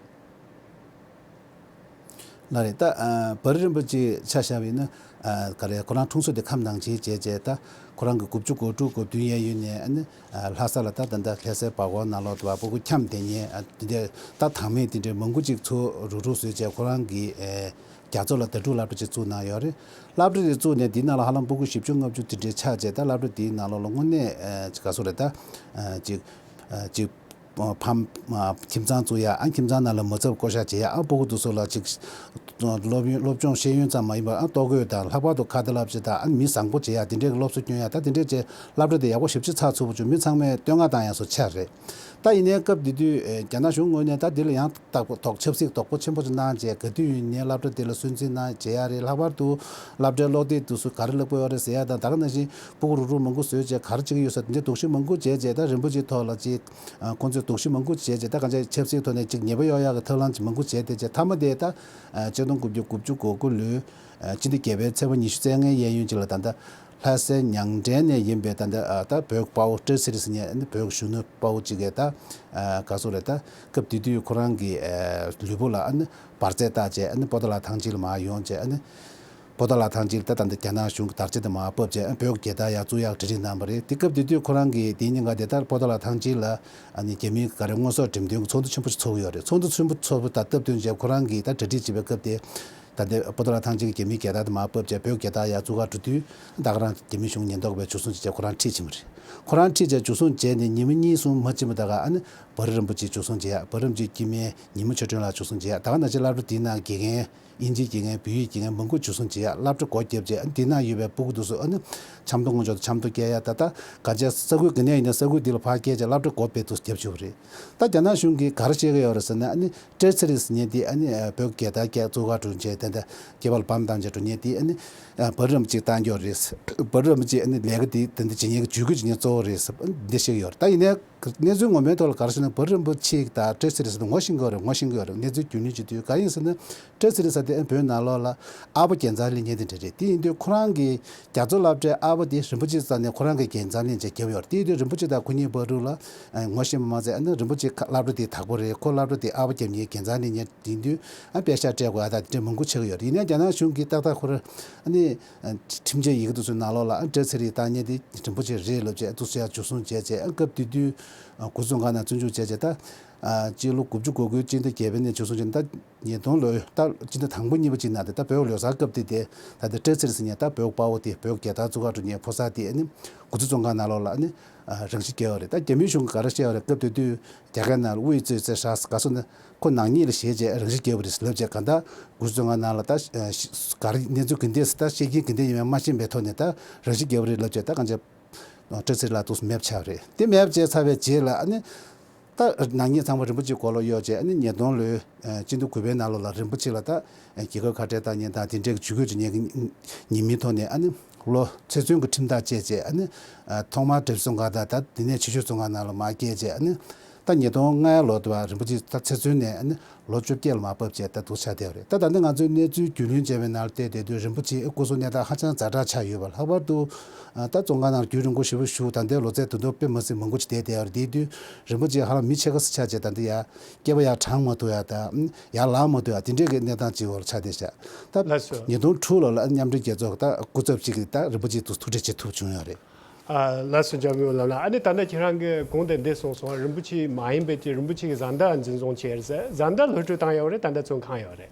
ལགས་རེད། ད་ཨ་བ་རི་རིན་པོ་ཆེ་ཆ་བཞག་པ་ཡིན་ན་ཨ་ག་རེ་ཁོ་རང་འཁྲུངས་ས་དེ་ཁམས་ནང་ཆེན་བྱས་བྱས་ད་ཁོ་རང་གི་དགུ་བཅུ་གོ་དྲུག་གོ་བདུན་གཡས་གཡོན་ནས་ཨ་ནི་ཨ་ལྷ་ས་ལ་ད་ད་ལྟ་ལྷ་སའི་བར་སྐོར་ནང་ལོགས་དུ་བ་སྤུ་གུ་འཁྱམས་བསྡད་མཁན་ཨ་དེ་འདྲ་ད་དང་མེད་དེ་འདྲའི་མང་པོ་ཅིག་ཚུར་རུག་རུག་བཟོས་བྱས་ཁོ་རང་གི་ཨ་རྒྱ་མཚོ་ལ་ཟླ་དྲུག་སློབ་གྲྭ་ཅིག་བཙུགས་གནང་ཡོད་རེད། སློབ་གྲྭ་དེ་བཙུགས་ནས་དེའི་ནང་ལ་ཧ་ལམ་སྤུ་གུ་བཞི་བཅུ་ལྔ་བཅུ་དེ་འདྲའི་ཆགས་བྱས་ད་སློབ་གྲྭ་དེའི་ནང་ལོགས་ལ་དངོས་གནས་ཨ་ག་ཚོད་རེད་ད་ཨ་ཅིག་ཨ་ཅིག་ཕམ། ཨ་ཁྱིམ་ཚང་བཙུགས་ཡ། ཨ་ཁྱིམ་ཚང་ནང་ལ་མི་ཚབ་བསྐོ་བཞག་བྱེད་ཡ། ཨ་སྤུ་གུ་དེ་ཚོ་ལ་ཅིག་སློབ་ཡོན་སློབ་སྦྱོང་ཤེས་ཡོན་ཙམ་མ་ཡིན་པར་ཨ་ལྟོ་གོས་དང་ལྷག་པར་དུ་ཁ་བརྡ་སློབ་ཁྲིད་དང་ཨ་མི་བཟང་པོ་བྱེད་ཡ་དེ་འདྲའི་སློབ་གསོ་སྐྱོན་ཡ་ད་དེ་འདྲས་བྱས་སློབ་གྲྭ་དེ་ཡག་པོ་ཞེ་པོ་ཅིག་ཚགས་ཚུད་པོ་བྱུང་། མི་ཚང་མས་བསྟོད་བསྔགས་བཏང་ཡ་སོགས་ཆགས་རེད། ད་ཡིན་ནའི་སྐབས་དེ་དུས་ཨེ་རྒྱ་ནག་གཞུང་ངོས་ནས་ད་དེ་ལ་ཡང་དག་པོ་དོགས་ཆབ་སྲིད་དོགས་པ་ཆེན་པོ་ཅིག་གནང་བྱས་ག་དུས་ཡིན་ནའི་སློབ་གྲྭ་དེ་ལ་སུན་གཙེར་གནང་བྱེད་ཡ་རེད། ལྷག་པར་དུ་སློབ་གྲྭའི་སློབ་དེབ་དེ་ཚོ་ག་རེ་བཀླག་པ་ཡོད་རེད་ཟེར་ཡ་དང་ད་ག་ནང་བཞིན་སྤུ་གུ་རུག་རུག་མང་པོ་བཟོས་བྱས་ག་རེ་བྱེད་ཀྱི་ཡོད་ས་དེ་འདྲའི་དོགས་གཞི་མང་པོ་བྱས་བྱས་ད་རིན་པོ་ཆེའི་ཐོག་ལ་ཅིག་ཨ་ཁོང་ཚོས་དོགས་གཞི་མང་པོ་བྱས་བྱས་ད་གང་ཅི་ཆབ་སྲིད་ཐོག་ནས་ཅིག་ཉེས་པ་གཡོག་ཡག་གི་ཐབས་ལམ་ཅིག་མང་པོ་བྱས་བསྡད་བྱས་མཐའ་མ་དེ་ད་ཨ་ཆིག་སྟོང་དགུ་བརྒྱ་དགུ་བཅུ་གོ་དགུ་ལོའི་ཨ་སྤྱི་ཟླ་བརྒྱད་པའི་ཚེས་པ་ཉི་ཤུ་རྩ་ལྔའི་གཡས་གཡོན་ཅིག་ལ་ད་ལྟ་ ལྷ་སའི་ཉང་བྲན་ནས་ཡིན་པའི་ད་ལྟ་ཨ་ད་བོད་དཔའ་བོ་བཀྲ་ཤིས་རི་ཟེར་མཁན་ཨ་ནི་བོད་གཞོན་ནུ་དཔའ་བོ་གཅིག་གིས་ད་ཨ་ག་སོ་རེད། ད་སྐབས་དེ་དུས་ཁོ་རང་གི་ཨ་ལུས་པོ་ལ་ཨ་ནི་འབར་རྫས་བཏགས་བྱས་ཨ་ནི་པོ་ཏཱ་ལ་ཐང་ཆེན་ལ་མར་ཡོང་བྱས་ཨ་ནི། པོ་ཏཱ་ལ་ཐང་ཆེན་ལ་ད་ད་ལྟ་རྒྱ་ནག་གཞུང་གི་དར་ཆ་དེ་མར་ཕབ་བྱས་ཨ་བོད་ཀྱི་རྒྱལ་དར་ཡར་བཙུགས་ཡག་གྲ་སྒྲིག་གནང་བ་རེད། དེ་སྐབས་དེ་དུས་ཁོ་རང་གིས་དེའི་ཉིན་ཀ་དེ་ལྟར་པོ་ཏཱ་ལ་ཐང་ཆེན་ལ་ཨ་ནི་རྒྱ་མིའི་ག་རེ་དངོས་ཟོག་འགྲེམས་སྟོན་གྱི་ཚོགས་འདུ་ཆེན་པོ་ཞིག་ཚོགས་ཀྱི་ཡོད་རེད། ཚོགས་འདུ་ཆེན་པོ་ཚོགས་པ་དང་སྟབས་བསྟུན་བྱས་ཁོ་རང་གིས་ད་གྲ་སྒྲིག་བྱེད་པའི་སྐབས་དེ། ད་ལྟའི་པོ་ཏཱ་ལ་ཐང་ཆེན་གྱི་རྒྱ་མིའི་རྒྱལ་དར་དེ་མར་ཕབ་བྱས་བོད་རྒྱལ་དར་ཡར་བཙུགས་ག་འགྲོ་དུས། ད་ག་རང་རྒྱ་མི་གཞུང་ཉེན་རྟོག་པས་འཇུ་བཟུང་བྱས་བྱས་ཁོ་རང་ཁྲིད་ཕྱིན་པ་རེད། ཁོ་རང་ཁྲིད་བྱས་འཇུ་བཟུང་བྱས་ནས་ཉི་མ་གཉིས་གསུམ་མ་ཕྱིན་པ་ད་ག་ཨ་ནི་བྷ་རི་རིན་པོ་ཆེ་འཇུ་བཟུང་བྱས་ཡ། བྷ་རི་རིན་པོ་ཆེའི་སྐྱེ་དམན་ཉི་མ་ཆོས་སྒྲོན་ལགས་འཇུ་བཟུང་བྱས་ཡ། ད་ག་ནང་བཞིན་སློབ་གྲྭ་དེའི་ནང་དགེ་རྒན་དབྱིན་ཇིའི་དགེ་རྒན་བོད་ཡིག་དགེ་རྒན་མང་པོ་འཇུ་བཟུང་བྱས་ཡ། སློབ་གྲྭ་སྒོ་བརྒྱབ་བྱས་ཨ་ནི་དེའི་ནང་ཡོད་པའི་སྤུ་གུ་དེ་ཚོ་ཨ་ནི་ཆབ་མདོ་སྔོན་ཕྱོགས་དང་ཆབ་མདོ་བསྐྱལ་ཡ། ད་ལྟ་ག་ཅག་ས་ཁུལ་ག་ནས་ཡིན་ན་ས་ཁུལ་དེ་ལ་ཕར་བསྐྱལ་བྱས་སློབ་གྲྭ་སྒོ་སྦེ་དུ་བརྒྱབ་བཅུག་པ་རེད། ད་རྒྱ་ནག་གཞུང་གིས་ག་རེ་བཤད་ཀྱི་ཡོད་རེད་ཟེར་ན་ཨ་ནི། བཀྲ་ཤིས་རི་ཟེར་མཁན་དེ་ཨ་ནི་ཨ་བོད་རྒྱལ་དར་བཀྱག་བཙུགས་ག་འགྲོ་མཁན་དེ་འདྲ་སྐེད་པ་ལ་བམ་བཏང་བྱས་འགྲོ་མཁན་དེ་ཨ་ནི་ཨ་བྷ་རི་རིན་པོ་ཆེ་བཏང་རྒྱུ་རེད། བྷ་རི་རིན་པོ་ཆེ་ཨ་ནི་ལས་ཀ་དེ་དེ་འདྲ་བྱེད་མཁན་གྱི་ཇུས་འགོད་བྱེད་མཁན་གཙོ་བོ་རེད་ཟེར་འདི་བཤད་ཀྱི་ཡོད་རེད། ད་ཡིན་ནའི་གནས་ཚུལ་ངོ་མའི་ཐོག་ལ་ག་རེ་ཟེར་ན་བྷ་རི་རིན་པོ་ཆེ་དང་བཀྲ་ཤིས་རི་ཟེར་ན་ངོ་ཤེས་ཀྱི་ཡོད་རེད། ངོ་ཤེས་ཀྱི་ཡོད་རེད། གནས་ཚུལ་རྒྱུས་ལོན་བྱེད་དུས་ག་ཡིན་ཟེར་ན་བཀྲ་ཤིས་རི་ཟེར་དེ་ཨ་བོད་ནང་ལོགས་ལ་ཨ་ཕ་རྒྱལ་མཚན་ལེན་མཁན་དེ་འདྲ་རེད། དེ་ཡིན་དུས་ཁོ་རང་གི་རྒྱ་མཚོ་སློབ་གྲྭའི་ཨ་ཕ་དེ་རིན་པོ་ཆེ་རྩ་ནས་ཁོ་རང་གི་རྒྱལ་མཚན་ལེན་བྱས་བརྒྱབ་ཡོད་རེད། དེ་ཡིན་དུས་རིན་པོ་ཆེ་དང་ཁོ་གཉིས་བར་དུ་ལ་ངོ་ཤེས་པ་མ་ཚད་ཨ་ནི་རིན་པོ་ཆེ་ཁ་སློབ་གྲྭ་དེ་དག་པོ་རེད། ཁོ་སློབ་གྲྭ་དེ་ཨ་ཕ་རྒྱབ་མཁན་རྒྱལ་མཚན་ལེན་མཁན་ཡིན་དུས་ཨ་པེ་ཤག་སྤྲད་དགོས་ཨ་ད་དེ་འདྲ་མང་པོ་ཆགས་ཀྱི་ཡོད་རེད། ཡིན་ནའི་རྒྱ་ནག་གཞུང་གིས་ཏག་ཏག་ཁོ་ར་ཨ་ནི་ཁྲིམས་འཆར་ཡི་གེ་དེ་ཚོའི་ནང་ལོགས་ལ་ཨ་བཀྲ་ཤིས་རིའི་བཏང་མཁན་དེ་རིན་པོ་ཆེ་རེད་ལབ་བྱས་ཨ་དུ་སུ་ཡ་འཇུ་བཟུང་བྱས་བྱས་ཨ་སྐབས་དེ་དུས་ཨ་འགོ་བཙུགས་སྒང་ནས་བཙོན་འཇུག་བྱས་བྱས་ད་ཨ་སྤྱི་ལོ་དགུ་བཅུ་གོ་དགུའི་སྤྱི་ཟླ་བརྒྱད་པའི་ནས་འཇུ་བཟུང་བྱས་ནས་ད་ཉིས་སྟོང་ལོའི་ད་སྤྱི་ཟླ་དང་པོ་གཉིས་པ་གཅིག་ནང་དེ་ད་བོད་ལོ་གསར་སྐབས་དེ་དེ་ད་ལྟ་བཀྲ་ཤིས་རི་ཟེར་མཁན་ད་བོད་དཔའ་བོ་དེ་བོད་རྒྱལ་དར་བཙུགས་ག་འགྲོ་མཁན་ཕོ་གསར་དེ་ཨ་ནི་འགོ་བཙུགས་བཙོན་ཁང་ནང་ལོགས་ལ་ཨ་ནི་ཨ་རང་ཤི་བརྒྱབ་པ་རེད། ད་རྒྱ་མིའི་གཞུང་གིས་ག་རེ་བཤད་པ་རེད། སྐབས་དེ་དུས་རྒྱ་སྐད་ནང་ལ་དབུས་གཙོས་ཚེ་ཧྲ་ག་སོ་ན་ཁོ་ནག་ཉེས་ལ་ཞེད་བྱས་རང་ཤི་བརྒྱབ་པ་རེད་ལབ་བྱས་ག་ད་འགོ་བཙུགས་བཙོན་ཁང་ནང་ལ་ད་ག་རེ་གནས་ཚུལ་ག་འདྲས་ད་བཤད་མཁན་ག་འདྲས་ཡིན་མིན་མ་ཤེས་པའི་ཐོག་ནས་ད་རང་ཤི་བརྒྱབ་པ་རེད་ལབ་བྱས་ད་གང་བྱས། བཀྲ་ཤིས་རི་ལགས་འདུག་སེ་མེད་པ་ཆགས་པ་རེད། དེ་མེད་པ་བྱས་ཚར་བའི་རྗེས་ལ་ཨ་ནི། ད་ནག་ཉེས་ཚང་མ་རིན་པོ་ཆེའི་མགོ་ལ་གཡོགས་བྱས་ཨ་ནི་ཉིས་སྟོང་ལོའི་ཨ་སྤྱི་ཟླ་དགུ་པའི་ནང་ལོགས་ལ་རིན་པོ་ཆེ་ལ་ད་རྒྱལ་ཁབ་ཁ་བྲལ་བཏང་མཁན་དང་དེ་འདྲའི་ཇུས་འགོད་བྱེད་མཁན་གྱི་ཉེས་མིང་ཐོག་ནས་ཨ་ནི་ལོ་ཚེ་བཙོན་གྱི་ཁྲིམས་ཐག་བཅད་བྱས་ཨ་ནི་ཨ་ཐོག་མར་བགྲེས་སོང་ཁང་དང་ད་དེ་ནས་ཆེས་མཐོའི་བཙོན་ཁང་ནང་ལ་མར་བསྐྱལ་བྱས་ཨ་ནི་ད་ཉིས་སྟོང་ལྔ་ལོ་དུ་བ་རིན་པོ་ཆེ་ད་ཚེ་བཙོན་ནས་ཨ་ནི་ལོ་བཅོ་བརྒྱད་ལ་མར་ཕབ་བྱས་ད་འདུག་ཆགས་བསྡད་པ་རེད། ད་ད་ལྟ་ང་ཚོས་གནས་ཚུལ་རྒྱུས་ལོན་བྱས་པའི་ནང་ལ་བལྟས་བསྡད་དུས་རིན་པོ་ཆེའི་སྐུ་གཟུགས་གནས་སྟངས་ཧ་ཅང་ཛ་དྲག་ཆགས་ཡོད་པ། ལྷག་པར་དུ་ད་བཙོན་ཁང་ནང་རྒྱུན་རིང་པོ་ཞེ་པོ་བཞུགས་ད་ལྟའི་ལོ་ཚད་དུ་མདོ་དཔེ་མ་སྲིད་མང་པོ་ཅིག་བསྡད་བསྡད་ཡོད་རེད། དེ་དུས་རིན་པོ་ཆེ་ཧ་ལམ་མི་ཕྱེད་ཀ་ཙམ་ཆགས་བྱས་ད་ལྟ་ཡ་སྐེད་པ་ཡར་དྲངས་མ་ཐུབ་ཡ་ད་ཡར་ལངས་མ་ཐུབ་ཡ་དེ་འདྲའི་གི་གནས་སྟངས་ཅིག་འོག་ལ་ཆགས་བསྡད་ཤག་ད་ལགས་སོ། ཉིས་སྟོང་དྲུག་ལོ་ལ་མཉམ་འབྲེལ་རྒྱལ་ཚོགས་ད་སྐུ་ཚབ་ཅིག་གིས་ད་རིན་པོ་ཆེ་དུ་ཐུག་འཕྲད་བྱེད་ཐུབ་བྱུང་ཡོད་རེད། ཨ། ལགས་སོ། འཇམ་དབྱངས་བློན་ལགས། ཨ་ནི་ད་ལྟ་ཁྱེད་རང་གིས་གོང་དུ་འདི་གསུངས་སོང་། རིན་པོ་ཆེ་མ་ཡིན་པའི་དེ་རིན་པོ་ཆེ་གི་བཟའ་ཟླ་འཛིན་བཟུང་བྱས་རེད་ཟེར། བཟའ་ཟླ་གློད་གྲོལ་བཏང་ཡོད་རེད། ད་ལྟ་བཙོན་ཁང་ཡོད་རེད།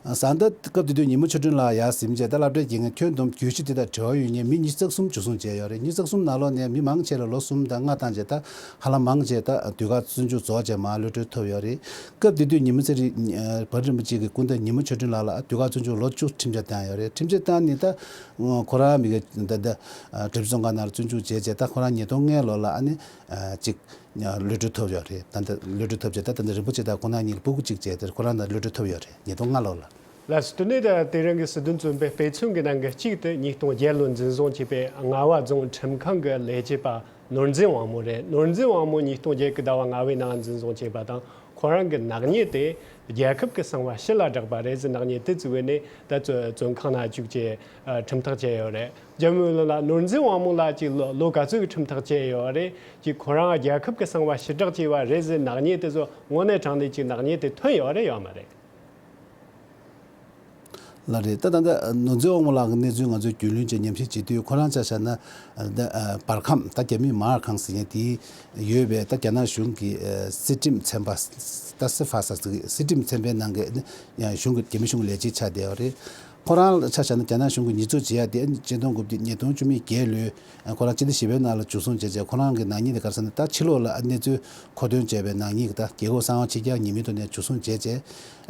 བཟའ་ཟླ་སྐབས་དེ་དུས་ཉི་མ་ཆོས་སྒྲོན་ལགས་ཡར་ཟིན་བྱས་ད་སློབ་གྲྭའི་དགེ་རྒན་ཁྱོན་བསྡོམས་གྱོད་གཞི་དེ་དང་འབྲེལ་བ་ཡོད་མཁན་མི་ཉི་ཤུ་རྩ་གསུམ་འཇུ་བཟུང་བྱས་ཡོད་རེད། ཉི་ཤུ་རྩ་གསུམ་ནང་ལོགས་ནས་མི་མང་ཆེ་ལ་ལོ་གསུམ་དང་ལྔ་བཏང་བྱས་ད་ཧ་ལམ་མང་ཆེ་ད་དུས་བཀག་བཙོན་འཇུག་རྫོགས་བྱས་མར་གློད་གྲོལ་ཐོབ་ཡོད་རེད། སྐབས་དེ་དུས་ཉི་མ་ཚེ་རིང་བ་རི་རིན་པོ་ཆེ་གི་སྐུ་ཟླ་ཉི་མ་ཆོས་སྒྲོན་ལགས་ལ་དུས་བཀག་བཙོན་འཇུག་ལོ་བཅུ་ཁྲིམས་ཆད་བཏང་ཡོད་རེད། ཁྲིམས་ཆད་བཏང་ནས་ད་ཁོ་རང་མི་ག་ད་ད་བགྲེས་སོང་ཁང་ནང་ལ་བཙོན་འཇུག་བྱས་བྱས་ད་ཁོ་རང་ཉིས་སྟོང་ལྔ་ལོ་ལ་ཨ་ནི་ཅིག་གློད་གྲོལ་ཐོབ་ཡོད་རེད། ད་ལྟ་གློད་གྲོལ་ཐོབ་བྱས་ད་ད་ལྟ་རིན་པོ་ཆེ་དང་ཁོ་ན་གཉིས་ལ་སྤུ་གུ་གཅིག་བྱས་ཏེ་ཁོ་རང་ད་གློད་གྲོལ་ཐོབ་ཡོད་རེད། ཉིས་སྟོང་ལྔ་ལོ་ལ། ལགས་སོ། དེ་ནས་ད་དེ་རིང་གི་སྲིད་དོན་བཙོན་པའི་དཔེ་མཚོན་གྱི་ནང་གི་གཅིག་དེ་ཉིས་སྟོང་བརྒྱད་ལོར་འཛིན་བཟུང་བྱས་པའི་རྔ་བ་རྫོང་ཁྲིམས་ཁང་གི་ལས་བྱེད་པ་ནོར་འཛིན་དབང་མོ་རེད། ནོར་འཛིན་དབང་མོ་ཉིས་སྟོང་བརྒྱད་ཀྱི་ཟླ་བ་ལྔ་པའི་ནང་འཛིན་བཟུང་བྱས་པ་དང་། ཁོ་རང་གི་ནག་ཉེས་དེ་རྒྱལ་ཁབ་ཀྱི་གསང་བ་ཕྱི་ལ་བསྒྲགས་པ་རེད་ཟེར་ནག་ཉེས་དེ་བཙུགས་པ་ནས་ད་བཙོན་བཙོན་ཁང་ནང་བཅུག་བྱས་ཁྲིམས་ཐག་བཅད་ཡོད་རེད། འཇམ་དབྱངས་བློན་ལགས། ནོར་འཛིན་དབང་མོ་ལགས་ཀྱིས་ལོ་ལོ་ག་ཚོད་ཀྱི་ཁྲིམས་ཐག་བཅད་ཡོད་རེད། ཀྱིས་ཁོ་རང་རྒྱལ་ཁབ་ཀྱི་གསང་བ་ཕྱི་བསྒྲགས་བྱས་པ་རེད་ཟེར་ནག་ཉེས་དེ་ཚོ་དངོས་གནས་དྲང་གནས་ཀྱི་ནག་ཉེས་དེ་ཐོན་ཡོད་རེད་ཡོད་མ་རེད། ལགས་རེད། ད་ད་ལྟ་ནོར་འཛིན་དབང་མོ་ལགས་ཀྱི་གནས་ཚུལ་ང་ཚོས་རྒྱུས་ལོན་བྱས་ཉམས་ཞིབ་བྱེད་དུས་ཁོ་རང་ཆ་བཞག་ན་ད་བར་ཁམས་ད་རྒྱ་མིས་མར་ཁང་ཟེར་མཁན་དེ་ཡོད་པའི་ད་རྒྱ་ནག་གཞུང་གི་སྲིད་ཁྲིམས་ཚན་པ་ད་སི་ཧྥ་ཟེར་ཟིག་སྲིད་ཁྲིམས་ཚན་པའི་ནང་གི་གཞུང་གི་རྒྱ་མི་གཞུང་གི་ལས་བྱེད་ཆགས་བསྡད་པ་རེད། ཁོ་རང་ལ་ཆ་བཞག་ན་རྒྱ་ནག་གཞུང་གིས་ཉེས་འཛུགས་བྱེད་ཡ་དེ་ཆིག་སྟོང་དགུ་བརྒྱ་ཉིས་སྟོང་བཅུ་མེད་བརྒྱད་ལོའི་ཁོ་རང་སྤྱི་ཟླ་བཞི་པའི་ནང་ལ་འཇུ་བཟུང་བྱས་བྱས་ཁོ་རང་གི་ནག་ཉེས་དེ་ག་རེ་ཟེར་ན་ད་ཕྱི་ལོགས་ལ་གནས་ཚུལ་མཁོ་འདོན་བྱས་པའི་ནག་ཉེས་ཀྱི་ད་རྒྱལ་ཁབ་གསང་བ་ཕྱི་རྒྱལ་ཉེས་མིང་ཐོག་ནས་འཇུ་བཟུང་བྱས་བྱས་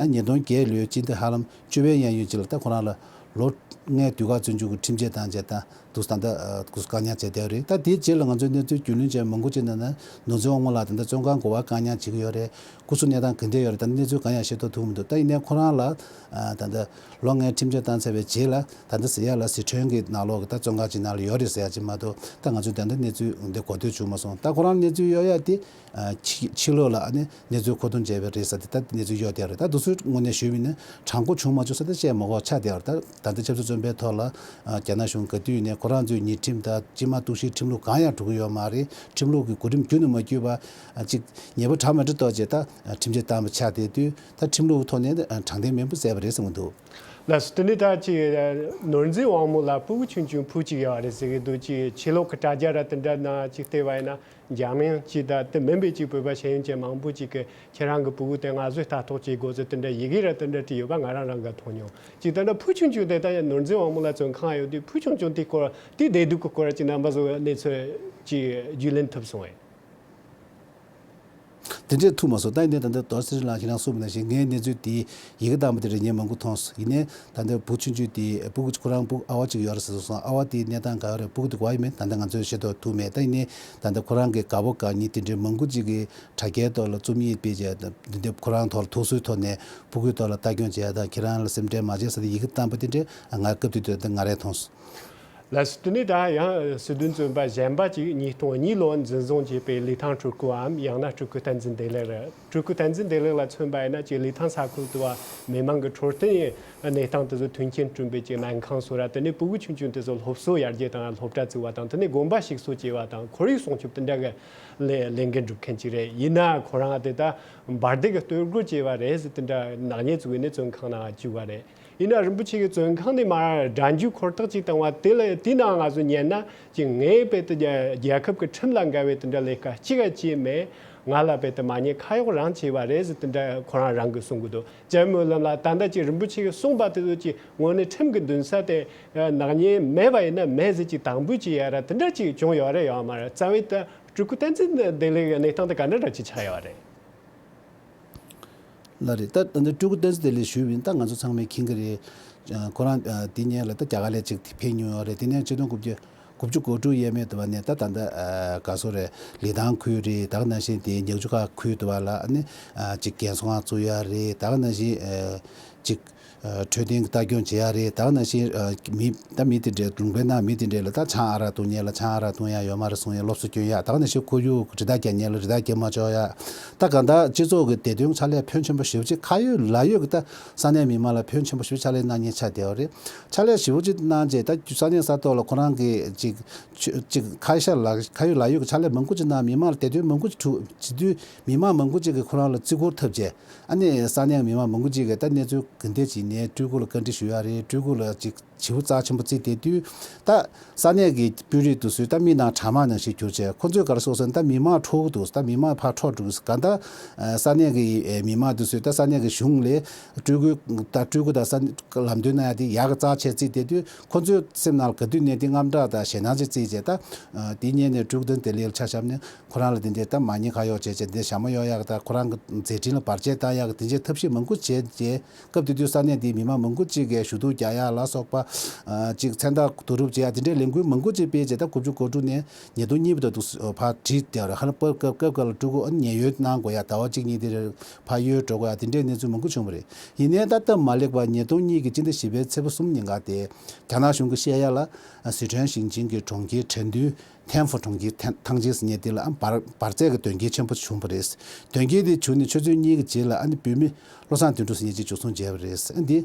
ཉིས་སྟོང་བརྒྱད་ལོའི་སྤྱི་ཟླ་ཧ་ལམ་བཅུ་པའི་གཡས་གཡོན་ཅིག་ལ་ད་ཁོ་རང་ལ་ལོ་ལྔའི་དུས་བཀག་བཙོན་འཇུག་གི་ཁྲིམས་ཆད་བཏང་བྱས་ད་དུ་ད་ལྟ་སྐུ་གཟུགས་བཀག་ཉར་བྱས་བསྡད་ཡོད་རེད། ད་དེའི་རྗེས་ལ་ང་ཚོས་གནས་ཚུལ་རྒྱུས་ལོན་བྱས་མང་པོ་ཅིག་ནང་ན་ནོར་འཛིན་དབང་མོ་ལགས་ད་ལྟ་བཙོན་ཁང་སྒོ་བར་བཀག་ཉར་བྱེད་ཀྱི་ཡོད་རེད། སྐུ་གཟུགས་གནས་སྟངས་ག་འདྲས་ཡོད་རེད། ད་གནས་ཚུལ་གང་ཡང་ཤེས་རྟོགས་ཐུབ་མི་འདུག་ད་ཡིན་ནའི་ཁོ་རང་ལ་ད་ལྟ་ལོ་ལྔའི་ཁྲིམས་ཆད་བཏང་ཚར་བའི་རྗེས་ལ་ད་ལྟ་ཟེར་ཡ་ལ་ཟི་ཁྲོན་གྱི་ནང་ལོགས་ཀྱི་ད་བཙོན་ཁང་ཅིག་ནང་ལ་ཡོད་རེད་ཟེར་ཡ་ཅིག་མ་གཏོགས་ད་ང་ཚོས་ད་ལྟ་གནས་ཚུལ་འདི་གོ་ཐོས་བྱུང་མ་སོང་། ད་ཁོ་རང་གནས་ཚུལ་གཡོ་ཡ་དེ་ཕྱི་ཕྱི་ལོགས་ལ་ཨ་ནི་གནས་ཚུལ་མཁོ་འདོན་བྱས་པ་རེད་ཟེར་ཏེ་ད་གནས་ཚུལ་གཡོ་བསྡད་ཡོད་རེད། ད་དུས་ཚོད་དངོས་གནས་ཞུས་པ་ཡིན་ན་དྲང་པོ་བྱུང་མ་བྱུང་ཟེར་ཏེ་བཤད་མ་དགོས་ཆགས་བསྡད་ཡོད་རེད། ད་ ད་ལྟ་ཆབ་སྲིད་བཙོན་པའི་ཐོག་ལ་རྒྱ་ནག་གཞུང་ག་དུས་ཡིན་ནའི་ཁོ་རང་ཚོའི་ཉེས་ཁྲིམས་དང་སྤྱི་དམངས་གཏུག་བཤེར་ཁྲིམས་ལུགས་གང་ཡང་འགྲོ་གི་ཡོད་མ་རེད། ཁྲིམས་ལུགས་ཀྱི་གོ་རིམ་རྒྱུན་ནས་མ་བརྒྱུད་པ་ཅིག་ཉེས་པ་གྲགས་མ་འགྲིག་ཐོག་ཅེས་ད་ཁྲིམས་ཆད་བཏང་བ་ཆགས་བསྡད་དུས་ད་ཁྲིམས་ལུགས་ཐོག་ནས་དྲང་བདེན་མེད་པ་བཟོས་པ་རེད་གསུངས་འདུག། ལགས་སོ། དེ་ནས་ད་ཅིག་ནོར་འཛིན་དབང་མོ་ལ་སྤུ་གུ་ཆུང་ཆུང་བུ་གཅིག་ཡོད་རེད་ཟེར་གི་འདུག། ཅིག་ཕྱི་ལོགས་ཀྱི་དྲ་རྒྱ་ར་དེ་འདྲ་ནང་ཅིག་བལྟས་པ་ཡིན་ན། འཇར་མན་གྱི་ད་དེ་མིན་པའི་ཅིག་བོད་པ་ཤེས་ཡོན་ཅན་མང་པོ་ཅིག་གིས་ཁྱེད་རང་གི་སྤུ་གུ་དེ་ང་ཚོས་ལྟ་རྟོག་བྱེད་དགོས་ཟེར་དེ་འདྲ་ཡི་གེ་ར་དེ་འདྲ་བྲིས་ཡོད་པ་ང་རང་རང་གིས་མཐོང་མྱོང་། ཅིག་ད་ལྟ་ཕུ་ཆུང་ཆུང་དེ་ད་ནོར་འཛིན་དབང་མོ་ལ་བཙོན་ཁང་ཡོད་དུས་ཕུ་ཆུང་ཆུང་དེའི་སྐོར་དེའི་བདེ་སྡུག་གི་སྐོར་ཅིག་རྣམ་པ་ཚོ་གནས་ཚུལ་ཅིག་རྒྱུས་ལོན་ཐུབ་སོང་ངས། དེ་འདྲས་ཐུག་མ་སོང་། ད་ཡིན་ནའི་ད་ལྟ་རྡོ་རྗེ་ཚེ་རིང་ལགས་ཁྱེད་རང་གསུངས་པ་ནང་བཞིན་ངས་གནས་ཚུལ་དེ་ཡི་གེ་བཏང་པ་དེ་རེད། ངས་མང་པོ་མཐོང་སོང་། ཡིན་ནའི་ད་ལྟ་བུ་ཆུང་ཆུང་དེ་སྤུ་གུ་ཁོ་རང་སྤུ་གུ་ཨ་བ་གཅིག་ཡོད་རེད་ཟེར་སོང་། ཨ་བ་དེའི་གནས་སྟངས་ག་རེ་རེད། སྤུ་གུ་དེ་ག་པར་ཡོད་མེད་ད་ལྟ་ང་ཚོས་ཤེས་རྟོགས་ཐུབ་མེད། ད་ཡིན་ནའི་ད་ལྟ་ཁོ་རང་གི་དགའ་པོ་དགའ་ཉེ་དེ་འདྲའི་མང་པོ་ཅིག་གིས་དྲ་རྒྱའི་ཐོག་ལ་རྩོམ་ཡིག་སྤེལ་བྱས། འདི་འདྲའི་ཁོ་རང་ཐོག་ལ་ཐུགས་གསོའི་ཐོག་ནས་སྤུ་གུའི་ཐོག་ལ་ལྟ་སྐྱོང་བྱེད་ཡ་དང་ཁྱེད་རང་ལ་སེམས་ཁྲལ་མ་བྱེད་ཟེར་ཏེ་ཡི་གེ་བཏང་པ་དེ་འདྲའི་ང་སྐབས་དེ་དུས་ད་ང་རས་མཐོང་སོང་། ལགས་སོ། དེ་ནས་ད་ཡང་སྲིད་དོན་བཙོན་པ་གཞན་པ་ཅིག་ཉིས་སྟོང་གཉིས་ལོ་འཛིན་བཟུང་བྱས་པའི་ལི་ཐང་སྤྲུལ་སྐུའམ་ཡང་ན་སྤྲུལ་སྐུ་བསྟན་འཛིན་བདེ་ལེགས་རེད། སྤྲུལ་སྐུ་བསྟན་འཛིན་བདེ་ལེགས་ལ་མཚོན་པ་ཡིན་ན་ཅིག་ལི་ཐང་ས་ཁུལ་དུ་བ་མི་མང་གི་འཕྲོད་བསྟེན་གནས་སྟངས་དེ་ཚོ་མཐུན་རྐྱེན་བསྐྲུན་པའི་ཅིག་སྨན་ཁང་བཟོ་ར། དེ་ནས་སྤུ་གུ་ཆུང་ཆུང་དེ་ཚོ་སློབ་གསོ་ཡར་རྒྱས་དང་སློབ་གྲྭ་བཙུགས་པ་དང་དེ་ནས་དགོན་པ་ཞིག་གསོ་བྱས་པ་དང་ཁོར་ཡུག་སྲུང་སྐྱོབ་དེ་འདྲ་གི་ལས་ལས་འགན་སྒྲུབ་མཁན་ཅིག་རེད། ཡིན་ན་ཁོ་རང་དེ་ད་འབར་མདེལ་གི་གཏོར་རྒོལ་བྱས་པ་རེད་ཟེར་དེ་འདྲ་ནག་ཉེས་བཙུགས་ནས་བཙོན་ཁང་ནང་བཅུག་པ་རེད། ཡིན་ན་རིན་པོ་ཆེ་གིས་བཙོན་ཁང་ནས་མར་སྒྲ་འཇུག་འཁོར་ཐག་ཅིག་བཏང་བ་དེ་ལ་དེའི་ནང་ང་ཚོ་ཉན་ན་ཅིག་ངས་དཔེ་དེ་རྒྱ་རྒྱལ་ཁབ་ཀྱི་ཁྲིམས་ལ་འགལ་བའི་དེ་འདྲ་ལས་ཀ་གཅིག་ག་བྱས་མེད། ང་ལ་དཔེ་དེ་མ་ཉེས་ཁ་གཡོག་རང་བྱས་པ་རེད་ཟེར་དེ་འདྲ་ཁོ་རང་རང་གིས་གསུང་གི་འདུག། ལྕམ་སྨོན་ལམ་ལགས། ད་ལྟ་ཅིག་རིན་པོ་ཆེ་གིས་གསུངས་པ་དེ་ཚོ་ཅིག་དངོས་གནས་ཁྲིམས་ཀྱི་འདུན་ས་དེ་ནག་ཉེས་མེད་པ་ཡིན་ན་མེད་ཟེར་ཅིག་དང་འབུད་ཅིག་ཡ་ར་དེ་འདྲ་ཅིག་བྱུང་ཡོད་རེད་ཡོད་མ་རེད། རྩ་བའི་ད་སྤྲུལ་སྐུ་བསྟན་འཛིན་བདེ་ལེགས་ཀྱི་གནས་སྟངས་དེ་ག་འདྲ་འདྲ་ཅིག་ཆགས་ཡོད་རེད། ལགས་རེད། ད་ད་ལྟ་སྤྲུལ་སྐུ་བསྟན་འཛིན་བདེ་ལེགས་ཞུས་པ་ཡིན་ད་ང་ཚོ་ཚང་མས་མཁྱེན་གྱི་རེད། ཨ་ཁོ་རང་ཨ་དེ་སྔོན་ལ་ད་རྒྱ་གར་ལ་ཅིག་ཕེབས་མྱོང་ཡོད་རེད། དེ་ནས་ཆིག་སྟོང་དགུ་བརྒྱ་དགུ་བཅུ་གོ་དྲུག་ཡས་མས་དུ་བ་ནས་ད་ད་ལྟ་ཨ་ག་སོ་རེད། ལི་ཐང་ཁུལ་རེད། ད་ག་ནང་བཞིན་དེ་ཉག་ཆུ་ཁ་ཁུལ་དུ་བ་ལ་ཨ་ནི་ཨ་ཅིག་རྒན་གསོ་ཁང་བཙུགས་ཡ་རེད། ད་ག་ནང་བཞིན་ཨ་ཅིག་ཨ་འཕྲོད་བསྟེན་གྱི་ལྟ་སྐྱོང་བྱེད་ཡ་རེད། ད་ག་ནང་བཞིན་ཨ་མི་ད་མི་དེ་འདྲའི་ལུང་པའི་ནང་མི་དེ་འདྲའི་ལ་ད་ཆང་ཨ་རག་བཏུང་མཁན་ལ་ཆང་ཨ་རག་བཏུང་ཡ་ཡོད་མ་རེད་གསུང་ཡ། སློབ་གསོ་སྐྱོན་ཡ། ད་ག་ནང་བཞིན་ཁོར་ཡུག་རི་དྭགས་རྒྱག་མཁན་ལ་རི་དྭགས་རྒྱག་མ་ཆོག་ཡ། ད་གང་ལྟར་སྤྱི་ཚོགས་ཀྱི་བདེ་དོན་ཕྱག་ལས་ཕོན་ཆེན་པོ་ཞེ་པོ་ཅིག་ཁ་ཡོད་ལག་ཡོད་ཀྱི་ད་ས་གནས་མི་མང་ལ་ཕོན་ཆེན་པོ་ཞེ་པོ་ཕྱག་ལས་གནང་མཁན་ཆགས་བསྡད་པ་རེད། ཕྱག་ལས་ཞེ་པོ་ཅིག་གནང་རྗེས་ད་ས་གནས་ས་ཐོག་ལ་ཁོ་རང་གི་ཅིག་ཅིག་ཁ་ཤ་ལག་ཁ་ཡོད་ལག་ཡོད་ཀྱི་ཕྱག་ལས་མང་པོ་ཅིག་གནང་། མི་མང་ལ་བདེ་དོན་མང་པོ་ཅིག་གྲུབ་བྱེད་དུས་མི་མང་མང་པོ་ཅིག་གིས་ཁོ་རང་ལ་བརྩི་བཀུར་ཐོབ་རྗེས་ཨ་ནི་ས་གནས་མི་མང་མང་པོ་ཅིག་གིས་ད་གནས་ཚུལ་ག་འདྲ་ཅིག་ནས་སྤྲུལ་སྐུ་ལ་བཀའ་འདྲི་ཞུ་ཡ་རེད། སྤྲུལ་སྐུ་ལ་ཅིག་བྱིའུ་རྩ་ཆེན་པོ་བརྩིས་བསྡད་དུས་ད་ས་གནས་ཀྱི་དཔོན་རིགས་དེ་ཚོས་ད་མི་ནང་གྲྭ་མང་ནང་བཞིན་གྱུར་བྱས་ཁོ་ཚོས་ག་རེ་ཟེར་ཟེར་ན་ད་མི་མང་འཕྲོག་གི་འདུག། ད་མི་མང་ཕར་འཕྲོག་འགྲོ་གི་འདུག། གང་ལྟར་ས་གནས་ཀྱི་མི་མང་དེ་ཚོས་ད་ས་གནས་ཀྱི་གཞུང་ལ་སྤྲུལ་སྐུ་ད་སྤྲུལ་སྐུ་དང་ས་གནས་ལམ་སྟོན་གནང་ཡ་དེ་ཡག་གི་རྩ་ཆེ་བརྩིས་བསྡད་དུས་ཁོ་ཚོའི་སེམས་ནང་ལ་ག་དུས་ནས་དེ་དངངས་སྐྲག་དང་ཞེད་སྣང་ཅིག་བརྩིས་བྱས། ད་དེ་ཉིད་ནས་སྤྲུལ་སྐུ་བསྟན་འཛིན་བདེ་ལེགས་ལ་ཆ་བཞག་ནས་ཁོ་རང་ལ་དེ་འདྲའི་ད་མ་ཉེས་ཁ་གཡོག་བྱས་བྱས་དེ་འདྲའི་ཞྭ་མོ་གཡོག་ཡག་དང་ཁོ་རང་གི་མཛད་འཕྲིན་ལ་བར་ཆད་བཏང་ཡག་གི་དེ་འདྲའི་ཐབས་ཤེས་མང་པོ་བྱས་རྗེས། སྐབས་དེ་དུས་ས་གནས་དེའི་མི་མང་མང་པོ་ཅིག་གིས་ཞུ་གཏུག་རྒྱག་ཡག་ལ་སོགས་པ། ཨ་ཅིག་མཚན་རྟགས་བསྡུ་རུབ་བྱེད་ཡག་དེ་འདྲའི་ལས་འགུལ་མང་པོ་ཅིག་སྤེལ་རྗེས་ད་དགུ་བཅུ་གོ་དྲུག་ནས་ཉིས་སྟོང་གཉིས་པ་དང་དུ་ཕར་བྲིས་བསྡད་པ་རེད། ཧ་ལམ་སྐབས་སྐབས་སྐབས་ལ་སྤྲུལ་སྐུ་ཨ་ནི་ཉེན་གཡོལ་གནང་དགོས་ཡག་ཟླ་བ་གཅིག་གཉིས་དེ་རེད་ཕར་གཡོལ་འགྲོ་དགོས་ཡག་དེ་འདྲའི་གནས་ཚུལ་མང་པོ་བྱུང་བ་རེད། ཡིན་ནའི་ད་སྟབས་མ་ལེགས་པར་ཉིས་སྟོང་གཉིས་ཀྱི་སྤྱི་ཟླ་བཞི་པའི་ཚེས་པ་གསུམ་ཉིན་ཀ་དེ་རྒྱ་ནག་གཞུང་གིས་བཤད་ཡག་ལ་ཨ་སི་ཁྲོན་ཞིང་ཆེན་གྱི་གྲོང་ཁྱེར་ཁྲེང་ཏུའུ་ཐན་ཧྥུ་གྲོང་ཁྱེར་ཐང་ཆེན་ཟེར་མཁན་དེ་ལ་ཨ་འབར་འབར་རྫས་ཀྱི་དོན་རྐྱེན་ཆེན་པོ་བྱུང་བ་རེད། དོན་རྐྱེན་དེ་བྱུང་ནས་ཆུ་ཚོད་གཉིས་ཀྱི་རྗེས་ལ་ཨ་ནི་བོད་མི་བློ་བཟང་དོན་གྲུབ་ཟེར་མཁན་ཅིག་འཇུ་བཟུང་བྱས་པ་རེད། ཨ་འདི་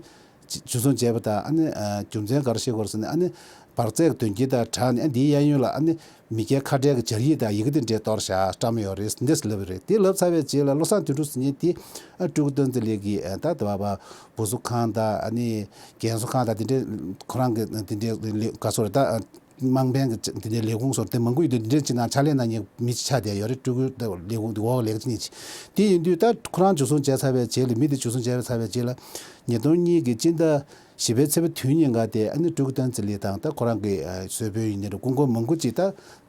འཇུ་བཟུང་བྱས་པ་དང་ཨ་ནི་རྒྱུ་མཚན་ག་རེ་བཤད་དགོས་རེད་ཟེར་ན་ཨ་ནི་འབར་རྫས་ཀྱི་དོན་རྐྱེན་དང་སྦྲགས་ནས་ཨ་འདིའི་གཡས་གཡོན་ལ་ཨ་ནི་མི་སྐྱའི་ཁ་བྲལ་གྱི་སྦྱར་ཡིག་དང་ཡི་གེ་དེ་འདྲས་གཏོར་བཞག་བཀྲམ་ཡོད་རེད་འདི་ལབ་པ་རེད། དེ་ལབ་ཚར་བའི་རྗེས་ལ་བློ་བཟང་དོན་གྲུབ་ཟེར་མཁན་དེ་ཨ་སྤྲུལ་སྐུ་བསྟན་འཛིན་བདེ་ལེགས་ཀྱི་ཨ་ད་ད་བ་བ་བུ་གསོ་ཁང་དང་ཨ་ནི་རྒན་གསོ་ཁང་དང་དེ་འདྲས་ཁོ་རང་གི་དེ་འདྲས་ལས་ག་སོ་རེད་ད། དམངས་ཕན་གྱི་དེ་འདྲའི་ལས་ཁུངས་སོགས་དེ་མང་པོ་ཡོད་དུས་འདི་འདྲའི་ཅིག་ནང་ཕྱག་ལས་གནང་མཁན་མི་གཅིག་ཆགས་བསྡད་ཡོད་རེད། སྤྲུལ་སྐུ་ལས་ཁུངས་འོག་ལས་ཀ་ཅིག་ནས་ཅིག་དེ་ཡིན་དུས་ད་ཁོ་རང་འཇུ་བཟུང་བྱས་ཚར་བའི་རྗེས་ལ་མི་དེ་འཇུ་བཟུང་བྱས་ཚར་བའི་རྗེས་ལ་ཉིས་སྟོང་གཉིས་ཀྱི་སྤྱི་ཟླ་བཞི་པའི་ཚེས་པ་བདུན་ཉིན་ཀ་དེ་ཨ་ནི་སྤྲུལ་སྐུ་བསྟན་འཛིན་བདེ་ལེགས་དང་ད་ཁོ་རང་གི་གསོལ་དཔོན་ཡིན་ནི་རེད། སྐུ་འཁོར་མང་པོ་ཅིག་ད་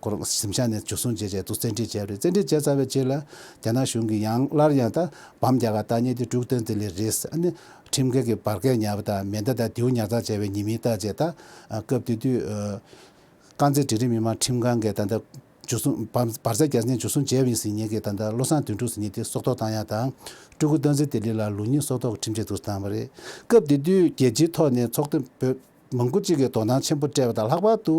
ཁོ་རང་གཟིམ་ཤག་ནས་འཇུ་བཟུང་བྱས་བྱས་འདུག་བཙན་ཁྲིད་བྱས་པ་རེད། བཙན་ཁྲིད་བྱས་ཚར་བའི་རྗེས་ལ་རྒྱ་ནག་གཞུང་གིས་ཡང་སླར་ཡང་ད་འབམ་རྒྱག་ག་ལྟ་མཁན་དེ་སྤྲུལ་སྐུ་བསྟན་འཛིན་བདེ་ལེགས་རེད། ཨ་ནི་ཁྲིམས་འགལ་གྱི་འབར་གས་ཉར་བ་དང་མེ་མདའ་དང་མདེའུ་ཉར་ཚགས་བྱས་པའི་ཉེས་མིང་བཏགས་བྱས་ད་སྐབས་དེ་དུས། དཀར་མཛེས་འབྲིང་རིམ་མི་དམངས་ཁྲིམས་ཁང་གིས་ད་ལྟ་འཇུ་བཟུང་འབར་འབར་རྫས་རྒྱག་མཁན་འཇུ་བཟུང་བྱས་པ་ཡིན་ཟེར་མཁན་གྱི་ད་ལྟ་བློ་བཟང་དོན་གྲུབ་ཟེར་མཁན་དེ་སྲོག་ཐོག་བཏང་ཡ་དང་སྤྲུལ་སྐུ་བསྟན་འཛིན་བདེ་ལེགས་ལ་ལོ་གཉིས་སྲོག་ཐོག་གི་ཁྲིམས་ཆད་དུ་བཏང་བ་རེད། སྐབས་དེ་དུས་རྒྱལ་སྤྱིའི་ཐོག་ནས་ཚོགས་སྡེ་བོད་མང་པོ་གཅིག་གིས་དོ་སྣང་ཆེན་པོ་སྤྲད་པ་དང་ལྷག་པར་དུ་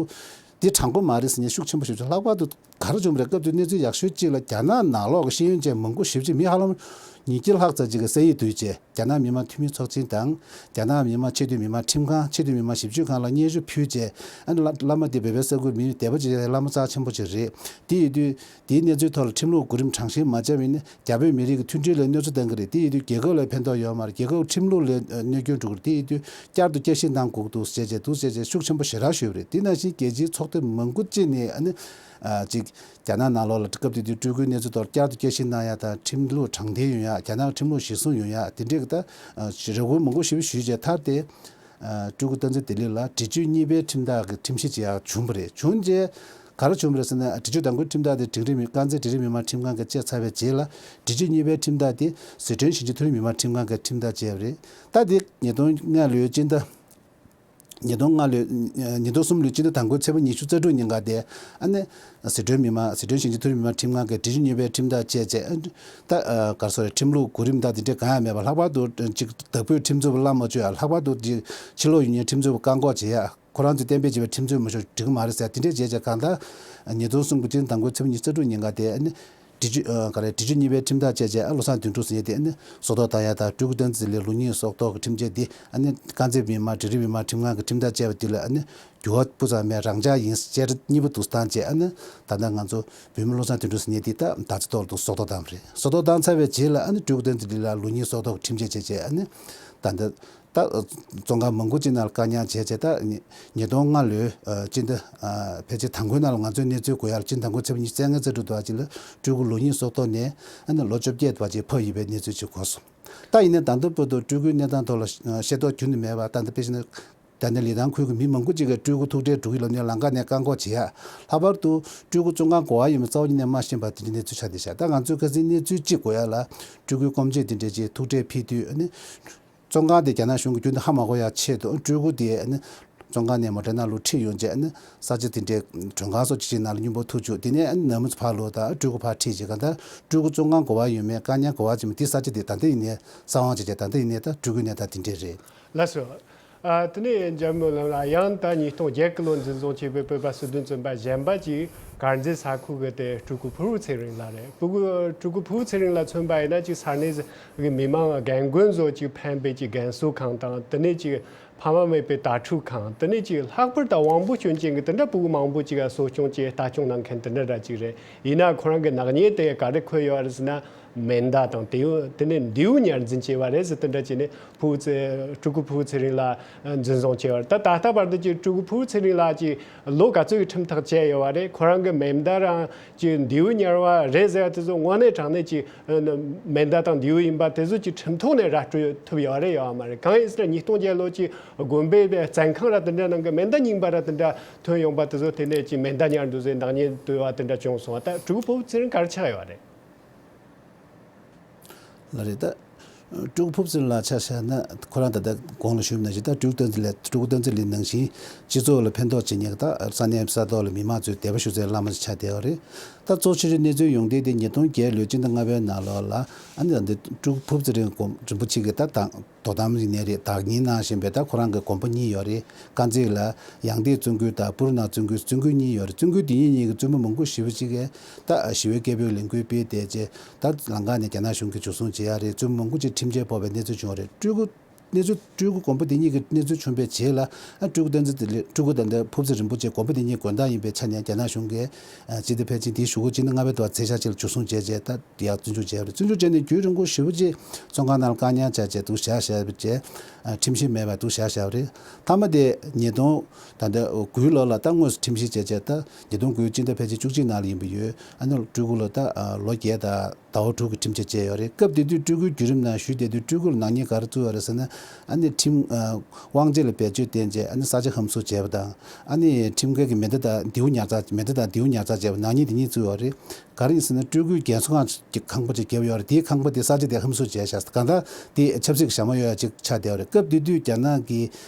འདི་དྲང་པོ་མ་རེད་ཟེར་མཁན་ཤུགས་ཆེན་པོ་ཞིག་བྱུང་། ལྷག་པར་དུ་ག་རེ་བྱུང་བ་རེད། སྐབས་དེ་དུས་གནས་ཚུལ་ཡག་ཤོས་གཅིག་ལ་རྒྱ་ནག་ནང་ལོགས་ཀྱི་ཤེས་ཡོན་ཅན་མང་པོ་ཞེ་པོ་ཅིག་མི་ཧ་ལམ་ ཉིས་བརྒྱ་ལྷག་ཙམ་ཅིག་གི་གསན་ཡིག་བསྡུས་རྗེས། རྒྱ་ནག་མི་དམངས་འཐུས་མི་ཚོགས་ཆེན་དང་། རྒྱ་ནག་མི་དམངས་ཆེས་མཐོའི་མི་དམངས་ཁྲིམས་ཁང་། ཆེས་མཐོའི་མི་དམངས་ཞིབ་དཔྱོད་ཁང་ལ་སྙན་ཞུ་ཕུལ་རྗེས། ཨ་ནི་བླ་བླ་མ་དེ་བོད་པའི་ས་ཁུལ་མི་དད་པ་བྱེད་བླ་མ་རྩ་ཆེན་པོ་ཅིག་རེད། དེ་ཡིན་དུས་དེའི་གནས་ཚུལ་ཐོག་ལ་ཁྲིམས་ལུགས་གོ་རིམ་དྲང་བཞིན་མ་བྱས་པ་ཡིན་ན། རྒྱ་བོད་མི་རིགས་ཀྱི་མཐུན་སྒྲིལ་ལ་གནོད་འཚེ་བཏང་གི་རེད། དེ་ཡིན་དུས་རྒྱལ་ཁབ་ལ་ཕན་ཐོགས་ཡོད་མ་རེད། རྒྱལ་ཁབ་ཁྲིམས་ལུགས་ལ་གནོད་སྐྱོན་འགྲོ་གི་རེད། དེ་ཡིན་དུས་བསྐྱར་དུ་བསྐྱར་ཞིབ་གནང་དགོས་འདུག་ཟེར་བྱས་འདུག་ཟེར་བྱས་ཤུགས་ཆེན་པོ་ཞེ་དྲག་ཞུས་པ་རེད། དེ་ནང་བཞིན་རྒྱལ་སྤྱིའི་ཚོགས་སྡེ་མང་པོ་ཅིག་ནས། ཨ་ནི་ཨ་ཅིག་རྒྱ་ནག་ནང་ལོགས་ལ་སྐབས་དེ་དུས་སྤྲུལ་སྐུའི་གནས་ཚུལ་ཐོག་བསྐྱར་དུ་བསྐྱར་ཞིབ་གནང་ཡ་དང་། ཁྲིམས་ལུགས་དྲང་བདེན་ཡོང་ཡ། རྒྱ་ནག་ཁྲིམས་ལུགས་གཞིར་བཟུང་ཡོང་ཡ། དེ་འདྲས་ཀྱི་ད་ཨ་རེ་སྐུལ་མང་པོ་ཞེ་པོ་ཞུས་རྗེས། མཐར་དེ་ཨ་སྤྲུལ་སྐུ་བསྟན་འཛིན་བདེ་ལེགས་ལགས་འབྲི་ཆུ་གཉིས་པའི་ཁྲིམས་ཐག་གི་ཁྲིམས་གཞི་ཅིག་ཡང་བྱུང་བ་རེད། བྱུང་རྗེས་ག་རེ་བྱུང་བ་རེད་ཟེར་ན། འབྲི་ཆུ་དང་པོའི་ཁྲིམས་ཐག་དེ་འབྲིང་རིམ་དཀར་མཛེས་འབྲིང་རིམ་མི་དམངས་ཁྲིམས་ཁང་གིས་བཅད་ཚར་བའི་རྗེས་ལ། འབྲི་ཆུ་གཉིས་པའི་ཁྲིམས་ཐག་དེ་ཟི་ཁྲོན་ཞིང་ཆེན་མཐོ་རིམ་མི་དམངས་ཁྲིམས་ཁང་གིས་ཁྲིམས་ཐག་བཅད་པ་རེད། ད་དེ་ཉིས་སྟོང་ལྔ་ལོའི་སྤྱི་ཟླ། ཉིས་སྟོང་ལྔ་ལོའི། ཉིས་སྟོང་གསུམ་ལོའི་སྤྱི་ཟླ་དང་པོའི་ཚེས་པ་ཉི་ཤུ་རྩ་དྲུག་ཉིན་ཀ་དེ། ཨ་ནི་ཟི་ཁྲོན་མི་དམངས། ཟི་ཁྲོན་ཞིང་ཆེན་མཐོ་རིམ་མི་དམངས་ཁྲིམས་ཁང་གིས་འབྲི་ཆུ་གཉིས་པའི་ཁྲིམས་ཐག་བཅད་རྗེས། ཨ་ད་ཨ་ག་རེ་ཟེར་རེད། ཁྲིམས་ལུགས་གོ་རིམ་དང་དེ་འདྲས་གང་ཡང་མེད་པར། ལྷག་པར་དུ་ཅིག་བདག་པོས་ཁྲིམས་རྩོད་པ་བླངས་མ་བཅུག་ཡ། ལྷག་པར་དུ་ཅིག་ཕྱི་ལོགས་ཡུལ་མིའི་ཁྲིམས་རྩོད་པ་བཀག་འགོག་བྱེད་ཡ། ཁོ་རང་ཚོས་གཏན་འབེབས་བྱས་པའི་ཁྲིམས་རྩོད་མ་ཞུ་འགྲིག་གི་མ་རེད་ཟེར། དེ་འདྲས་བྱས་རྗེས་གང་ལྟར་ཉིས་སྟོང་གསུམ་གྱི་སྤྱི་ཟླ་དང་པོའི་ཚེས་པ་ཉི་ཤུ་རྩ་དྲུག་ཉིན་ཀ་དེ། ཨ་ནི་འབྲི་ཆུ་ཨ་ག་རེ། འབྲི་ཆུ་གཉིས་པའི་ཁྲིམས་ཐག་བཅད་རྗེས། ཨ་བློ་བཟང་དོན་གྲུབ་ཟེར་མཁན་དེ། ཨ་ནི་སྲོག་ཐོག་བཏང་ཡ་དང་། སྤྲུལ་སྐུ་བསྟན་འཛིན་ལགས་ལོ་གཉིས་སྲོག་ཐོག་གི་ཁྲིམས་ཆད་དེ། ཨ་ནི་དཀར་མཛེས་མི་དམངས་འབྲིང་རིམ་མི་དམངས་ཁྲིམས་ཁང་གིས་ཁྲིམས་ཐག་བཅད་པ་དེ་ལ། ཨ་ནི་འགྱུར་བ་སྤུ་ཙམ་མེད། རང་འཇགས་ཡིན་ཟེར། གཉིས་པ་འདུག་སེ་བཏང་རྗེས། ཨ་ནི་ད་ལྟ་ང་ཚོ་བོད་མི་བློ་བཟང་དོན་གྲུབ་ཟེར་མཁན་དེ་ད་ཟླ་ཚེས་ཐོག་ལ་སྲོག་ཐོག་བཏང་བ་རེད། སྲོག་ཐོག་བཏང་ཚར་བའི་རྗེས་ལ། ཨ་ནི་སྤྲུལ་སྐུ་བསྟན་འཛིན་ལགས་ལོ་གཉིས་སྲོག་ཐོག་གི་ཁྲིམས་ཆད་བཅད་རྗེས། ཨ་ནི་ད་ལྟ་ད་བཙོན་ཁང་མང་པོ་ཅིག་ནང་ལ་བཀག་ཉར་བྱས་བྱས། ད་ཉིས་ཉིས་སྟོང་ལྔ་ལོའི་ཨ་སྤྱི་ཟླ་ཨ་ཕལ་ཆེར་དང་པོའི་ནང་ལ་ང་ཚོས་གནས་ཚུལ་གོ་ཡ་ལ། སྤྱི་ཟླ་དང་པོའི་ཚེས་པ་ཉི་ཤུ་རྩ་ལྔ་རྩ་དྲུག་དུ་བ་ཅིག་ལ་སྤྲུལ་སྐུ་ལོ་གཉིས་སྲོག་ཐོག་ནས། ཨ་ནི་ལོ་བཅོ་བརྒྱད་དུ་བ་ཅིག་ཕབ་ཡོད་པའི་གནས་ཚུལ་ཅིག་གོ་སོང་། ད་ཡིན་ནའི་ད་ལྟ་བར་དུ་སྤྲུལ་སྐུའི་གནས་སྟངས་ཐོག་ལ་ཤེས་རྟོགས་ཁྱོན་ནས་མེད་པ། ད་ལྟ་དཔེ་བྱས་ན། ད་ལྟ་ལི་ཐང་ཁུལ་གྱི་མི་མང་པོ་ཅིག་གིས་སྤྲུལ་སྐུ་ཐུག་འཕྲད་འགྲོ་གི་ལབ་ནས་ལམ་ཁ་ནས་བཀག་འགོག་བྱེད་ཡ། ལྷག་པར་དུ་སྤྲུལ་སྐུ་བཙོན་ཁང་ག་པར་ཡོད་མེད་རྩ་བ་ཉིད་ནས་མ་ཤེས་པ་དེ་འདྲའི་གནས་ཚུལ་ཆགས་བསྡད་ཤག། ད་ང་ཚོས་ཁ་སང་གནས་ཚུལ་གཅིག་གོ་ཡ་ལ། སྤྲུལ་སྐུའི་སྐུ་མཆེད་དེ་འདྲས་ཅིག་ཐུག་འཕྲད་ཕེབས་དུས། ཨ་ནི་བཙོན་ཁང་དེ་རྒྱ་ནག་གཞུང་གིས་རྒྱུན་དུ་ཧ་མ་གོ་ཡ་ཆེད་དུ། སྤྲུལ་སྐུ་དེ་ཨ་ནི་བཙོན་ཁང་ནས་མོ་ཊའི་ནང་ལོགས་ཁྲིད་ཡོང་རྗེས། ཨ་ནི་ས་ཆ་དེ་འདྲའི་མགྲོན་ཁང་སོགས་ཅིག་ཅིག་ནང་ལ་སྙོན་པོ་ཐུག་བཅུག། དེ་ནས་ཨ་ནི་ནང་མི་ཚོ་ཕར་ལོག་དང་། སྤྲུལ་སྐུ་ཕར་ཁྲིད་བྱས། གང་ལྟར་སྤྲུལ་སྐུ་བཙོན་ཁང་ག་པར་ཡོད་མེད། བཀག་ཉར་ག་པར་བྱས་མེད། དེ་ས་ཆ་དེ་ད་ལྟ་ཡིན་ནའི་གསང་བ་བྱས་བྱས། ད་ལྟ་ཡིན་ནའི་ད་སྤྲུལ་སྐུའི་གནས་སྟངས་དེ་འདྲས་རེད། ལགས་སོ། ཨ་དེ་ནས་འཇམ་དབྱངས་ལགས་ལ་ཡང་ད་ཉིས་སྟོང་བརྒྱད་ཀྱི་ལོ་འཛིན་བཟུང་བྱས་པའི་བོད་པ་སྲིད་དོན་བཙོན་པ་གཞན་པ་ཅིག་དཀར་མཛེས་ས་ཁུལ་གྱི་དེ་སྤྲུལ་སྐུ་ཕུར་བུ་ཚེ་རིང་ལགས་རེད། སྤྲུལ་སྐུ་སྤྲུལ་སྐུ་ཕུར་བུ་ཚེ་རིང་ལགས་མཚོན་པ་ཡིན་ན། ཅིག་ས་གནས་གི་མི་མང་རྒན་རྒོན་ཚོ་ཅིག་ཕན་པའི་ཅིག་རྒན་གསོ་ཁང་དང་། དེ་ནས་ཅིག་ཕ་མ་མེད་པའི་དྭ་ཕྲུག་ཁང་། དེ་ནས་ཅིག་ལྷག་པར་དུ་དབང་པོ་སྐྱོན་ཅན་གྱི་དེ་འདྲ་སྤུ་གུ་མང་པོ་ཅིག་གསོ་སྐྱོང་བྱས་ལྟ་སྐྱོང་གནང་མཁན་དེ་འདྲ་འདྲ་ཅིག་རེད། ཡིན་ན་ཁོ་རང་གི་ནག་ཉེས་དེ་ག་རེ་འཁོད་ཡོད་རེད་ཟེར་ན། མེ་མདའ་དང་། དེ་ཡོད། དེ་ནས་མདེའུ་ཉར་འཛིན་བྱས་པ་རེད་ཟེར། དེ་འདྲ་བྱས་ནས་ཕུར་བུ་ཚེ། སྤྲུལ་སྐུ་ཕུར་བུ་ཚེ་རིང་ལགས་འཛིན་བཟུང་བྱས་པ་རེད། ད་ད་ལྟ་བར་དུ་ཅིག་སྤྲུལ་སྐུ་ཕུར་བུ་ཚེ་རིང་ལགས་ཀྱིས་ལོ་ག་ཚོད་ཀྱི་ཁྲིམས་ཐག་བཅད་ཡོད་པ་རེད། ཁོ་རང་གི་མེ་མདའ་རང་ཅིག་མདེའུ་ཉར་བ་རེད་ཟེར་བ་དེ་ཚོ་དངོས་གནས་དྲང་གནས་ཀྱི་མེ་མདའ་དང་མདེའུ་ཡིན་པ་དེ་ཚོ་ཅིག་ཁྲིམས་ཐོག་ནས་ར་སྤྲོད་ཐུབ་ཡོད་རེད་ཡོད་མ་རེད། གང་ཡིན་ཟེར་ན། ཉིས་སྟོང་བརྒྱད་ལོ་ཅིག་དགོན་པའི་བཙོན་ཁང་ར་དེ་འདྲ་ནང་གི་མེ་མདའ་རྙིང་པ་ར་དེ་འདྲ་ཐོན་ཡོང་པ་དེ་ཚོ་དེ་ནས་ཅིག་མེ་མདའ་ཉར་འདུག་ཟེར། ནག་ཉེས་བཏོན་པ་དེ་འདྲ་བྱུང་སོང་བ། ད་སྤྲུལ་སྐུ་ཕུར་བུ་ཚེ་རིང་ག་རེ་ཆགས་ཡོད་རེད། ལགས་རེད། ད་སྤྲུལ་སྐུ་ཕུར་བུ་ཚེ་རིང་ལགས་ཆ་བཞག་ན། ཁོ་རང་ད་ལྟ་གོང་ལ་ཞུས་པ་ནང་བཞིན། ད་སྤྲུལ་སྐུ་བསྟན་འཛིན་ལགས། སྤྲུལ་སྐུ་བསྟན་འཛིན་ལགས་ནང་བཞིན་སྤྱི་ཚོགས་ལ་ཕན་ཐོགས་བྱེད་མཁན་གྱི། ད་ས་གནས་ས་ཐོག་ལ་མི་མང་ཚོས་དད་པ་ཞུ་སའི་བླ་མ་ཞིག་ཆགས་བསྡད་ཡོད་རེད། ད་གཙོ་ཆེ་ཤོས་གནས་ཚུལ་ཡོང་དེ་དེ་ཉིས་སྟོང་བརྒྱད་ལོའི་སྤྱི་ཟླ་ལྔ་པའི་ནང་ལོགས་ལ། ཨ་ནི་ད་ལྟ་སྤྲུལ་སྐུ་ཕུར་བུ་ཚེ་རིང་དགོན། རིན་པོ་ཆེ་གི་ད་དང་དོ་དམ་ཡིན་ནའི་རེད། བདག་གཉེར་གནང་བཞིན་པའི་ད་ཁོ་རང་གི་དགོན་པ་གཉིས་ཡོད་རེད། དཀར་མཛེས་ལ་ཡང་སྟེང་བཙུན་དགོན་དང་སྤུ་རུ་ན་བཙུན་དགོན། བཙུན་དགོན་གཉིས་ཡོད་རེད། བཙུན་དགོན་དེ་གཉིས་གཉིས་ཀྱི་བཙུན་མ་མང་པོ་ཞེ་པོ་ཅིག་གིས་ད་ཞི་བའི་སྐད་འབོད་ལས་འགུལ་སྤེལ་བསྡད་རྗེས། ད་ལམ་ཁ་ནས་རྒྱ་ནག་གཞུང་གིས་འཇུ་བཟུང་བྱེད་ཡ་རེད། བཙུན་མ་མང་པོ་ཅིག་ཁྲིམས་ཆད་ཕོག་པའི་གནས་ཚུལ་བྱུང་བ་རེད། སྤྲུལ་སྐུ་གནས་ཚུལ། སྤྲུལ་སྐུ་དགོན་པ་དེ་གཉིས་ཀྱི་གནས་ཚུལ་བྱུང་བའི་རྗེས་ལ། ཨ་སྤྲུལ་སྐུ་བསྟན་འཛིན་བདེ་ལེགས། སྤྲུལ་སྐུ་དང་ད་ཕུར་བུ་ཚེ་རིན་པོ་ཆེ་དགོན་པ་དེ་གཉིས་དགོན་བདག་ཡིན་པའི་ཆ་ནས་རྒྱ་ནག་གཞུང་གིས་ཨ་སྤྱི་ཟླ་ཕལ་ཆེར་འདིའི་གཞུག་གུ་སྤྱི་ཟླ་ལྔ་པའི་ཟླ་བ་ཚེས་ཤར་ཅིག་ལ་འཇུ་བཟུང་བྱས་རྗེས། ད་ཡར་བཙོན་འཇུག་བྱས་པ་རེད། བཙོན་འཇུག་བྱས་ནས་རྒྱུན་རིང་པོ་ཞེ་པོ་ཅིག་བཙོན་ཁང་ནང་ལ་བཀག་ཉར་བྱས་བྱས་འདུག་བཞག་བཞག་པའི་རྗེས། ཨ་ཁྲིམས་གཞི་མེད་པར་འདུག་བཞག་བཞག་པ་རེད། མཐའ་མ་དེ་ཉིས་སྟོང་ད་ལྟ་དགུའི་ལོ་ལ་ད་དངོས་སུ་ཁྲིམས་གཞི་བྱས་རྗེས། ད་ཉིས་སྟོང་དགུའི་སྤྱི་ཟླ་ཕལ་ཆེར་བཅུ་གཅིག་ནང་ལ་ཡིན་པ་ཡོད། ཨ་ནི་སྤྲུལ་སྐུ་ལ་ད་ཨ་ལོ་བརྒྱད་དང་ཟླ་བ་དྲུག་གི་ཁྲིམས་ཆད་བཅད་ཡོད་རེད། སྐབས་དེ་དུས་སྤྲུལ་སྐུའི་བརྒྱུད་རིམ་ནང་ཞུས་བསྡད་དུས། སྤྲུལ་སྐུ་ལ་ནག་ཉེས་ག་རེ་བཙུགས་ཡོད་རེད་ཟེར་ན། ཨ་ནི་ཁྲིམས་ཨ་དབང་ཆ་ལ་བེད་སྤྱོད་བཏང་རྗེས། ཨ་ནི་ས་ཆ་ཧམ་བཟུང་བྱས་པ་དང་། ཨ་ནི་ཁྲིམས་འགལ་གྱི་མེ་མདའ་དང་མདེའུ་ཉར་ཚགས། མེ་མདའ་དང་མདེའུ་ཉར་ཚགས་བྱས་པ། ནག་ཉེས་དེ་གཉིས་བཙུགས་ཡོད་རེད། ག་རེ་ཡིན་ཟེར་ན། སྤྲུལ་སྐུའི་རྒན་གསོ་ཁང་གི་ཁང་པ་ཅིག་བརྒྱབ་ཡོད་རེད། དེའི་ཁང་པ་དེ་ས་ཆ་དེ་ཧམ་བཟུང་བྱས་བཞག། གང་ལྟར་དེ་ཆབ་སྲིད་ཀྱི་ཞྭ་མོ་གཡོག་ཡ་ཅིག་ཆགས་བསྡད་ཡོད་རེད། སྐབས་དེ་དུས་རྒྱ་ནག་གི་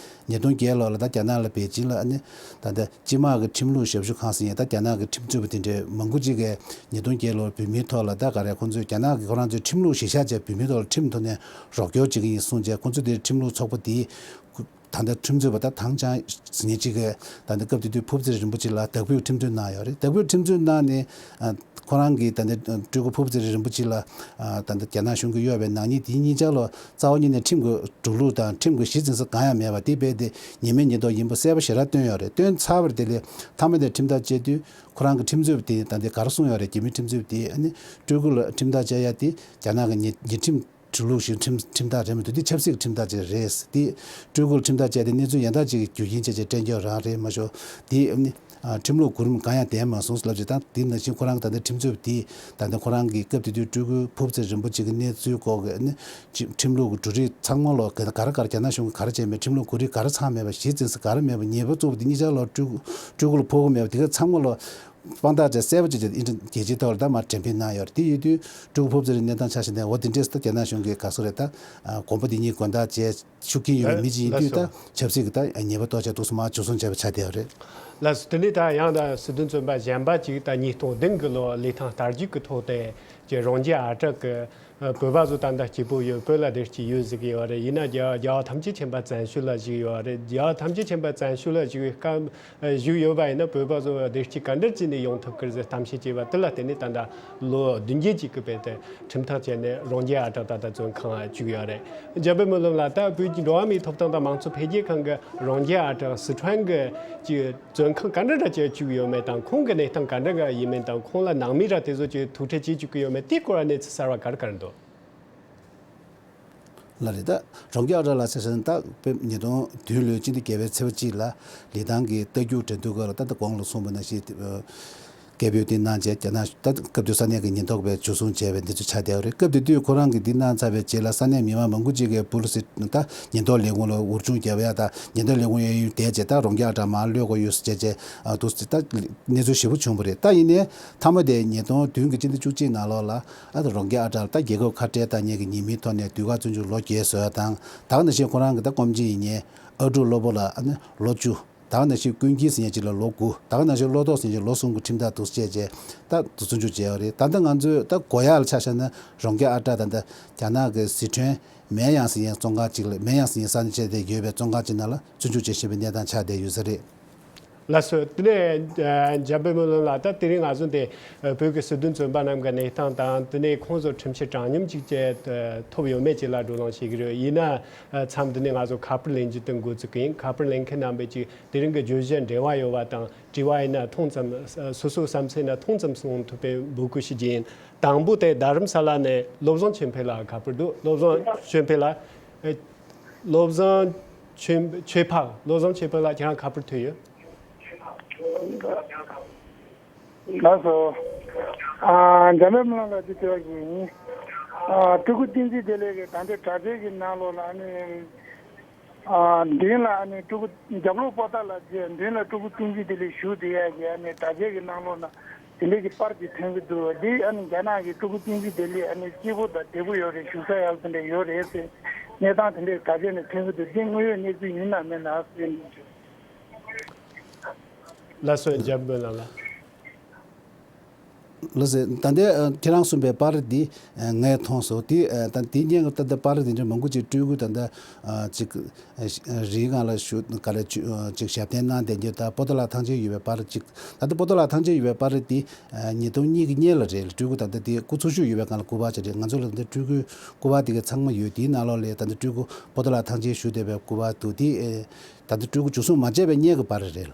ཉིས་སྟོང་བརྒྱད་ལོ་ལ་ད་རྒྱ་ནག་ལ་པེ་ཅིན་ལ། ཨ་ནི་ད་ལྟ་སྤྱི་དམངས་ཀྱི་ཁྲིམས་ལུགས་ཞབས་ཞུ་ཁང་ཟེར་ཡ། ད་རྒྱ་ནག་གི་ཁྲིམས་རྩོད་པ་དེ་འདྲའི་མང་པོ་ཅིག་གིས་ཉིས་སྟོང་བརྒྱད་ལོར་བོད་མིའི་ཐོག་ལ། ད་ག་རེ། ཁོང་ཚོས་རྒྱ་ནག་གིས་ཁོ་རང་ཚོའི་ཁྲིམས་ལུགས་གཞིར་བཞག་བྱས་བོད་མིའི་ཐོག་ལ་ཁྲིམས་ཐོག་ནས་རོགས་སྐྱོར་བྱེད་ཀྱི་ཡིན་གསུངས་བྱས། ཁོང་ཚོ་དེའི་ཁྲིམས་ལུགས་ཚོགས་པ་དེའི་ད་ལྟ་ཁྲིམས་རྩོད་པ་ད་ཐང་ཅང་ཟེར་མཁན་ཅིག་གིས། ད་ལྟ་སྐབས་དེ་དུས་ཕུར་བུ་ཚེ་རིན་པོ་ཆེ་ལ་དྭགས་པོའི་ཁྲིམས་རྩོད་གནང་ཡོད་རེད། དྭགས་པོའི་ཁྲིམས་རྩོད་གནང་ནས། ཨ། ཁོ་རང་གིས་ད་ལྟ་སྤྲུལ་སྐུ་ཕུར་བུ་ཚེ་རིང་རིན་པོ་ཆེ་ལ་ད་ལྟ་རྒྱ་ནག་གཞུང་གིས་གཡོག་པའི་ནག་ཉེས་དེ་གཉིས་ཆར་ལ་རྩ་བ་ཉིད་ནས་ཁྲིམས་ཀྱི་འགྲོ་ལུགས་དང་ཁྲིམས་ཀྱི་གཞི་འཛིན་ས་གང་ཡང་མེད་པ་དེ་རྦད་དེ་ཉེས་མེད་ཉེས་རྟོག་ཡིན་པ་གསལ་པོ་ཞེ་དྲག་བཏོན་ཡོད་རེད། བཏོན་ཚར་བ་དེ་ལས་མཐའ་མ་དེར་ཁྲིམས་ཐག་བཅད་དུས་ཁོ་རང་གི་ཁྲིམས་རྩོད་པ་དེ་ད་ལྟ་ག་རེ་གསུངས་ཡོད་རེད། རྒྱ་མིའི་ཁྲིམས་རྩོད་པ་དེ་ཨ་ནི་སྤྲུལ་སྐུ་ལ་ཁྲིམས་ཐག་བཅད་ཡ་དེ་རྒྱ་ནག་གི་ཉེས་ཉེས་ཁྲིམས་གྲོས་ལུགས་བཞིན་ཁྲིམས་ཁྲིམས་ཐག་རེད་མི་འདུག་དེ་ཆབ་སྲིད་ཀྱི་ཁྲིམས་ཐག་ཅིག་རེད། དེ་སྤྲུལ་སྐུར་ཁྲིམས་ཐག་བཅད་དེ་གནས་ཚུལ་ཡང་དག་ཅིག་རྒྱུ་རྐྱེན་བྱས་བྱས་བསྐྲུན་རྒྱུ་རང་རེད་མ་གཞི། དེ་ཨ་ནི་ཁྲིམས་ལུགས་གོ་རིམ་གང་ཡང་ལྡན་མ་སོང་ལབ་ཅིག་དང་། དེ་ནང་བཞིན་ཁོ་རང་གི་ད་ལྟ་ཁྲིམས་རྩོད་དེ་ད་ལྟ་ཁོ་རང་གི་སྐབས་དེ་དུས་སྤྲུལ་སྐུ་ཕུར་བུ་ཚེ་རིན་པོ་ཆེ་གི་གནས་ཚུལ་སྐོར་གྱི་ཨ་ནི་ཁྲིམས་ལུགས་ཀྱི་འབྲུ་རིགས་ཚང་མ་ལོ་ག་རེ་ག་རེ་རྒྱ་ནག་གཞུང་གིས་ག་རེ་བྱས་མེད། ཁྲིམས་ལུགས་གོ་རིམ་ག་རེ་ཚང་མེད་པ། གཞི་འཛིན་ས་ག་རེ་མེད་པ། ཉེས་པ་བཙུགས་པ་དེ་གཉིས་ཆར་ལོ་སྤྲུལ་སྐུ་ལ་ཕོག་གི་མེད་པ་དེ་ག་ཚང་མ་ལོ་དཔང་རྟགས་བྱས་གསལ་པོ་བྱས་བྱས་ཨིན་ཊར་རྒྱལ་སྤྱིའི་ཐོག་ལ་ད་མར་འགྲེམས་སྤེལ་གནང་ཡོད་རེད། དེ་ཡིན་དུས་སྤྲུལ་སྐུ་ཕུར་བུ་ཚེ་རིང་གནས་སྟངས་ཆ་བཞག་ན་འོ་དེ་འདྲས་ད་རྒྱ་ནག་གཞུང་གིས་ག་སོ་རེད། ད་དགོན་པ་འདི་གཉིས་དགོན་བདག་བྱས་ཤུགས་རྐྱེན་ཡོད་པའི་མི་ཅིག་ཡིན་དུས་ད་ཆབ་སྲིད་ཀྱི་ད་ཉེས་པ་གཏོགས་བྱས་འདུག་སེ་མར་འཇུ་བཟུང་བྱས་པ་ཆགས་བསྡད་ཡོད་རེད། ལགས་སོ། དེ་ནས་ད་ཡང་ད་སྲིད་དོན་བཙོན་པ་གཞན་པ་ཅིག་ད་ཉིས་སྟོང་བདུན་གི་ལོ་ལི་ཐང་རྟ་རྒྱུག་གི་ཐོག་དེ་ཀྱི་རང་རྒྱལ་ཨ་གྲགས་ཀྱི་བོད་པ་ཚོ་ད་ལྟ་སྐྱིད་པོ་ཡོད། བོད་ལ་བདེ་སྐྱིད་ཡོད་ཟེར་གྱི་ཡོད་རེད། ཡིན་ན་རྒྱ་རྒྱལ་བ་ཐམས་ཅད་མཁྱེན་པ་བཙན་བྱོལ་ལ་བཞུགས་ཡོད་རེད། རྒྱལ་བ་ཐམས་ཅད་མཁྱེན་པ་བཙན་བྱོལ་ལ་བཞུགས་ཡོད་སྐབས་བཞུགས་ཡོད་པ་ཡིན་ན་བོད་པ་ཚོ་བདེ་སྐྱིད་ག་འདྲ་བྱས་ནས་ཡོང་ཐུབ་ཀྱི་རེད་ཟེར་གཏམ་བཤད་བྱས་པ་དེ་ལ་བརྟེན་ནས་ད་ལྟ་ལོ་བདུན་བརྒྱད་ཅིག་གི་བར་དུ་ཁྲིམས་ཐག་བཅད་ནས་རང་རྒྱལ་ཨ་གྲགས་ད་ལྟ་བཙོན་ཁང་བཅུག་ཡོད་རེད། འཇམ་དཔལ་སྨོན་ལམ་ལགས། ད་བོད་ཀྱི་འགྲོ་བ་མིའི་ཐོབ་ཐང་དང་མང་གཙོ་འཕེལ་རྒྱས་ཁང་གི་རང་རྒྱལ་ཨ་གྲགས་སི་ཁྲོན་གྱི་ཅིག་བཙོན་ཁང་ག་འདྲ་འདྲ་བྱས་བཅུག་ཡོད་མེད་དང་། ཁོང་གི་གནས་སྟངས་ག་འདྲ་འདྲ་ཡིན་མིན་དང་། ཁོང་ལ་ནང་མི་ར་དེ་ཚོ་ཅིག་ཐུག་འཕྲད་བྱེད་བཅུག་གི་ཡོད་མེད་དེའི་སྐོར་ལ་གནས་ཚུལ་གསར་བ་ག་རེ་ག་རེ་འདུག་ལགས་རེད། ད་རང་རྒྱལ་ཨ་གྲགས་ལགས་ཟེར་ན་ད་དཔེ་ཉིས་སྟོང་བདུན་ལོའི་སྤྱི་ཟླ་བརྒྱད་པའི་ཚེས་པ་གཅིག་ལ་ལི་ཐང་གི་རྟ་རྒྱུག་འགྲན་བསྡུར་སྐབས་ལ་ད་ལྟ་གོང་ལ་གསུངས་པ་ནང་བཞིན། སྐད་འབོད་དེ་གནང་རྗེས་རྒྱ་ནག་ད་སྐབས་དེ་ས་གནས་ཀྱི་ཉེན་རྟོག་པས་འཇུ་བཟུང་བྱས་པའི་གནས་ཚུལ་ཆགས་བསྡད་ཡོད་རེད། སྐབས་དེ་དུས་ཁོ་རང་གིས་འདི་གནང་ཚར་བའི་རྗེས་ལ་ས་གནས་མི་མང་མང་པོ་ཅིག་གིས་པུ་ལི་སི་ད་ཉེན་རྟོག་ལས་ཁུངས་ལ་འུར་ཆུང་རྒྱབ་ཡ་ད་ཉེན་རྟོག་ལས་ཁུངས་གཡས་གཡོན་བསྡད་རྗེས་ད་རང་རྒྱལ་ཨ་གྲགས་མར་གློད་དགོས་ཡོད་ཟེར་བྱས་རྗེས་ཨ་འདུག་སེ་ད་གནས་ཚུལ་ཞེ་པོ་བྱུང་བ་རེད། ད་ཡིན་ནའི་མཐའ་མ་དེ་ཉིས་སྟོང་བདུན་གྱི་སྤྱི་ཟླ་བཅུ་གཅིག་ནང་ལོགས་ལ་ཨ་ད་རང་རྒྱལ་ཨ་གྲགས་ལ་ད་རྒྱལ་ཁབ་ཁ་བྲལ་བཏང་མཁན་གྱི་ཉེས་མིང་ཐོག་ནས་དུས་བཀག་བཙོན་འཇུག་ལོ་བརྒྱད་བཟོ་ཡ་དང་། ད་ག་ནང་བཞིན་ཁོ་རང་གི་ད་སྐུ་མཆེད་ཡིན་མཁན་ཨ་ཀྲུག་བློ་བྷོ་ལ་ཨ་ནི་ལོ་བཅུ། ད་ག་ནང་བཞིན་ཀུན་མཁྱེན་ཟེར་མཁན་ཅིག་ལ་ལོ་དགུ། ད་ག་ནང་བཞིན་བློ་ཐོག་ཟེར་མཁན་ཅིག་ལོ་གསུམ་གྱི་ཁྲིམས་ཐག་འདུག་སེ་བཅད་རྗེས་ད་འདུག་བཙོན་འཇུག་བྱས་ཡོད་རེད། ད་ལྟ་ང་ཚོས་ད་གོ་ཡག་ལ་ཆ་བཞག་ན་རང་རྒྱལ་ཨ་གྲགས་ད་ལྟ་རྒྱ་ནག་གི་སི་ཁྲོན་མེན་ཡང་ཟེར་མཁན་བཙོན་ཁང་ཅིག་ལ། མེན་ཡང་ཟེར་མཁན་ས་གནས་ཅིག་ལ་ཡོད་པའི་བཙོན་ཁང་ཅིག་ནང་ལ་བཙོན་འཇུག་བྱེད་བཞིན་པའི་གནས་སྟངས་ཆགས་བསྡད་ཡོད་ས་རེད། ལགས་སོ། དེ་ནས་འཇམ་དཔལ་སྨོན་ལམ་ལགས། ད་དེ་རིང་ང་ཚོ་འདི་བོད་ཀྱི་སྲིད་དོན་བཙོན་པ་རྣམས་ཀྱི་གནས་སྟངས་དང་། དེ་ནས་ཁོང་ཚོ་ཁྲིམས་ཆད་དྲག་སྙོམས་ཅིག་བཅད་ཐུབ་ཡོད་མེད་ཅིག་ལ་བགྲོ་གླེང་བྱེད་ཀྱི་རེད། ཡིན་ན་མཚམས་འདི་ནས་ང་ཚོ་ཁ་པར་ལེན་རྒྱུ་དེ་འགོ་བཙུགས་ཀྱི་ཡིན། ཁ་པར་ལེན་མཁན་རྣམ་པས་ཅིག་དེ་རིང་གི་བརྗོད་གཞི་འབྲེལ་བ་ཡོད་པ་དང་། དྲི་བ་ཡིན་ན་ཐུང་ཙམ་སོ་སོའི་བསམ་ཚུལ་ཡིན་ན་ཐུང་ཙམ་གསུང་ཐུབ་པའི་འབོད་སྐུལ་ཞུ་རྒྱུ་ཡིན། དང་པོ་དེ་རྡ་རམ་ས་ལ་ནས་བློ་བཟང་ཆོས་འཕེལ་ལགས་ཁ་པར་འདུག་བློ་བཟང་ཆོས་འཕེལ་ལགས། ཨེ། བློ་བཟང་ཆོས་ཆོས་འཕགས། བློ་བཟང་ཆོས་འཕེལ་ལགས་ཁྱེད་རང་ཁ་པར་ཐོན་ཡོད། ལགས་སོ། ཨ། འཇམ་དཔལ་སྨོན་ལམ་ལགས་ཀྱི་དྲི་བ་ཞིག་ཡིན། ཨ། སྤྲུལ་སྐུ་བསྟན་འཛིན་བདེ་ལེགས་ཀྱིས་ད་ལྟའི་དྲ་རྒྱའི་ནང་ལོགས་ལ་ཨ་ནི། ཨ། མདུན་ལ་ཨ་ནི་སྤྲུལ་སྐུ་རྒྱབ་ལོགས་པོ་ཏཱ་ལ་མཛད། མདུན་ལ་སྤྲུལ་སྐུ་བསྟན་འཛིན་བདེ་ལེགས་བཞུགས་བསྡད་ཡག་གི་ཨ་ནི་དྲ་རྒྱའི་ནང་ལོགས་ན་དེ་འདྲའི་གི་པར་ཅིག་ཐོན་གྱི་འདུག་འདི་ཨ་ནི་རྒྱ་ནག་གི་སྤྲུལ་སྐུ་བསྟན་འཛིན་བདེ་ལེགས་ཨ་ནི་སྐྱིད་པོ་དང་བདེ་པོ་ཡོད་རེད། བཞུགས་ས་ཡག་དེ་འདྲ་ཡོད་རེད་ཟེར་གནས་སྟངས་དེ་འདྲའི་དྲ་རྒྱའི་ནང་ཐོན་གྱི་འདུག་འདི་དངོས་ཡོད་གནས་ཚུལ་ཡིན་ནམ་མིན་ན་ཟེར། ལགས་སོ། འཇམ་དཔལ་ལགས་ལ། ལགས་སོ། ད་ལྟའི་ཨ་ཁྱེད་རང་གསུངས་པའི་པར་འདི་ཨ་ངས་མཐོང་སོང་། དེ་ཨ་ད་དེ་སྔོན་གྱི་ད་ལྟ་པར་དེ་འདྲ་མང་པོ་ཅིག་སྤྲུལ་སྐུ་ད་ལྟ་ཨ་ཅིག་ཨ་རིའི་སྒང་ལ་བཞུགས་ག་ལ་ཅིག་ཞབས་བརྟན་གནང་བསྡད་རྒྱུ་དང་པོ་ཏཱ་ལ་ཐང་ཆེན་ཡོད་པའི་པར་ཅིག་ད་ལྟ་པོ་ཏཱ་ལ་ཐང་ཆེན་ཡོད་པའི་པར་འདི་ཨ་ཉིས་སྟོང་གཉིས་ཀྱི་སྔོན་ལ་རེད། སྤྲུལ་སྐུ་ད་ལྟ་དེ་སྐུ་འཚོ་བཞུགས་ཡོད་པའི་སྒང་ལ་སྐུ་པར་ཅིག་རེད། ང་ཚོ་ལ་ད་ལྟ་སྤྲུལ་སྐུ་སྐུ་པར་དེ་ག་ཚང་མ་ཡོད། དེའི་ནང་ལོགས་ལ་ད་ལྟ་སྤྲུལ་སྐུ་པོ་ཏཱ་ལ་ཐང་ཆེན་བཞུགས་བསྡད་པའི་སྐུ་པར་འདུག་དེ་ཨེ་ད་ལྟ་སྤྲུལ་སྐུ་འཇུ་བཟུང་མ་བྱས་པའི་སྔོན་གྱི་པར་རེད།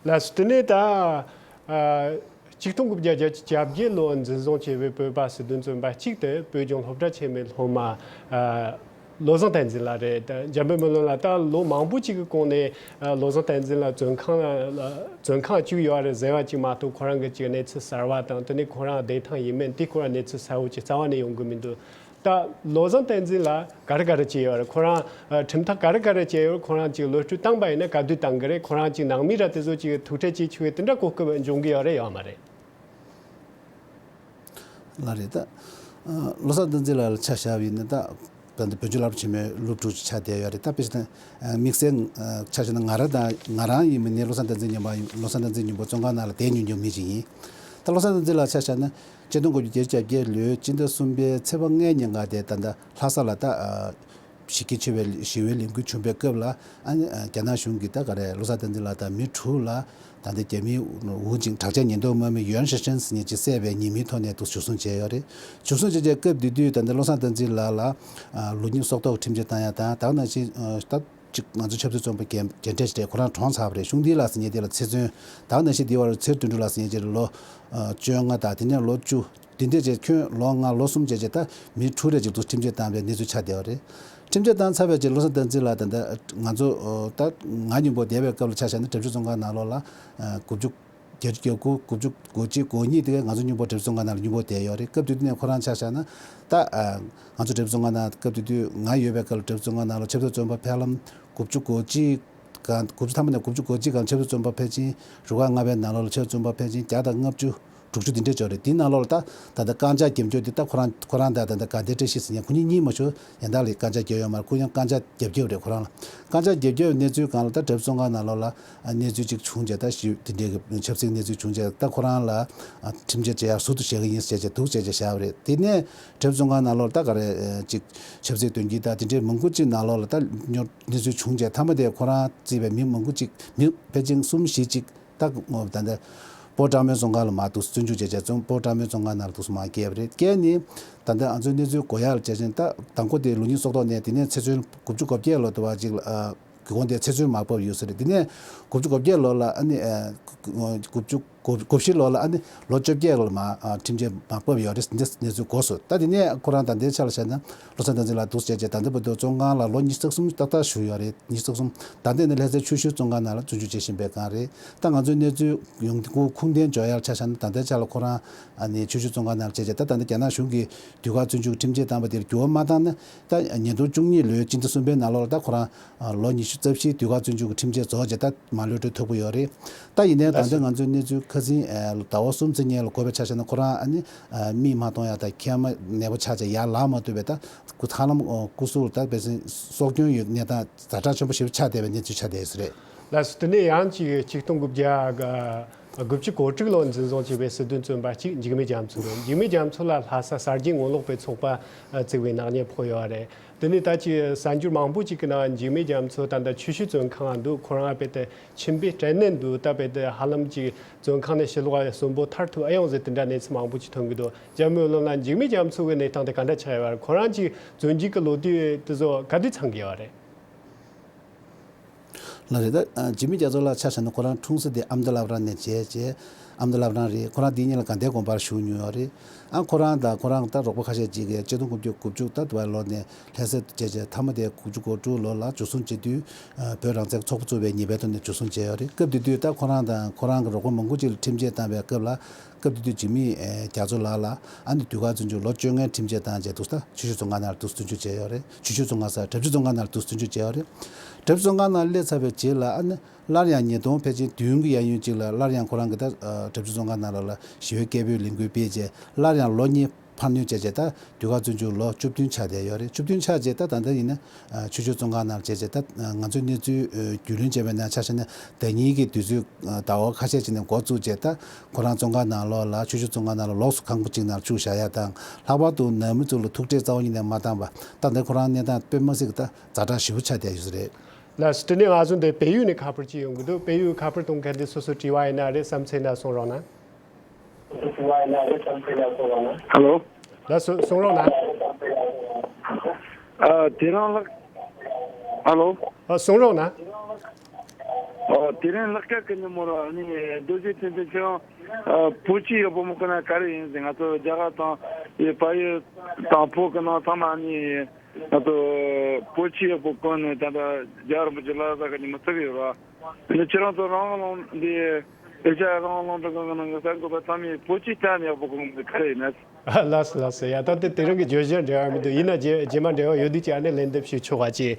ལགས་སོ། དེ་ནས་ད་ཨ་གཅིག་སྟོང་དགུ་བརྒྱ་བརྒྱད་ཅུ་གྱ་བརྒྱད་ལོ་འཛིན་བཟུང་བྱས་པའི་བོད་པ་སྲིད་དོན་བཙོན་པ་གཅིག་དེ་བོད་ལྗོངས་སློབ་གྲྭ་ཆེན་མོའི་སློབ་མ་ཨ་བློ་བཟང་བསྟན་འཛིན་ལགས་རེད། ད་འཇམ་དཔལ་སྨོན་ལམ་ལགས། ད་ལོ་མང་པོ་ཅིག་གི་གོང་ནས་ཨ་བློ་བཟང་བསྟན་འཛིན་ལགས་བཙོན་ཁང་ལ་བཙོན་ཁང་བཅུག་ཡོད་རེད་ཟེར་བ་ཅིག་མ་གཏོགས་ཁོ་རང་གི་ཅིག་གནས་ཚུལ་གསར་བ་དང་དེ་ནས་ཁོ་རང་བདེ་ཐང་ཡིན་མིན་དེ་སྐོར་གནས་ཚུལ་གསལ་བོ་ཅིག་རྩ་བ་ནས་ཡོང་གི་མི་འདུག་ད་བློ་བཟང་བསྟན་འཛིན་ལགས་ག་རེ་ག་རེ་བྱས་ཡོད་རེད། ཁོ་རང་ཨ་ཁྲིམས་ཐག་ག་རེ་ག་རེ་བཅད་ཡོད་རེད། ཁོ་རང་ཅིག་གློད་གྲོལ་བཏང་པ་ཡིན་ན་ག་དུས་བཏང་གི་རེད། ཁོ་རང་ཅིག་ནང་མི་ར་དེ་ཚོ་ཅིག་ཐུག་འཕྲད་བྱེད་ཆོག་གི་དེ་འདྲ་གོ་སྐབས་འབྱུང་གི་ཡོད་རེད་ཡོད་མ་རེད། ལགས་རེད། ད་ཨ་བློ་བཟང་བསྟན་འཛིན་ལགས་ལ་ཆ་བཞག་པ་ཡིན་ན་ད་ད་ལྟ་བོད་ལྗོངས་སློབ་གྲྭ་ཆེན་མོའི་སློབ་ཕྲུག་ཅིག་ཆགས་བསྡད་ཡོད་རེད། ད་དཔེ་བཞག་ན་ཨ་དམིགས་བསལ་ཨ་ཆ་བཞག་ན་ང་རང་དང་ང་རང་ཡིན་མིན་ནི་བློ་བཟང་བསྟན་འཛིན་ཉིན་མོ་བློ་བཟང་བསྟན་འཛིན་ཉིན་མོ་བཙོན་ཁང་ནང་ལ་བསྡད་མྱོང་མྱོང་མི་ཞིག་ཡིན། ད་བློ་བཟང་བསྟན་འཛིན་ལགས་ཆ་བཞག་ན་ཆིག་སྟོང་དགུ་བརྒྱ་བརྒྱད་ཅུ་གྱ་བརྒྱད་ལོའི་སྤྱི་ཟླ་གསུམ་པའི་ཚེས་པ་ལྔའི་ཉིན་ག་དེ་ད་ལྟ་ལྷ་ས་ལ་ད་ཨ་ གཞི་རྒྱ་ཆེ་བའི་ཞི་བའི་ལས་འགུལ་བྱུང་བའི་སྐབས་ལ། ཨ་ནི་རྒྱ་ནག་གཞུང་གིས་ད་ག་རེ་བློ་བཟང་བསྟན་འཛིན་ལགས་དང་མི་དྲུག་ལ་ད་ལྟ་རྒྱ་མིའི་ཝུ་ཅིང་དྲག་ཆས་ཉེན་རྟོག་དམག་མི་ཡོན་ཧྲི་ཧྲན་ཟེར་མཁན་ཅིག་བསད་པའི་ཉེས་མིང་ཐོག་ནས་འདུག་འཇུ་བཟུང་བྱས་ཡོད་རེད། འཇུ་བཟུང་བྱས་རྗེས་སྐབས་དེ་དུས་ད་ལྟ་བློ་བཟང་བསྟན་འཛིན་ལགས་ལ་ལོ་གཉིས་སྲོག་ཐོག་ཁྲིམས་ཆད་བཏང་ཡ་དང་། ད་ག་ནང་བཞིན་ད་ཅིག་ང་ཚོ་ཆབ་སྲིད་བཙོན་པ་རྒན་རྒན་གྲས་ཅིག་རེད། ཁོ་རང་གྲོངས་ཚར་བ་རེད། ཤུང་ཏི་ལགས་ཟེར་མཁན་དེ་ལ་ཚེ་བཙོན། ད་ག་ནང་བཞིན་དེའི་བར་ཚེ་བདུན་ཕྲག་ལ་ཟེར་མཁན་ཅིག་ལོ་བཅོ་ལྔ་དང་། དེ་ནས་ལོ་བཅུ། དེ་འདྲས་བྱས་ཁྱོན་ལོ་ལྔ་ལོ་གསུམ་བྱས་རྗེས་ད་མི་དྲུག་རེ་ཅིག་འདུག་ཁྲིམས་ཆད་བཏང་བའི་གནས་ཚུལ་ཆགས་བསྡད་པ་རེད། ཁྲིམས་ཆད་བཏང་ཚར་བའི་རྗེས་བློ་བཟང་བསྟན་འཛིན་ལགས་ད་ལྟ་ང་ཚོ་ད་ང་སྙིང་པོ་བསྡད་པའི་སྐབས་ལ་ཆ་བཞག་ན་བྲག་ཕུག་བཙོན་ཁང་ནང་ལོགས་ལ་དགུ་བཅུ་གྱ་བརྒྱད་དགུ་དགུ་བཅུ་གོ་གཅིག་གོ་གཉིས་དེ་ག་ང་ཚོ་སྙིང་པོ་བྲག་ཕུག་བཙོན་ཁང་ནང་ལ་སྙིང་པོ་བསྡད་ཡོད་རེད། སྐབས་དེ་དུས་ནས་ཁོ་རང་ཆ་བཞག་ན་ད་ང་ཚོ་བྲག་ཕུག་བཙོན་ཁང་ནང་སྐབས་དེ་དུས་ང་ཡོད་པའི་སྐབས་ལ་བྲག་ཕུག་བཙོན་ཁང་ནང་ལ་ཆབ་སྲིད་བཙོན་པ་ཕལ་ལམ་དགུ་བཅུ་གོ་གཅིག་གང་དགུ་བཅུ་ཐམ་པ་ནས་དགུ་བཅུ་གོ་གཅིག་གང་ཆབ་སྲིད་བཙོན་པ་ཕལ་ཆེར་རུ་ཁག་ལྔ་པའི་ནང་ལོགས་ལ་ཆབ་སྲིད་བཙོན་པ་ཕལ་ཆེར་བརྒྱ་དང་ལྔ་བཅུ་དྲུག་ཅུ་དེ་འདྲས་ཅིག་རེད། དེའི་ནང་ལོགས་ལ་ད་ད་ལྟ་རྐང་ལྕགས་རྒྱབ་སྐྱོར་དེ་ད་ཁོ་རང་ཁོ་རང་དང་ད་ལྟ་དགའ་ལྡན་བཀྲ་ཤིས་ཟེར་མཁན་ཁོ་གཉིས་གཉིས་མ་ཞུ་ཡང་དག་ལ་རྐང་ལྕགས་རྒྱག་ཡོད་མ་རེད། ཁོ་ཡང་རྐང་ལྕགས་རྒྱབ་སྐྱོར་རེད། ཁོ་རང་ལ་རྐང་ལྕགས་རྒྱབ་སྐྱོར་གནས་ཚུལ་སྒང་ལ་ད་བྲག་ཕུག་བཙོན་ཁང་ནང་ལོགས་ལ་གནས་ཚུལ་ཅིག་བྱུང་རྗེས། ད་ཞི་དེ་འདྲའི་གི་ཆབ་སྲིད་གནས་ཚུལ་བྱུང་རྗེས་ད་ཁོ་རང་ལ་ཁྲིམས་ཆད་བཅད་ཡ་ཟུར་དུ་བཞག་གི་ཡིན་ཟེར་བྱས་འདུག་བྱས་བྱས་བཞག་པ་རེད། དེ་ནས་བྲག་ཕུག་བཙོན་ཁང་ནང་ལོགས་ལ་ད་ག་རེ་ཅིག་ཆབ་སྲིད་དོན་རྐྱེན་དང་དེ་འདྲའི་མང་པོ་ཅིག་ནང་ལོགས་ལ་ད་གནས་ཚུལ་བྱུང་རྗེས་མཐའ་མ་དེ་ཁོ་རང་བརྩིས་པའི་མི་མང་པོ་ཅིག་མི་ཕལ་ཆེར་གསུམ་བཞི་ཅིག་ད་ད་ལྟ་སྤོ་བོ་བཀྲ་མོལ་བཙོན་ཁང་ལ་མར་འདུག་བཙོན་འཇུག་བྱས་རྗེས་བཙོན་སྤོ་བོ་བཀྲ་མོལ་བཙོན་ཁང་ནང་ལ་འདུག་མར་བསྐྱལ་བ་རེད། བསྐྱལ་ནས་ད་ལྟ་ང་ཚོའི་གནས་ཚུལ་གོ་ཡག་ལ་བྱས་ཙང་ད་དང་པོ་དེ་ལོ་གཉིས་སྲོག་ཐོག་ནས་དེ་ནས་ཚེ་བཙོན་དགུ་བཅུ་གོ་བརྒྱད་ལོ་དུ་བ་ཅིག་ལ་གོང་དེ་ཚེ་བཙོན་མར་བབས་ཡོད་ས་རེད། དེ་ནས་དགུ་བཅུ་གོ་བརྒྱད་ལོ་ལ་ཨ་ནི་དགུ་བཅུ་གོ་བཞི་ལོ་ལ་ཨ་ནི་ལོ་བཅོ་བརྒྱད་ལ་མར་ཁྲིམས་ཆད་མར་བབས་ཡོད་རེད། འདི་གནས་ཚུལ་གོ་སོང་། ད་དེ་ནས་ཁོ་རང་ད་ལྟའི་ཆ་ལ་བཤད་ན་བློ་བཟང་བསྟན་འཛིན་ལགས་འདུག་བྱས་རྗེས་ད་ལྟ་བར་དུ་བཙོན་ཁང་ལ་ལོ་ཉི་ཤུ་རྩ་གསུམ་ཏག་ཏག་བཞུགས་ཡོད་རེད། ཉི་ཤུ་རྩ་གསུམ། ད་ལྟ་ནི་ལྷ་སའི་ཆུ་ཤུར་བཙོན་ཁང་ནང་ལ་བཙོན་འཇུག་བྱེད་བཞིན་པའི་སྒང་རེད། ད་ང་ཚོའི་གནས་ཚུལ་ཡོང་ཁུངས་ཁུངས་ལྡན་འཇོག་ཡག་ཆ་བཞག་ན་ད་ལྟའི་ཆ་ལ་ཁོ་རང་ཨ་ནི་ཆུ་ཤུར་བཙོན་ཁང་ནང་ལ་བྱས་རྗེས་ད་ད་ལྟ་རྒྱ་ནག་གཞུང་གིས་དུས་བཀག་བཙོན་འཇུག་ཁྲིམས་ཆད་བཏང་བ་དེར་འགྱུར་བ་མ་བཏང་ན་ད་ཉིས་སྟོང་བཅུ་གཉིས་ལོའི་སྤྱི་ཟླ་གསུམ་པའི་ནང་ལོགས་ལ་ད་ཁོ་རང་ལོ་ཉི་ཤུ་རྩ་བཞིའི་དུས་བཀག་བཙོན་འཇུག་གི་ཁྲིམས་ཆད་རྫོགས་རྗེས་ད་མ་གློད་གྲོལ་ཐུབ་ཀྱི་ཡོད་རེད། ད་ཡིན་ནའི་ད་ལྟ་ང་ཚོའི་གནས་ཚུལ་ཁ་སང་ཟླ་བ་གསུམ་ཙམ་སྔོན་ལ་གོ་བའི་ཆ་བཞག་ན་ཁོ་རང་ཨ་ནི་མིག་མ་མཐོང་ཡ་ད་མཁལ་མ་ནད་པ་ཆགས་རྗེས་ཡར་ལངས་མ་ཐུབ་པའི་ད་སྐུ་ཧ་ལམ་སྐུ་གཟུགས་ལ་ད་བས་སྲོག་སྐྱོན་ཡོད་གནས་སྟངས་ཛ་དྲག་ཆེན་པོ་ཞིག་ཆགས་བསྡད་པའི་གནས་ཚུལ་ཆགས་བསྡད་ཡོད་ས་རེད། ལགས་སོ། དེ་ནས་ཡང་ཅིག་ཆིག་སྟོང་དགུ་བརྒྱ་དགུ་བཅུ་གོ་དྲུག་ལོར་འཛིན་བཟུང་བྱས་པའི་སྲིད་དོན་བཙོན་པ་གཅིག་འཇིགས་མེད་རྒྱ་མཚོ་རེད། འཇིགས་མེད་རྒྱ་མཚོ་ལ་ལྷ་ས་གསར་བརྗེ་ངོ་ལོག་པའི་ཚོགས་པ་བཙུགས་པའི་ནག་ཉེས་ཕོག་ཡོད་རེད། དེ་ནས་ད་ཅིག་གསར་འགྱུར་མང་པོ་ཅིག་གི་ནང་འཇིགས་མེད་རྒྱ་མཚོ་ད་ལྟ་ཆུ་ཤུར་བཙོན་ཁང་འདུག་ཁོ་རང་དཔེ་དེ་ཁྱིམ་པས་སྐྲན་ནད་འདུག་ད་དཔེ་དེ་ཧ་ལམ་ཅིག་བཙོན་ཁང་ནས་ཕྱི་ལོགས་གསོན་པོ་ཐར་ཐུབ་ཨེ་ཡོང་ཟེར་དེ་འདྲ་གནས་ཚུལ་མང་པོ་ཅིག་ཐོན་གྱི་འདུག་འཇམ་དབྱངས་བློ་ལ་འཇིགས་མེད་རྒྱ་མཚོ་གི་གནས་སྟངས་དེ་ག་འདྲ་ཆགས་ཡོད་རེད། ཁོ་རང་ཅིག་བཙོན་འཇུག་གི་ལོ་དུས་དེ་ཚོ་ག་དུས་ཚང་གི་ཡོད་རེད། ལགས་རེད། ད་འཇིགས་མེད་རྒྱ་མཚོ་ལགས་ཆ་བཞག་ན་ཁོ་རང་འཁྲུངས་ས་དེ་ཨ་མདོ་བླ་བྲང་ནས་བྱས་བྱས་ཨ་མདོ་བླ་བྲང་རེད། ཁོ་རང་དེ་སྔོན་ལ་དགའ་ལྡན་དགོན་པར་བཞུགས་མྱོང་ཡོད་རེད། ཨ་ཁོ་རང་དང་ཁོ་རང་ད་རོགས་པ་ཁ་ཤས་ཅིག་གིས་ཆིག་སྟོང་དགུ་བརྒྱ་དགུ་བཅུ་ད་དུ་བ་ལོ་ནས་ལྷ་སར་བྱས་བྱས་མཐའ་མ་དེ་དགུ་བཅུ་གོ་དྲུག་ལོ་ལ་འཇུ་བཟུང་བྱེད་དུས་བོད་རང་བཙན་ཚོགས་པ་བཙུགས་པའི་ཉེས་པའི་ཐོག་ནས་འཇུ་བཟུང་བྱས་ཡོད་རེད། སྐབས་དེ་དུས་ད་ཁོ་རང་དང་ཁོ་རང་གི་རོགས་པ་མང་པོ་ཅིག་ལ་ཁྲིམས་ཆད་བཏང་བའི་སྐབས་ལ་སྐབས་དེ་དུས་འཇིགས་མེད་རྒྱ་མཚོ་ལགས་ལ་ཨ་ནི་དུས་བཀག་བཙོན་འཇུག་ལོ་བཅོ་ལྔའི་ཁྲིམས་ཆད་བཏང་རྗེས་འདུག་ད་ཆུ་ཤུར་བཙོན་ཁང་ནང་ལ་འདུག་བཙོན་འཇུག་བྱས་ཡོད་རེད། ཆུ་ཤུར་བཙོན་ཁང་ཟེར་བྲག་ཕུག་བཙོན་ཁང་ནང་ལ་འདུག་བཙོན་འཇུག་བྱས་ཡོད་རེད། བྲག་ཕུག་བཙོན་ཁང་ནང་སླེབས་ཚར་བའི་རྗེས་ལ་ཨ་ནི་སླར་ཡང་ཉིས་སྟོང་ཕལ་ཆེར་བདུན་གྱི་གཡས་གཡོན་ཅིག་ལ་སླར་ཡང་ཁོ་རང་གིས་ད་བྲག་ཕུག་བཙོན་ཁང་ནང་ལ་ལ་ཞི་བའི་སྐད་འབོད་ལས་འགུལ་སྤེལ་རྗེས་སླར་ཡང་ལོ་གཉིས་འཕར་སྣོན་བྱས་རྗེས་ད་དུས་བཀག་བཙོན་འཇུག་ལོ་བཅུ་བདུན་ཆགས་བསྡད་ཡོད་རེད། བཅུ་བདུན་ཆགས་རྗེས་ད་ད་ལྟ་ཡིན་ན་ཆུ་ཤུར་བཙོན་ཁང་ནང་བྱས་རྗེས་ད་ང་ཚོའི་གནས་ཚུལ་རྒྱུས་ལོན་བྱས་པའི་ནང་ཆ་བཞག་ན་ཟླ་ཉིན་གྱི་དུས་ཚོད་ཟླ་བ་ཁ་ཤས་ཅིག་ནས་འགོ་བཙུགས་རྗེས་ད་ཁོ་རང་བཙོན་ཁང་ནང་ལོགས་ལ་ཆུ་ཤུར་བཙོན་ཁང་ནང་ལ་ལོགས་སུ་ཁང་པ་ཅིག་ནང་བཅུག་བཞག་ཡ་དང་། ལྷག་པར་དུ་ནང་མི་ཚོ་ལ་ཐུག་འཕྲད་རྩ་བ་ཉིད་ནས་མ་བཏང་བ། ད་ལྟ་ཁོ་རང་གནས་སྟངས་དཔེ་མ་སྲིད་ཀྱི་ད་ཛ་དྲག་ཞེ་པོ་ཆགས་བསྡད་ཡོད་ས་རེད། ལགས་སོ། དེ་ནས་ང་ཚོ་འདི་བལ་ཡུལ་ནས་ཁ་པར་ཅིག་ཡོང་གི་འདུག་བལ་ཡུལ་ཁ་པར་གཏོང་མཁན་དེ་སོ་སོ་དྲི་བ་ཡིན་ན་རེད། བསམ་ཚུལ་ཡིན་ན་གསུང་རོགས་གནང་། ཧ་ལོ། ལགས་སོ། གསུང་རོགས་གནང་། ཨ། དེ་རིང་ལགས། ཧ་ལོ། ཨ། གསུང་རོགས་གནང་། ཨོ། དེ་རིང་ལགས་ཀ་ཀི་ནི་མོ་ར་ནི་རྡོ་རྗེ་ཕུན་ཚོགས་ཁྱོད་རང་བོད་ཆས་ཡག་པོ་མ་གོན་ན་ག་རེ་ཡིན་ཟེར། ང་ཚོ་རྒྱ་གར་དང་ཡི་ཕ་ཡུལ་དང་བོད་ཀྱི་ནང་ཚང་མ་ནི་ང་ཚོ་བོད་ཆས་ཡག་པོ་གོན་ནས་ད་ལྟ་རྒྱལ་བ་རིན་པོ་ཆེ་ལ་ཟ་ག་ཉི་མ་ཚུགས་ཡོད་ར། ནི་ཁྱེད་རང་ཚོ་རང་དབང་ལུང་འདི་ཨེ་ཤ་ཡ་རང་དབང་ལུང་འདྲ་གང་གི་ནང་གི་གསར་འགོད་པ་ཚང་མས་བོད་ཆས་སྟན་ཡག་པོ་གོན་གི་ག་རེ་ཡིན་ན། ལགས་སོ་ལགས་སོ། ཡ་ད་དེ་དེ་རིང་གི་བརྗོད་གཞི་འབྲེལ་བ་མི་འདུག་ཡིན་ན་རྗེས་རྗེས་མ་འབྲེལ་བ་ཡོད་དུས་ཀྱི་ཨ་ནེ་ལན་འདེབས་ཤིག་ཆོག་ག་ཅེས།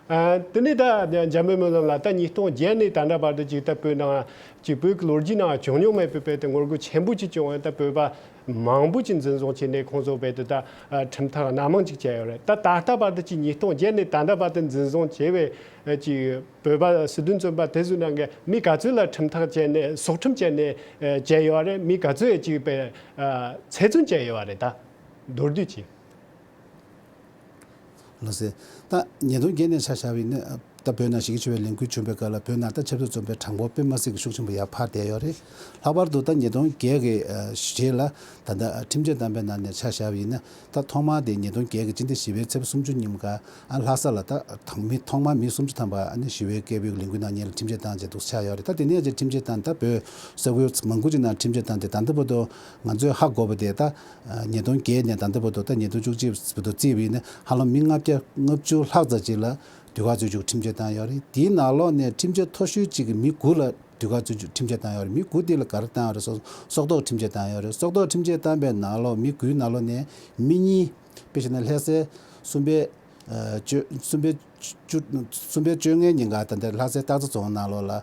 ཨ། དེ་ནས་ད་འཇམ་དཔལ་སྨོན་ལམ་ལགས། ད་ཉིས་སྟོང་བརྒྱད་ནས་ད་ལྟ་བར་དུ་ཅིག་ད་བོད་ནང་ཅིག་བོད་ཀྱི་ལོ་རྒྱུས་ནང་བྱུང་མྱོང་མེད་པའི་དཔེ་དེ་ངོ་རྒོལ་ཆེན་པོ་ཅིག་བྱུང་བ། ད་བོད་པ་མང་པོ་ཅིག་འཛིན་བཟུང་བྱས་ནས་ཁོང་ཚོ་དཔེ་དེ་ད་ཁྲིམས་ཐག་སྣ་མང་ཅིག་བཅད་ཡོད་རེད། ད་ད་ལྟ་བར་དུ་ཅིག་ཉིས་སྟོང་བརྒྱད་ནས་ད་ལྟ་བར་དུ་འཛིན་བཟུང་བྱས་པའི་ཅིག་བོད་པ་སྲིད་དོན་བཙོན་པ་དེ་ཚོའི་ནང་གི་མི་ག་ཚོད་ལ་ཁྲིམས་ཐག་བཅད་ནས་སྲོག་ཁྲིམས་བཅད་ནས་བཅད་ཡོད་རེད། མི་ག་ཚོད་ཅིག་པའི་ཚེ་བཙོན་བཅད་ཡོད་རེད། ད་མདོར་བསྡུས་ཀྱིས། ལགས་སོ། ད་ཉིས་སྟོང་བརྒྱད་ནས་ཆ་བཞག་པ་ཡིན་ན། ད་བོད་ནང་གཞི་རྒྱ་ཆེ་བའི་ལས་འགུལ་བྱུང་བའི་སྐབས་ལ་བོད་ནང་ད་ཆབ་སྲིད་བཙོན་པའི་གྲངས་འབོར་དཔེ་མ་སྲིད་ཀྱི་ཤུགས་ཆེན་པོ་ཡར་འཕར་བསྡད་ཡོད་རེད། ལྷག་པར་དུ་ད་ཉིས་སྟོང་བརྒྱད་ཀྱི་རྗེས་ལ་ད་ལྟ་ཁྲིམས་ཆད་བཏང་པའི་ནང་ནས་ཆ་བཞག་པ་ཡིན་ན། ད་ཐོག་མར་དེ་ཉིས་སྟོང་བརྒྱད་ཀྱི་སྤྱི་ཟླ་བཞི་པའི་ཚེས་པ་སུམ་ཅུ་ཉིན་ཀ་ཨ་ལྷ་ས་ལ་ད་མི་ཐོག་མར་མི་སུམ་ཅུ་ཐམ་པ་ཨ་ནི་ཞི་བའི་སྐད་འབོད་ཀྱི་ལས་འགུལ་གནང་མཁན་ལ་ཁྲིམས་ཆད་བཏང་བྱས་འདུག་ཆགས་ཡོད་རེད། ད་དེ་ནས་ཀྱི་ཁྲིམས་ཆད་བཏང་ད་བོད་ས་ཁུལ་མང་པོ་ཅིག་ནང་ཁྲིམས་ཆད་བཏང་སྟེ། ད་ལྟ་བར་དུ་ང་ཚོས་ཧ་གོ་བ་དེ་ད་ཉིས་སྟོང་བརྒྱད་ནས་ད་ལྟ་བར་དུ་ད་ཉིས་སྟོང་བཅུ་གཅིག་བར་དུ་བརྩིས་པ་ཡིན་ན་ཧ་ལམ་མི་ལྔ་བརྒྱ་ལྔ་བཅུ་ལྷག་ཙམ་ཅིག་ལ་དུས་བཀག་བཙོན་འཇུག་ཁྲིམས་ཆད་བཏང་ཡོད་རེད། དེའི་ནང་ལོགས་ནས་ཁྲིམས་ཆད་མཐོ་ཤོས་གཅིག་གི་མི་དགུ་ལ་དུས་བཀག་བཙོན་འཇུག་ཁྲིམས་ཆད་བཏང་ཡོད་རེད། མི་དགུ་དེ་ལ་ག་རེ་བཏང་ཡོད་རེད། སྲོག་སྲོག་ཐོག་ཁྲིམས་ཆད་བཏང་ཡོད་རེད། སྲོག་ཐོག་ཁྲིམས་ཆད་བཏང་པའི་ནང་ལོགས་མི་དགུའི་ནང་ལོགས་ནས་མི་གཉིས། དཔེ་བཞག་ན་ལྷ་སའི་གསུམ་པའི་ཨ་བཅོ་གསུམ་པའི་བཅུ་གསུམ་པའི་བཅོ་ལྔའི་ཉིན་ཀ་ད་ལྟ་ལྷ་སའི་སྟག་རྩེ་རྫོང་ནང་ལོགས་ལ་ཨ་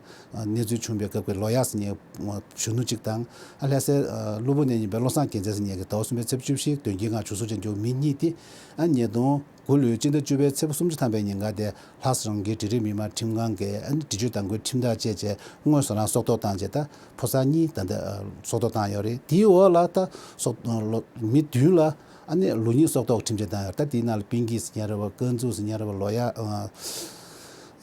གནས་ཚུལ་བྱུང་བའི་སྐབས་ཀྱི་ལོ་ཡག་ཟེར་མཁན་གཞོན་ནུ་གཅིག་དང་། ཨ་ལྷ་སའི་ཨ་གློ་བུར་ནད་ཡིན་པའི་བློ་བཟང་རྒྱལ་མཚན་ཟེར་མཁན་གྱི་ཟླ་བ་གསུམ་པའི་ཚེས་བཅུ་བཞི་དོན་རྐྱེན་ཁག་བྱུང་སོང་ཅན་གྱི་མི་གཉིས་དེ་ཨ་ཉིས་སྟོང་དགུ་ལོའི་སྤྱི་ཟླ་བཅུ་པའི་ཚེས་པ་སུམ་ཅུ་ཐམ་པའི་ཉིན་ཀ་དེ་ལྷ་ས་རང་སྐྱིད་འབྲིང་རིམ་མི་དམངས་ཁྲིམས་ཁང་གིས་ཨ་ནི་འདྲི་གཅོད་དང་པོའི་ཁྲིམས་ཐག་བཅད་བྱས་དངོས་སུ་རང་སྲོག་ཐོག་བཏང་བྱས། ད་ཕོ་གསར་གཉིས་ད་ལྟ་ཨ་སྲོག་ཐོག་བཏང་ཡོད་རེད། དེའི་འོག་ལ་ད་སྲོག་ལོ་མི་བདུན་ལ་ཨ་ནི་ལོ་གཉིས་སྲོག་ཐོག་ཁྲིམས་ཆད་བཏང་ཡོད་རེད། ད་དེའི་ནང་ལ་པིང་ཀི་ཟེར་མཁན་རེད་བ། དཀར་མཛུབ་ཟེར་མཁན་རེད་བ། ལོ་ཡག་ཨ་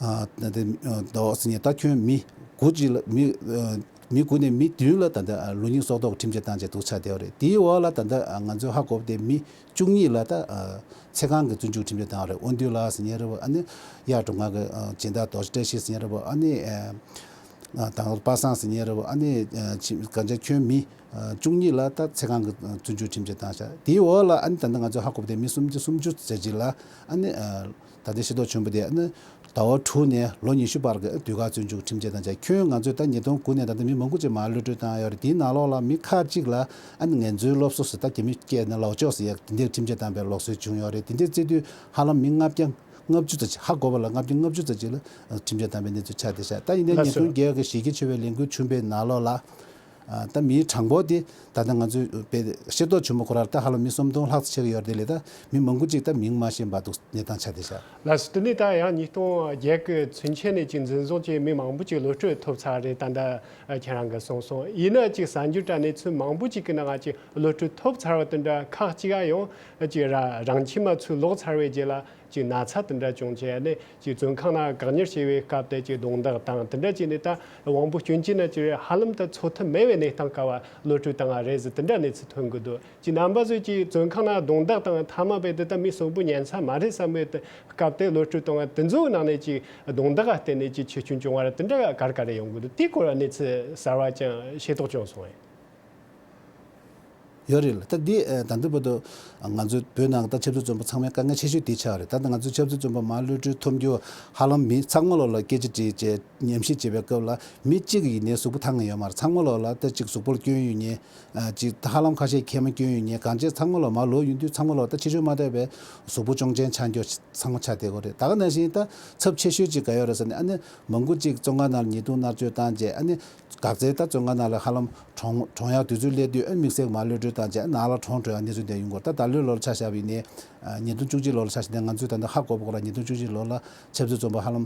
ཨ་ད་ལྟ་ཟེར་མཁན། ད་ཁྱོན་མི་དགུ་ཅིག་ལ་མི་ཨ་མི་དགུ་ནས་མི་བདུན་ལ་ད་ལྟ་ཨ་ལོ་གཉིས་སྲོག་ཐོག་ཁྲིམས་ཆད་བཏང་བྱས་འདུག་ཆགས་བསྡད་ཡོད་རེད། དེའི་འོག་ལ་ད་ལྟ་ཨ་ང་ཚོས་ཧ་གོ་བ་དེ་མི་བཅུ་གཉིས་ལ་ད་ཨ་ཚེ་གང་གི་བཙོན་འཇུག་ཁྲིམས་ཆད་བཏང་བ་རེད། དབང་འདུས་ལགས་ཟེར་མཁན་རེད་བ། ཨ་ནི་གཡག་གྲོང་ཁྱེར་གྱི་ཨ་སྦྱིན་བདག་རྡོ་རྗེ་བཀྲ་ཤིས་ཟེར་མཁན་རེད་བ། ཨ་ནི་ཨ་ཨ་དང་པ་སངས་ཟེར་མཁན་རེད་བ། ཨ་ནི་ཨ་ཕྱི་གང་ཅི་ཁྱོན་མི་ཨ་བཅུ་གཉིས་ལ་ད་ཚེ་གང་གི་ཨ་བཙོན་འཇུག་ཁྲིམས་ཆད་བཏང་ཤག་དེའི་འོག་ལ་ཨ་ནི་ད་ལྟ་ང་ཚོས་ཧ་གོ་བ་དེ་མི་སུམ་ཅུ་སུམ་ཅུ་ཙམ་ཅིག་ལ་ཨ་ནི་ཨ་ད་ལྟ་ཤེས་རྟོགས་བྱུང་བ་དེ་ཨ་ནི་ཟླ་བ་དྲུག་ནས་ལོ་ཉི་ཤུ་བར་གྱི་དུས་བཀག་བཙོན་འཇུག་ཁྲིམས་ཆད་བཏང་ཆགས། ཁྱོན་ང་ཚོས་ད་ཉིས་སྟོང་དགུ་ནས་ད་ལྟ་མི་མང་པོ་ཅིག་མར་གློད་གྲོལ་བཏང་ཡོད་རེད། དེའི་ནང་ལོགས་ལ་མི་ཁག་ཅིག་ལ་ཨ་ནི་ངལ་རྩོལ་སློབ་གསོ་ཟེར། ད་རྒྱ་མི་སྐད་ནས་ལའོ་ཅོག་ཟེར་ཡག་དེ་འདྲའི་ཁྲིམས་ཆད་བཏང་པའི་ལུགས་སྲོལ་བྱུང་ཡོད་རེད། དེ་འདྲའི་བརྩི་དུས་ཧ་ལམ་མི་ལྔ་བརྒྱ་ལྔ་བཅུ་ཙམ་ཅིག་ཧ་གོ་བ་ལ་ལྔ་བརྒྱ་ལྔ་བཅུ་ཙམ་ཅིག་ལ་ཁྲིམས་ཆད་བཏང་པའི་གནས་ཚུལ་ཆགས་བསྡད་ཤག་ད་ཡིན་ནའི་ལགས་ཉིས་སོ། སྟོང་བརྒྱད་ཀྱི་གཞི་རྒྱ་ཆེ་བའི་ལས་འགུལ་བྱུང་བའི་ནང་ལོགས་ལ། ཨ་ད་མིའི་གྲངས་འབོར་དེ་ད་ལྟ་ང་ཚོས་དཔེ་ཤེས་རྟོགས་བྱུང་བ་ཁོ་རང་ད་ཧ་ལམ་མི་སུམ་སྟོང་ལྷག་ཙམ་ཆགས་ཀྱི་ཡོད་རེད། དེ་ལས་ད་མི་མང་པོ་ཅིག་ད་མིང་མ་ཤེས་པ་འདུག་གནས་སྟངས་ཆགས་བསྡད་ཤག་ལགས་སོ། དེ་ནས་ད་ཡང་ཉིས་སྟོང་བརྒྱད་ཀྱི་ཚུན་ཆད་ནས་ཅིག་འཛིན་བཟུང་བྱས་མི་མང་པོ་ཅིག་གློད་གྲོལ་ཐོབ་ཚར་རེད། ད་ལྟ་ཁྱེད་རང་གིས་གསུངས་སོང་། ཡིན་ན་ཅིག་གསར་འགྱུར་དང་གནས་ཚུལ་མང་པོ་ཅིག་གི་ནང་ཅིག་གློད་གྲོལ་ཐོབ་ཚར་བ་དེ་འདྲ་ཁག་ཅིག་ཡང་ཅིག་ར་རང་ཁྱིམ་མ་ཚུར་ལོག་ཚར་བའི་རྗེས་ལ་ཅིག་ན་ཚ་དེ་འདྲ་བྱུང་བྱས་ནས་ཅིག་བཙོན་ཁང་ནང་བཀག་ཉར་བྱས་པའི་སྐབས་དེ་ཅིག་རྡུང་རྡེག་དང་དེ་འདྲ་བྱས་ནས་ད་དབང་པོ་སྐྱོན་ཅན་ན་ཅིག་ཧ་ལམ་ད་འཚོ་ཐབས་མེད་པའི་གནས་སྟངས་སྐབས་གློད་གྲོལ་བཏང་བ་རེད་ཟེར་དེ་འདྲ་གནས་ཚུལ་ཐོན་གི་འདུག་ཅིག་རྣམ་པ་ཚོས་ཅིག་བཙོན་ཁང་ནང་རྡུང་རྡེག་དང་མཐའ་མ་བས་དེ་ད་མི་གསོན་པོ་ཉན་ས་མ་རེད་བསམ་པའི་སྐབས་དེ་གློད་གྲོལ་བཏང་བ་དེ་ཚོའི་ནང་ནས་ཅིག་རྡུང་རྡེག་ག་བརྟེན་ནས་ཅིག་འཆི་སྐྱོན་བྱུང་བ་རེད། དེ་འདྲ་ག་རེ་ག་རེ་ཡོང་གི་འདུག་དེའི་སྐོར་གནས་ཚུལ་གསར་བ་ཅིག་ཤེས་རྟོགས་བྱུང་སོང་ངས། ཡོད་རེད་ལ། ད་འདི་ཨ་ད་ལྟ་བར་དུ་ང་ཚོའི་བོད་ནང་ད་ཆབ་སྲིད་བཙོན་པ་ཚང་མའི་དཀའ་ངལ་ཆེ་ཤོས་འདི་ཆགས་རེད། ད་ལྟ་ང་ཚོའི་ཆབ་སྲིད་བཙོན་པ་མར་གློད་གྲོལ་ཐོབ་རྒྱུ་ཧ་ལམ་མི་ཚང་མ་ལོག་ལ་སྐད་ཆ་དྲིས་བྱས་ཉམས་ཞིབ་བྱེད་པའི་སྐབས་ལ་མི་གཅིག་ཡིན་ནའི་གཟུགས་པོ་ཐང་ངེ་ཡོད་མ་རེད། ཚང་མ་ལོག་ལ་ད་གཅིག་གཟུགས་པོ་ལ་སྐྱོན་ཡོད་མཁན་ཨ་གཅིག་ད་ཧ་ལམ་ཁ་ཤས་མཁལ་མ་སྐྱོན་ཡོད་མཁན་གང་ཅི་ཚང་མ་ལོག་མར་ལོག་ཡོང་དུས་ཚང་མ་ལོག་ད་ཕྱི་བཤོལ་མ་ཐེབས་པའི་གཟུགས་པོ་གཅོང་ཆེན་ཆགས་རྒྱུ་ཚང་མ་ཆགས་བསྡད་ཡོད་རེད། ད་ག་ནང་བཞིན་ད་ཚབས་ཆེ་ཤོས་གཅིག་ག་ཡོད་རེད་ཟེར་ན་ཨ་ནི་མང་པོ་གཅིག་བཙོན་ཁང་ནང་ལ་ཉེས་རྡུང་མནར་གཅོད་བཏང་རྗེས་ཨ་ནི་འགག་རྩའི་ད་བཙོན་ཁང་ནང་ལ་ཧ་ལམ་གྲོངས་གྲོངས་ཡག་དུས་ཚོད་སླེབས་དུས་ཨ་དམིགས་བསལ་མར་གློད་གྲོལ་བཏང་རྗེས་ནང་ལ་གྲོངས་འགྲོ་ཡག་གནས་ཚུལ་དེ་ཡོང་གི་ཡོད་རེད། ད་ད་ལོའི་ལོ་ལ་ཆ་བཞག་པ་ཡིན་ནའི་ཉིས་སྟོང་བཅུ་གཅིག་ལོ་ལ་ཆ་བཞག་ནས་ང་ཚོས་ད་ལྟ་ཧ་གོ་བ་ཁོ་རང་ཉིས་སྟོང་བཅུ་གཅིག་ལོ་ལ་ཆབ་སྲིད་བཙོན་པ་ཧ་ལམ་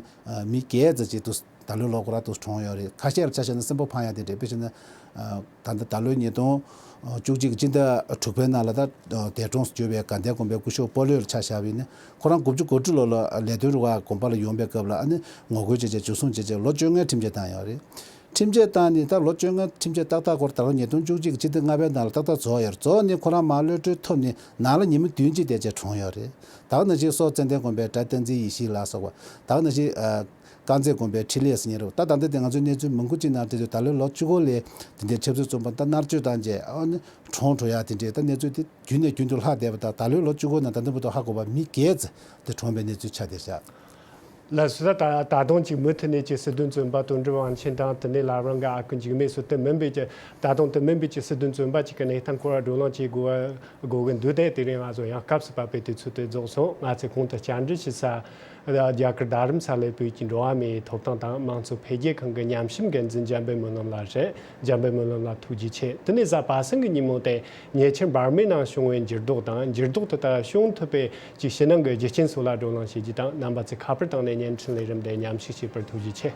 མི་བརྒྱད་ཙམ་ཅིག་ཏུ་ད་ལོའི་ལོ་ཁོ་རང་དུ་གྲོངས་ཡོད་རེད། ཁ་ཤས་ལ་ཆ་བཞག་ན་སེམས་པ་ཕངས་ཡག་དེ་འདྲ། དཔེ་བྱས་ན་ད་ལྟ་ད་ལོའི་ཉིས་སྟོང་བཅུ་གཅིག་གི་སྤྱི་ཟླ་དྲུག་པའི་ནང་ལ་ད་འདས་གྲོངས་སུ་གྱུར་བའི་དགའ་ལྡན་དགོན་པའི་སྐུ་ཞབས་སྤོ་ལོ་ལ་ཆ་བཞག་པ་ཡིན་ན་ཁོ་རང་དགུ་བཅུ་གོ་དྲུག་ལོ་ལ་ལས་དོན་རུ་ཁག་དགོན་པ་ལ་ཡོང་པའི་སྐབས་ལ་ཨ་ནི་ངོ་རྒོལ་བྱས་རྗེས་འཇུ་བཟུང་བྱས་རྗེས་ལོ་བཅོ་ལྔའི་ཁྲིམས་ཆད་བཏང་ཡོད་རེད། ཁྲིམས་ཆད་བཏང་ནས་ད་ལོ་བཅོ་ལྔའི་ཁྲིམས་ཆད་ཏག་ཏག་སྐོར་ད་ལོ་ཉིས་སྟོང་བཅུ་གཅིག་གི་སྤྱི་ཟླ་ལྔ་པའི་ནང་ལ་ཏག་ཏག་རྫོགས་ཡོད་རེད། རྫོགས་ནས་ཁོ་རང་མར་གློད་གྲོལ་ཐོབ་ནས་ནང་ལ་ཉི་མ་བདུན་གཅིག་དེ་རྗེས་གྲོངས་ཡོད་རེད། ད་ག་ནང་བཞིན་སོག་ཙན་དན་དགོན་པའི་གྲྭ་བསྟན་འཛིན་ཡེ་ཤེས་ལ་སོགས་པ། ད་ག་ནང་བཞིན་ཨ་དཀར་མཛེས་དགོན་པའི་འཕྲིན་ལས་ཟེར་མཁན་རེད། ད་ད་ལྟ་དེ་ང་ཚོའི་གནས་ཚུལ་མང་པོ་ཅིག་ནང་དེ་ཚོ་ད་ལོའི་ལོ་བཅུ་དགུ་ལ་དེ་འདྲའི་ཆབ་སྲིད་བཙོན་པ་ད་མནར་གཅོད་བཏང་རྗེས་ཨ་ནི་གྲོངས་འགྲོ་ཡག་དེ་འདྲའི་ད་གནས་ཚུལ་དེ་རྒྱུན་ནས་རྒྱུན་དུ་ལྷག་བསྡད་པ་དང་། ད་ལོའི་ལོ་བཅུ་དགུ་ནང་ད་ལྟ་བར་དུ་ཧ་གོ་བ་མི་བརྒྱད་ཙམ་དེ་གྲོངས་པའི་གནས་ཚུལ་ཆགས་བསྡད་ཤག་ལགས་སོ། ད་ད་དུང་ཅིག་མུ་མཐུད་ནས་ཅིག་སྲིད་དོན་བཙོན་པ་དོན་གྲུབ་དབང་ཆེན་དང་དེ་ནས་ལྷ་རམས་པ་ཨ་ཁུ་འཇིགས་མེད་སོགས་དེ་མིན་པའི་ཅིག་ད་དུང་དེ་མིན་པའི་ཅིག་སྲིད་དོན་བཙོན་པ་ཅིག་གི་གནས་སྟངས་སྐོར་བགྲོ་གླེང་བྱེད་དགོས་པ་དགོས་ཀྱི་འདུག་དེ་དེ་རིང་ང་ཚོ་ཡང་སྐབས་སུ་བབས་པའི་དུས་ཚོད་དེ་རྫོགས་སོང་། ང་ཚོས་གོང་དུ་བཅར་འདྲི་ཞུ་ས་རྒྱ་གར་རྡ་རམ་ས་ལའི་བོད་ཀྱི་འགྲོ་བ་མིའི་ཐོབ་ཐང་དང་དམངས་གཙོ་འཕེལ་རྒྱས་ཁང་གི་ཉམས་ཞིབ་འགན་འཛིན་འཇམ་དཔལ་སྨོན་ལམ་ལགས་རེད། འཇམ་དཔལ་སྨོན་ལམ་ལགས་ཐུགས་རྗེ་ཆེ། དེ་ནས་གཟའ་པ་སངས་ཀྱི་ཉིན་མོ་དེ་ཉེ་ཆར་འབར་མའི་ནང་བྱུང་བའི་འགྱུར་ལྡོག་དང་འགྱུར་ལྡོག་དེ་དག་བྱུང་ཐུབ་པའི་ཅིག་ཕྱི་ནང་གི་རྒྱུ་རྐྱེན་སོགས་ལ་བགྲོ་གླེང་བྱེད་རྒྱུ་དང་། རྣམ་པ་ཚོས་ཁ་པར་བཏང་ནས་བརྙན་འཕྲིན་ལས་རིམ་དེ་མཉམ་ཞུགས་བྱས་པར་ཐུགས་རྗེ་ཆེ།